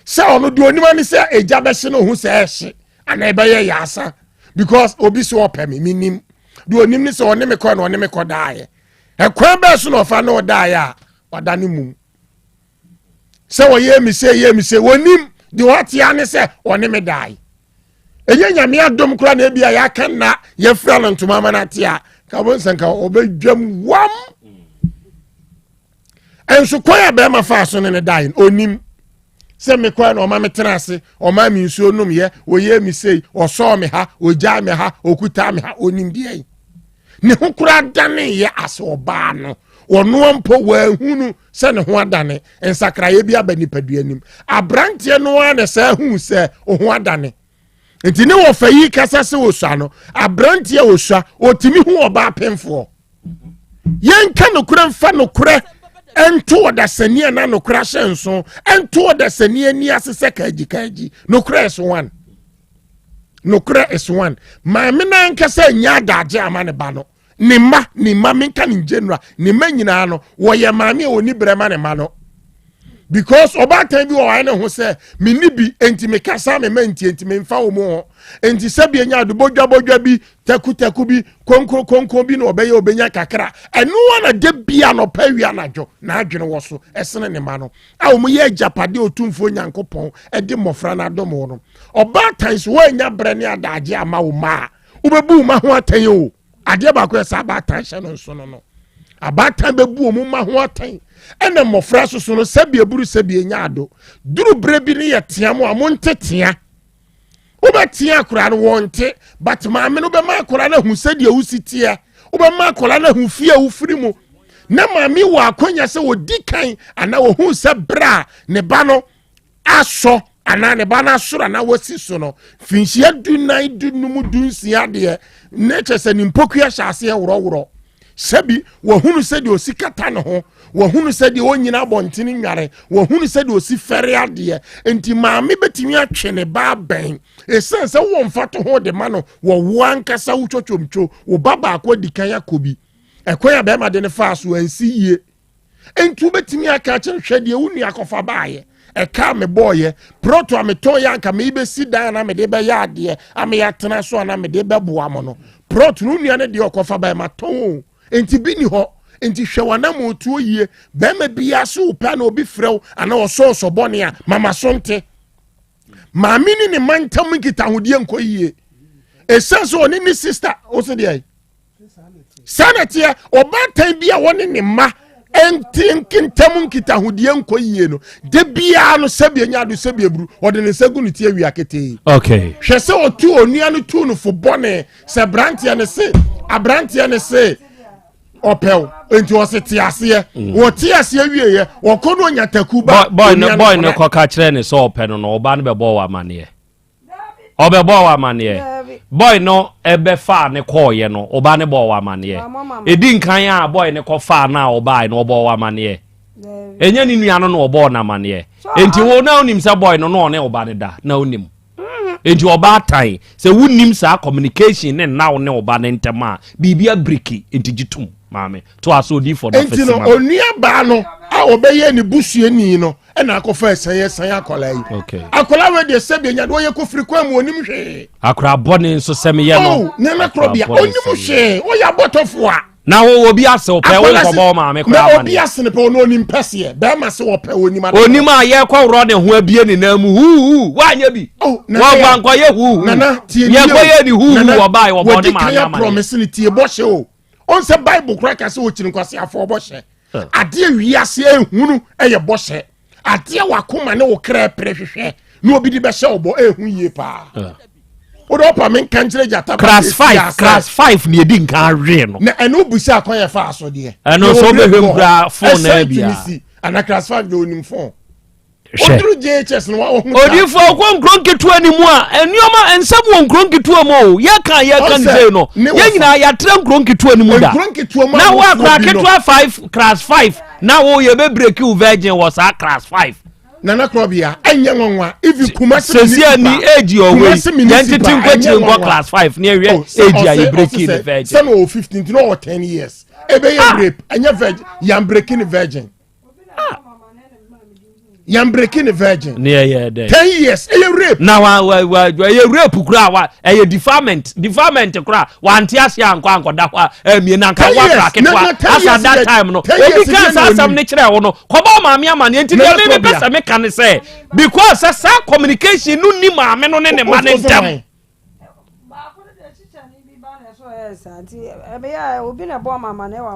sɛ ɔno deɛ onim ani sɛ egya bɛhye no ho sɛ ɛhye anaa ɛbɛyɛ yaasa because obi sɛ ɔpɛ me menim deɛ onim ne sɛ ɔne me kɔ na ɔne me kɔ daeɛ ɛkwan bɛɛ so na ɔfa ne ɔdaeɛ a wada ne mum sɛ wɔyɛ mi sɛ yɛ mi sɛ wɔnim deɛ wɔatea ne sɛ ɔne me dae ɛnyɛ nyame adom koraa na ebi a yɛaka nna yɛfira no ntoma ama no ate a ka bo nsɛ nka ɔbɛdwam wam ɛnso kwan a bɛrima faa so ne ne dae no ɔnim sɛ mekɔɛ na ɔma metena ase ɔma me nsuo nomyɛ ɔyɛ mi sei ɔsɔɔ me ha ɔgyaa me ha ɔkutaa me ha ɔnim deɛ yi ne ho koraa daneeɛ ase ɔbaa no ɔnoa mpo wɔahunu sɛ ne ho adane nsakraeɛ bi aba nipadua anim aberanteɛ no ara na saa hu sɛ ɔho adane nti ne wɔfa yi kasa sɛ ɔsua no aberanteɛ ɔsua ɔtumi hu ɔbaa pemfoɔ yɛnka nokorɛ mfa nokorɛ ɛnto ɔdasani a na nokorɛ ahyɛ nso ɛnto ɔdasani ani ase sɛ kaagyi kaagyi nokorɛ ɛso one nokorɛ is one maame no ankasa nya adagye ama ne ba no ne mma ne mma menka ne general ne mma nyinaa no wɔyɛ maame a wɔni brɛ ma ne mma no because ɔbaatan bi wɔ wɔayɛ ne ho sɛ menni bi enti mekasa me ma ntie enti memfa wɔ mu hɔ enti sɛbi anya ade bodwabodwa bi takutaku bi konko konko bi na ɔbɛyɛ ɔbɛnya kakra ɛno ara na da bi anɔpa awia anadwo na adwene wɔ so ɛsene ne ma no a wɔyɛ agyapadeɛ Otumfoɔ Nyankopɔn de mmɔfra no adom wo no. Ɔbaatan so woannya berɛ ne adagye ama wo mma a, wobɛbu wo mma ho atɛn o. Adeɛ baako yɛ sɛ abaatan hyɛ no nsono no. Abaatan bɛbu wɔn mma ho atɛn. Ɛna mmɔfra soso no sɛbi eburu sɛbi enya ado. Duru berɛ bi ne yɛ tea mo a monte tea. Wobɛtea akwadaa no wɔnte but maame no bɛma akwadaa no ahu sɛdeɛ wosi teɛ. Wobɛma akwadaa no ahu fie a wofiri mu. Na maame wɔ akwanya sɛ wɔdi kan anaa wɔhu sɛ berɛ a ne ba no asɔ anaa ne ba no asoro anaa wasi so no mfinhyia dunan dunum dunsia deɛ ne kyɛ sɛ ne mpokua hyɛ aseɛ worɔworɔ sɛbi wahunu sɛdeɛ ɔsi kata ne ho wahunu sɛdeɛ ɔnyina abɔntene nware wahunu sɛdeɛ ɔsi fɛre adeɛ nti maame bɛtumi atwe ne ba abɛn ɛsiane sɛ wowɔ mfa to ho de ma no wɔwo ankasa wo twotwomtwo wo ba baako adi kan akɔ bi ɛkwan a bɛrima de ne faa so ansi yie Enti wobɛtumi aka akyerɛ hwɛ deɛ wo nua kɔfa baayɛ ɛka a mebɔɔyɛ prɔto a metɔn yɛ anka mebɛsi dan anaa mede bɛyɛ adeɛ ama yɛatena so anaa mede bɛboa mo no prɔto no nua no deɛ ɔkɔfa baayɛ matɔn o enti bi ni hɔ enti hwɛ w'anammɔtuo yie bɛrima biara so wo pɛ na obi frɛ wo anaa ɔsɔɔsɔ bɔne a mama so nte maame ne ne ma ntam nkitahodie nkɔ yie ɛsiane sɛ ɔne ne sista wo so deɛ saa na ɛteɛ ɔbaatan bi a wɔne ne mma nte ntam nkitahodie nkɔ yie no de biara no sɛbi anya ado sɛbi eburu ɔde ne nsa gu ne ti awia ketee okay hwɛ sɛ ɔtu onua no tu no fo bɔne sɛ aberanteɛ ne se aberanteɛ ne se ɔpɛw nti ɔse te aseɛ mm. wɔte aseɛ wieɛ wɔkɔ no ɔnya taku ba boy no kɔka kyerɛ ne sɛ ɔpɛ no no ɔba no bɛbɔ wɔ amaneɛ ɔbɛbɔɔ wɔ amaneɛ boy no ɛbɛfaa ne kɔɔyɛ no ɔba ne bɔɔ wɔ amaneɛ ɛdi nkan a boy no kɔfaa no a ɔbaeɛ no ɔbɔɔ wɔ amaneɛ ɛnyɛ ne nua no na ɔbɔɔ no amaneɛ enti wo na wonim sɛ boy no na ɔne ɔba no da na wonim enti ɔba atan sɛ wonim saa communication ne nna wo ne ɔba no ntɛm a biribi abiriki enti gye tom maame to aso odiifoɔ no enti no onua baa no a ɔbɛyɛ ne busuani no ɛna akɔfa ɛsɛn ɛsɛn akwadaa yi okay. akwadaa wei deɛ sɛbi enya deɛ ɔyɛ kofiri kwan mu onim hwee. akwadaa bɔne nso sɛm yɛ no. oh nana korɔ bia onim hwee ɔyɛ abɔtɔfo a. na wo obi ase ɔpɛ wo nkɔbɔ maame koraa ma ne. na obi ase ne pɛ ɔno onim pɛseɛ bɛrima se ɔpɛ onim ade. Onim a yɛkɔ worɔ ne ho abie ne nan mu huuhu wanyɛ bi. Oh, wɔnkɔ nkɔyɛ huuhu. Nana tie ni o yɛkɔ yɛ ne huuhu wɔbae wɔbɔ ne maame ama ne. Wɔdi kan promise ne tie bɔhyɛ o. Ɔn sɛ Bible koraa ka sɛ wɔkyiri nkwaseafoɔ bɔhyɛ. Adeɛ wiase ehunu yɛ bɔhyɛ. Adeɛ wakoma ne wo kra pere hwehwɛ na obi de bɛhyɛ wo bɔ ehu yie paa. Wode ɔpa me nka nkyerɛ gyata class five class five ni edi nka awe no. Na ɛno busa akwan yɛ fa aso deɛ. Ɛno nso wobɛhwɛ mu koraa phone na bia. Ana class five de onim phone. Hwɛ. Oduru JHS no wa ohun. Odifo ɔkɔ nkuro nketewa ni mu a nneɛma nsɛm wɔ nkuro nketewa mu o yɛka yɛka ne sei no yɛn nyinaa yɛatra nkuro nketewa ni mu da na wo akora ketewa five class five na wo yɛ bɛ break wo virgin wɔ saa class five. Nana Krɔbea ɛnyɛ nwanwa even Kumasi municipal sɛsi ani age ɔwɔ yi yɛn tete nkɔkyire nkɔ class five ne ɛhwɛ oh, age a yɛ break ne virgin. Sɛ na ɔwɔ 15 na ɔwɔ 10 years ɛbɛyɛ ah. rape ɛnyɛ virgin yɛn break ne virgin. yɛn breki ne virgin. ne ɛyɛ dɛ. ten years ɛyɛ rape. na wa wa wa ɛyɛ rape kura wa ɛyɛ defilement defilement kura wa nti ase ankɔ ankɔda hɔ a ɛmie na nka wa kura ketewa asa that time no obi kan saa asɛm ne kyerɛ wo no kɔbɔ maame ama ne nti deɛ mi mi pɛ sɛ mi ka ne sɛ because sɛ saa communication no ni maame no ne ne ma ne ntɛm.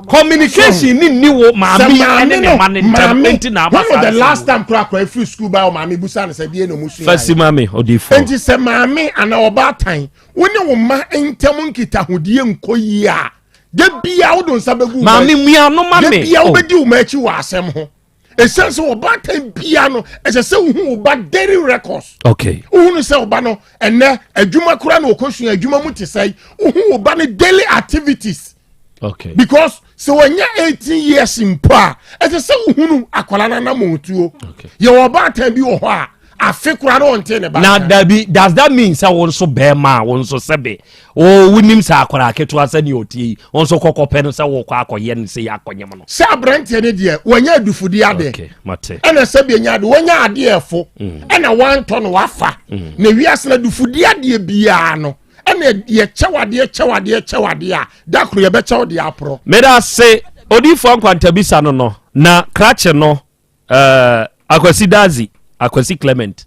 Communication ni ni wo maame ɛne ne ma ne ntɛm nti na aba saa. When was the last time kura kura efiri school ba maame busa ne sɛ deɛ na ɔmo sua. Fasi maame ɔdi fo. Nti sɛ maame ana ɔbaatan wo ne wo ma ntɛm nkitahodie nkɔ yie a de bia wo do nsa bɛgu. Maame mua no ma me. De bia wo bɛdi wo ma akyi wɔ asɛm ho. ɛsiane sɛ ɔbaatan bia no ɛsɛ sɛ wohu wo ba daily records okay wohu no sɛ ɔba no ɛnɛ adwuma koraa na ɔkɔsua adwuma mu te sɛ wohu wo ba no daily activities okay because sɛ wɔnyɛ 18 years mpo a ɛsɛ sɛ wohunu akwadaa no anammɔntuo okay. yɛwɔ ɔbaatan bi wɔ hɔ a afe koraa na ɔnte ne ba na dabi does that mean sɛ wo nso bɛrima a wo nso sɛbe o wonim sɛ akwadaa ketewa sɛ nea ɔtie yi wo nso kɔkɔ pɛ no sɛ wokɔ akɔyɛ no sɛ yɛ akɔnyem no sɛ aberanteɛ no deɛ wɔnyɛ adufudeɛ adeɛ okay, mate ɛna sɛ bi anya ade wɔnya adeɛ ɛfo mm. ɛna wantɔ no wafa mm. na wiase no adufudeɛ adeɛ biara no ɛna yɛkyɛw adeɛ kyɛw adeɛ kyɛw adeɛ a da koro yɛbɛkyɛw deɛ aporɔ meda se odiifoɔ nkwantabisa no no na krakye no Uh, Akwasi Dazi, Akwasi Clement,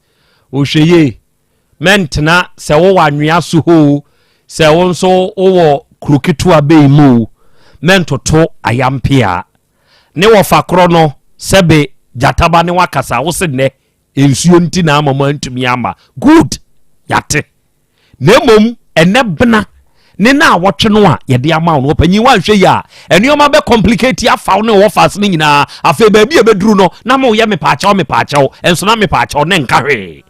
wohwɛ yie. Mɛntena sɛ wowɔ anwea so hoo, sɛ wo nso wowɔ kuro ketewa bɛyi mu o, mɛntoto ayampea. Ne wɔfa korɔ no, sɛbe gyataba ne wakasa, wo se nnɛ nsuo nti na ama mo antumi ama. Good, yate. Na mmom ɛnɛ bena ne na awɔtwe no a yɛde ama wo no, ɔpanyin wanhwɛ yi a, nneɛma bɛ complicate afa wo ne wɔ fas no nyinaa. Afei baabi a ɛbɛduru no na mo yɛ mepaakyɛw mepaakyɛw, nso na mepaakyɛw ne nka hwee.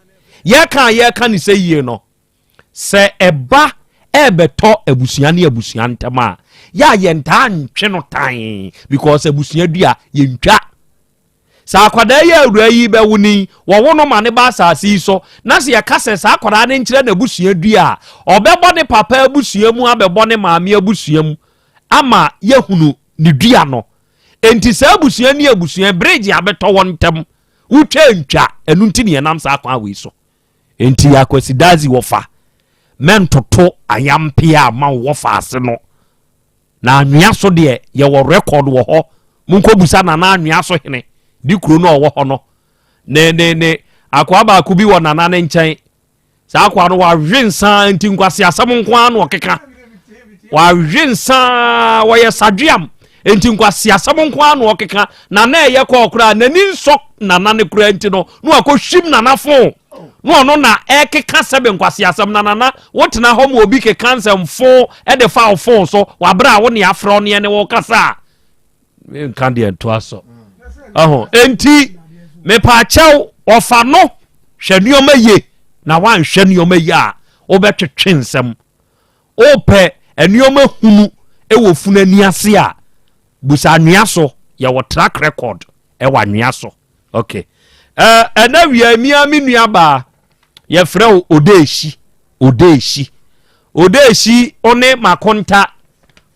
Yɛka a yɛka ne sɛ yie no, sɛ ɛba ɛbɛtɔ abusua ne abusua ntam a, yɛ a yɛntaa ntwe no tan because abusua dua yɛntwa. Sɛ akwadaa yi a awuraa yi bɛwo no yi, wɔwo no ma no ba asase yi so, na sɛ yɛka sɛ saa akwadaa no nkyerɛ n'abusua dua a, ɔbɛbɔ ne papa abusua mu abɛbɔ ne maame abusua mu ama yɛahunu ne dua no. Enti saa abusua ne abusua, bridge abɛtɔ wɔn ntam, wotwa ntwa, ɛno nti ne yɛnam saa kwan wei so. Enti Akwasi Dadzie wɔfa, mɛntoto ayampea a ma wo wɔfa ase no. Na anwea so deɛ yɛwɔ record wɔ hɔ. Monkɔbusa Nana Anwea so hene de kuro no a ɔwɔ hɔ no. Ne ne ne akoa baako bi wɔ Nana ne nkyɛn. Saa akoa no wawe nsa nti nkwaseasɛm nko ara na ɔkeka. Wawe nsa, wɔyɛ sadweam nti nkwaseasɛm nko ara na ɔkeka. Nana ɛyɛ kɔɔ koraa n'ani nsɔ Nana ne koraa nti no na wakɔhwim Nana fon. Na ɔno na ɛkeka sɛbe nkwaseasɛm na Nana wotena hɔ ma obi keka nsɛmfo de fa wo fon so wabrɛ a wo ne afrɛ wo ne ɛne wo kasa a nka deɛ ntoa so ɛho. Enti mepaakyɛw ɔfa no hwɛ nneɛma yie, na wanhwɛ nneɛma yie a wobɛtwetwe nsɛm. Wopɛ nneɛma hunu wɔ funu ani ase a, busa anwea so, yɛwɔ track record ɛwɔ anwea so. Okay, ɛna wia mia me nua baa yɛfrɛ wo Odeehyi, Odeehyi, Odeehyi, wo ne Makonta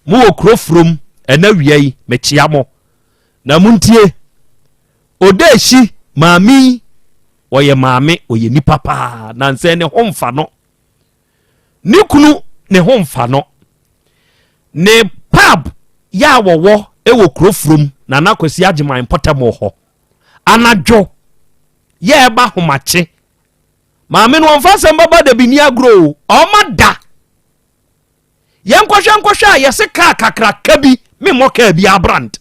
mo wɔ kuro furom. Ɛna wia yi mekyia mo na montie. Odeehyi maame yi, ɔyɛ maame, ɔyɛ nipa paa, nansɛ ne ho mfa no, ne kunu ne ho mfa no. Ne pub yɛ a wɔwɔ wɔ kuro furom Nana Kwasi Agyeman mpɔtam wɔ hɔ. Anadwo yɛ ɛba homakye, maame no ɔmfa asɛm bɛba da bi ni agorɔ o, ɔma da yɛnkɔhwɛ nkɔhwɛ a yɛse kaa kakraka bi memmɔ kaa bi abrand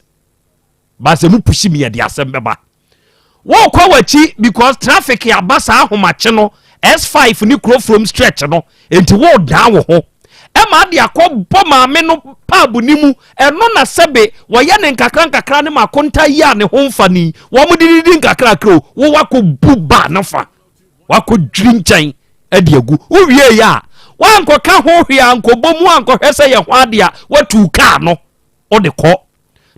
ba sɛ mu pusi mi yɛde asɛm bɛba. Wokɔ w'akyi because traffic aba saa ahomakye no S5 ne kuro from stretch no, nti wodan wo ho ɛma ade akɔ bɔ maame no pub ne mu. Ɛno na sɛbe wɔyɛ ne nkakra nkakra ne makonta yi a ne ho mfa ni wɔn de didi nkakrakra o, wo wakɔ bu ba no fa wakɔ dwiri nkyɛn ɛde agu. Wowie yɛ a wankɔka ho hwee ankɔbɔ mu ankɔhwɛ sɛ yɛ ho ade a watu kaa no wode kɔ.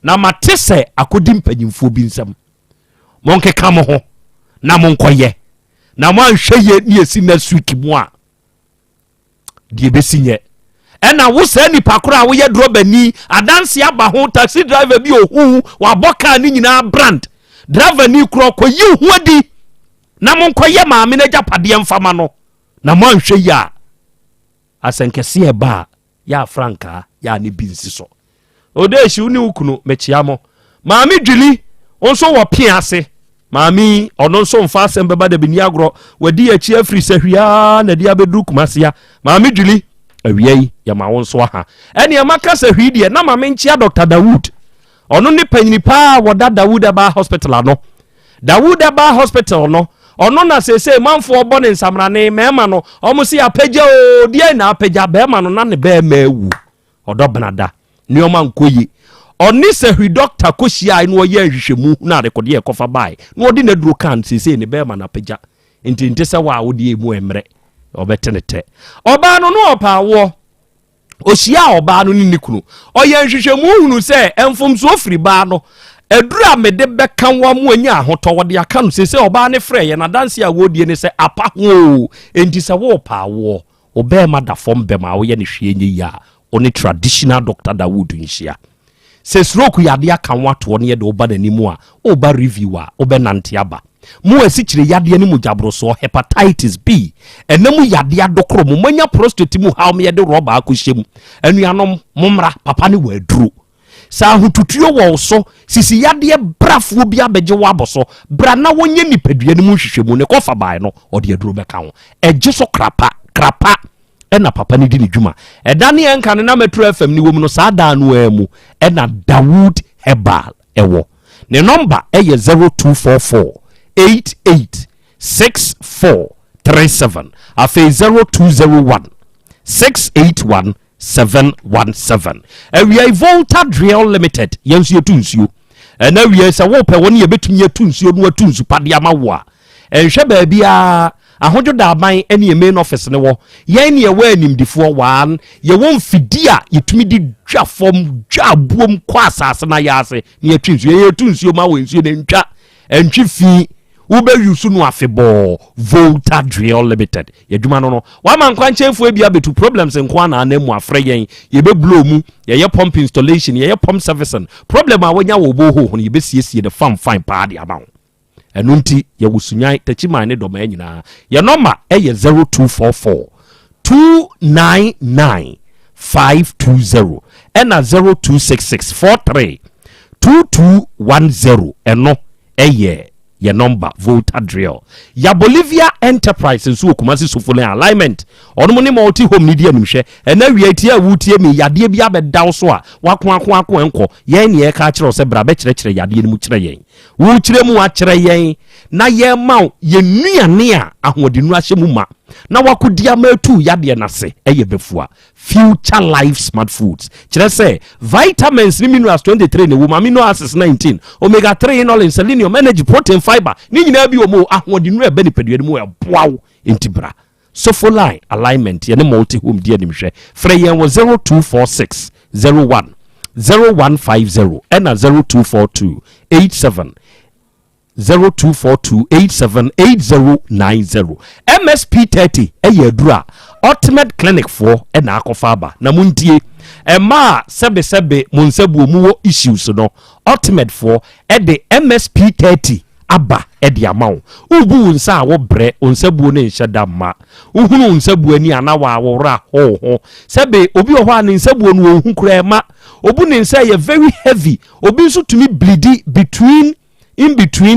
Na mate sɛ akɔdi mpanyimfoɔ bi nsam. Monkeka mo ho na monkɔyɛ, na moanhwɛ yie ne yɛsi next week mu a, deɛ ɛbɛsi nyɛ. Ɛna wo saa nipa korɔ a woyɛ drɔbani, adanse aba ho, taxi driver bi ohu wabɔ kaa ne nyinaa brand, driver ni korɔ kɔyi wo ho adi na monkɔyɛ maame no agyapadeɛ mfama no, na moanhwɛ yie a asɛnkɛseɛ ɛba a yɛ a frankaa yɛ a ne bi nsi so. Odeehyi, wo ne wo kunu, mekyea mo. Maame Dwili nso wɔ pea ase. Maame yi, ɔno nso mfa asɛm bɛba da bi ni agorɔ. Wadi akyi afiri sahwi ara na de abɛduru Kumasi a. Maame Dwili, awia yi, yɛma wo nso aha. Ɛnneɛ maka sahwi deɛ, na ma menkyea Dr. Dawood. Ɔno ne panyini paa a wɔda Dawood Herbal Hospital ano. Dawood Herbal Hospital no, ɔno na seesei manfoɔ bɔ ne nsamrane, mmarima no, wɔn se apagya oo, deɛn na apagya, barima no na ne barima awu, ɔdɔ benada, nneɛma nkɔ yie. Ɔne sahwi dɔkta kɔhyiae na ɔyɛɛ nhwehwɛmu hunu adekodeɛ ɛkɔfa bae, na ɔde n'aduro kaa no, seesei ne barima no apagya. Nti nte sɛ wo a wodeɛ emu ɛmmerɛ, ɔbɛte ne tɛ. Ɔbaa no no ɔpɛ awoɔ. Ɔhyiaa ɔbaa no ne ne kunu. Ɔyɛɛ nhwehwɛmu hunuu sɛ mfomsoɔ firi baa no. Aduru a mede bɛka wo ama wanya ahotɔ, wɔde aka no. Seesei ɔbaa no frɛɛ yɛn. Adanseɛ a wɔredie ne sɛ apa ho oo. Enti sɛ worepɛ awoɔ, wo barima da fam bɛm a woyɛ no hwee nyɛ yie a, wo ne traditional doctor Dawood nhyia. Sɛ stroke yadeɛ aka wo atoɔ na yɛde wo ba n'anim a, woreba review a, wobɛnante aba. Mo asikyire yadeɛ ne mogyaborosoɔ, hepatitis B, ɛna mu yadeɛ adokoro mo, moanya prostate mu haw ma yɛde rɔba akɔhyɛ mu. Anuanom, mommra, papa ne wɔ aduro. Sɛ ahotutuo wɔ wo so, sisi yadeɛ brafoɔ bi abɛgye wo abɔ so, bra na wɔnyɛ nipadua no mu nhwehwɛmu, ne kɔfa bae no, ɔde aduro bɛka ho. Ɛgye so krapa, krapa. Ɛna papa no di ne dwuma. Ɛda ne yɛnka no na Metro FM ne wɔ mu no, saa daa no ara mu ɛna Dawood Herbal ɛwɔ. Ne nɔmba ɛyɛ 0244 88 6437, afei 0201 681 717. Awia Volta Drill Limited, yɛn nso yɛtu nsuo. Ɛna awia sɛ wopɛ wɔn yɛbɛtumi atu nsuo no, atu nsu pa de ama wo a, ɛnhwɛ baabiara. Ahodwo Daaban ne yɛ main office ne wɔ. Yɛn ne yɛwɔ animdifoɔ waan, yɛwɔ mfidi a yɛtumi de dwa fam, dwa abuom kɔ asase no ayɛ ase na yɛtwe nsuo. Yɛn yɛtu nsuo ma wɔ nsuo no ntwa ɛntwe fi, wobɛyi so no afebɔɔ. Volta Drill Limited, yɛadwuma no wama nkwankyɛnfoɔ bi abɛtu problems nko ana anan mu afrɛ yɛn. Yɛbɛblow mu, yɛyɛ pump installation, yɛyɛ pump servicing. Problem a wɔnya wɔ borehole ho no, yɛbɛsiesie no fam fine paa de ama wo. Ɛno nti yɛwɔ Sunyan, Takyiman ne Dɔmaa nyinaa. Yɛ nɔma ɛyɛ 0244 299 520 ɛna 0266 43 2210. Ɛno ɛyɛ yɛ nɔmba, Volta Drill. Ya Bolivia Enterprise nso wɔ Kumasi Sofo Alignment. Ɔnom ne Multi Home ne di animhwɛ. Ɛna wia tie a wotie mi, yadeɛ bi abɛda wo so a wako ako ako ɛnkɔ, yɛn ne yɛka kyerɛ wo sɛ bra bɛkyerɛkyerɛ yadeɛ no mu kyerɛ yɛn. Wokyerɛ mu akyerɛ yɛn na yɛma wo yɛn nnuane a ahoɔdenu ahyɛ mu ma na wakɔdi ama atu yadeɛ no ase. Ɛyɛ bɛfua Future Life Smart Foods, kyerɛ sɛ vitamins ne minerals 23 ne wɔ mu, amino acids 19, omega 3, inulin, selenium, energy, protein, fiber ne nyinaa bi wɔ mu. Ahoɔdenu a ɛbɛ nipadua no mu, ɛboa wo. Nti bra Sofoline Alignment, yɛne Multi Home di animhwɛ. Frɛ yɛn wɔ 0246 01 0150 ɛna 0242 87 0242 878090. MSP 30 ɛyɛ aduru a Ultimate Clinic foɔ ɛna akɔfa aba. Na montie, ɛma a sɛbesɛbe mo nsabuo mu wɔ issues no, Ultimate foɔ ɛde MSP 30 aba ɛde ama wo. Wobu wo nsa a wobrɛ, wo nsabuo no nhyɛ da mma. Wohunu wo nsabuo ani a na wɔaworɔ ho ho. Sɛbe obi wɔ hɔ a ne nsabuo no wɔnhu koraa ma obu ne nsa yɛ very heavy. Obi nso tumi bleedi between in between.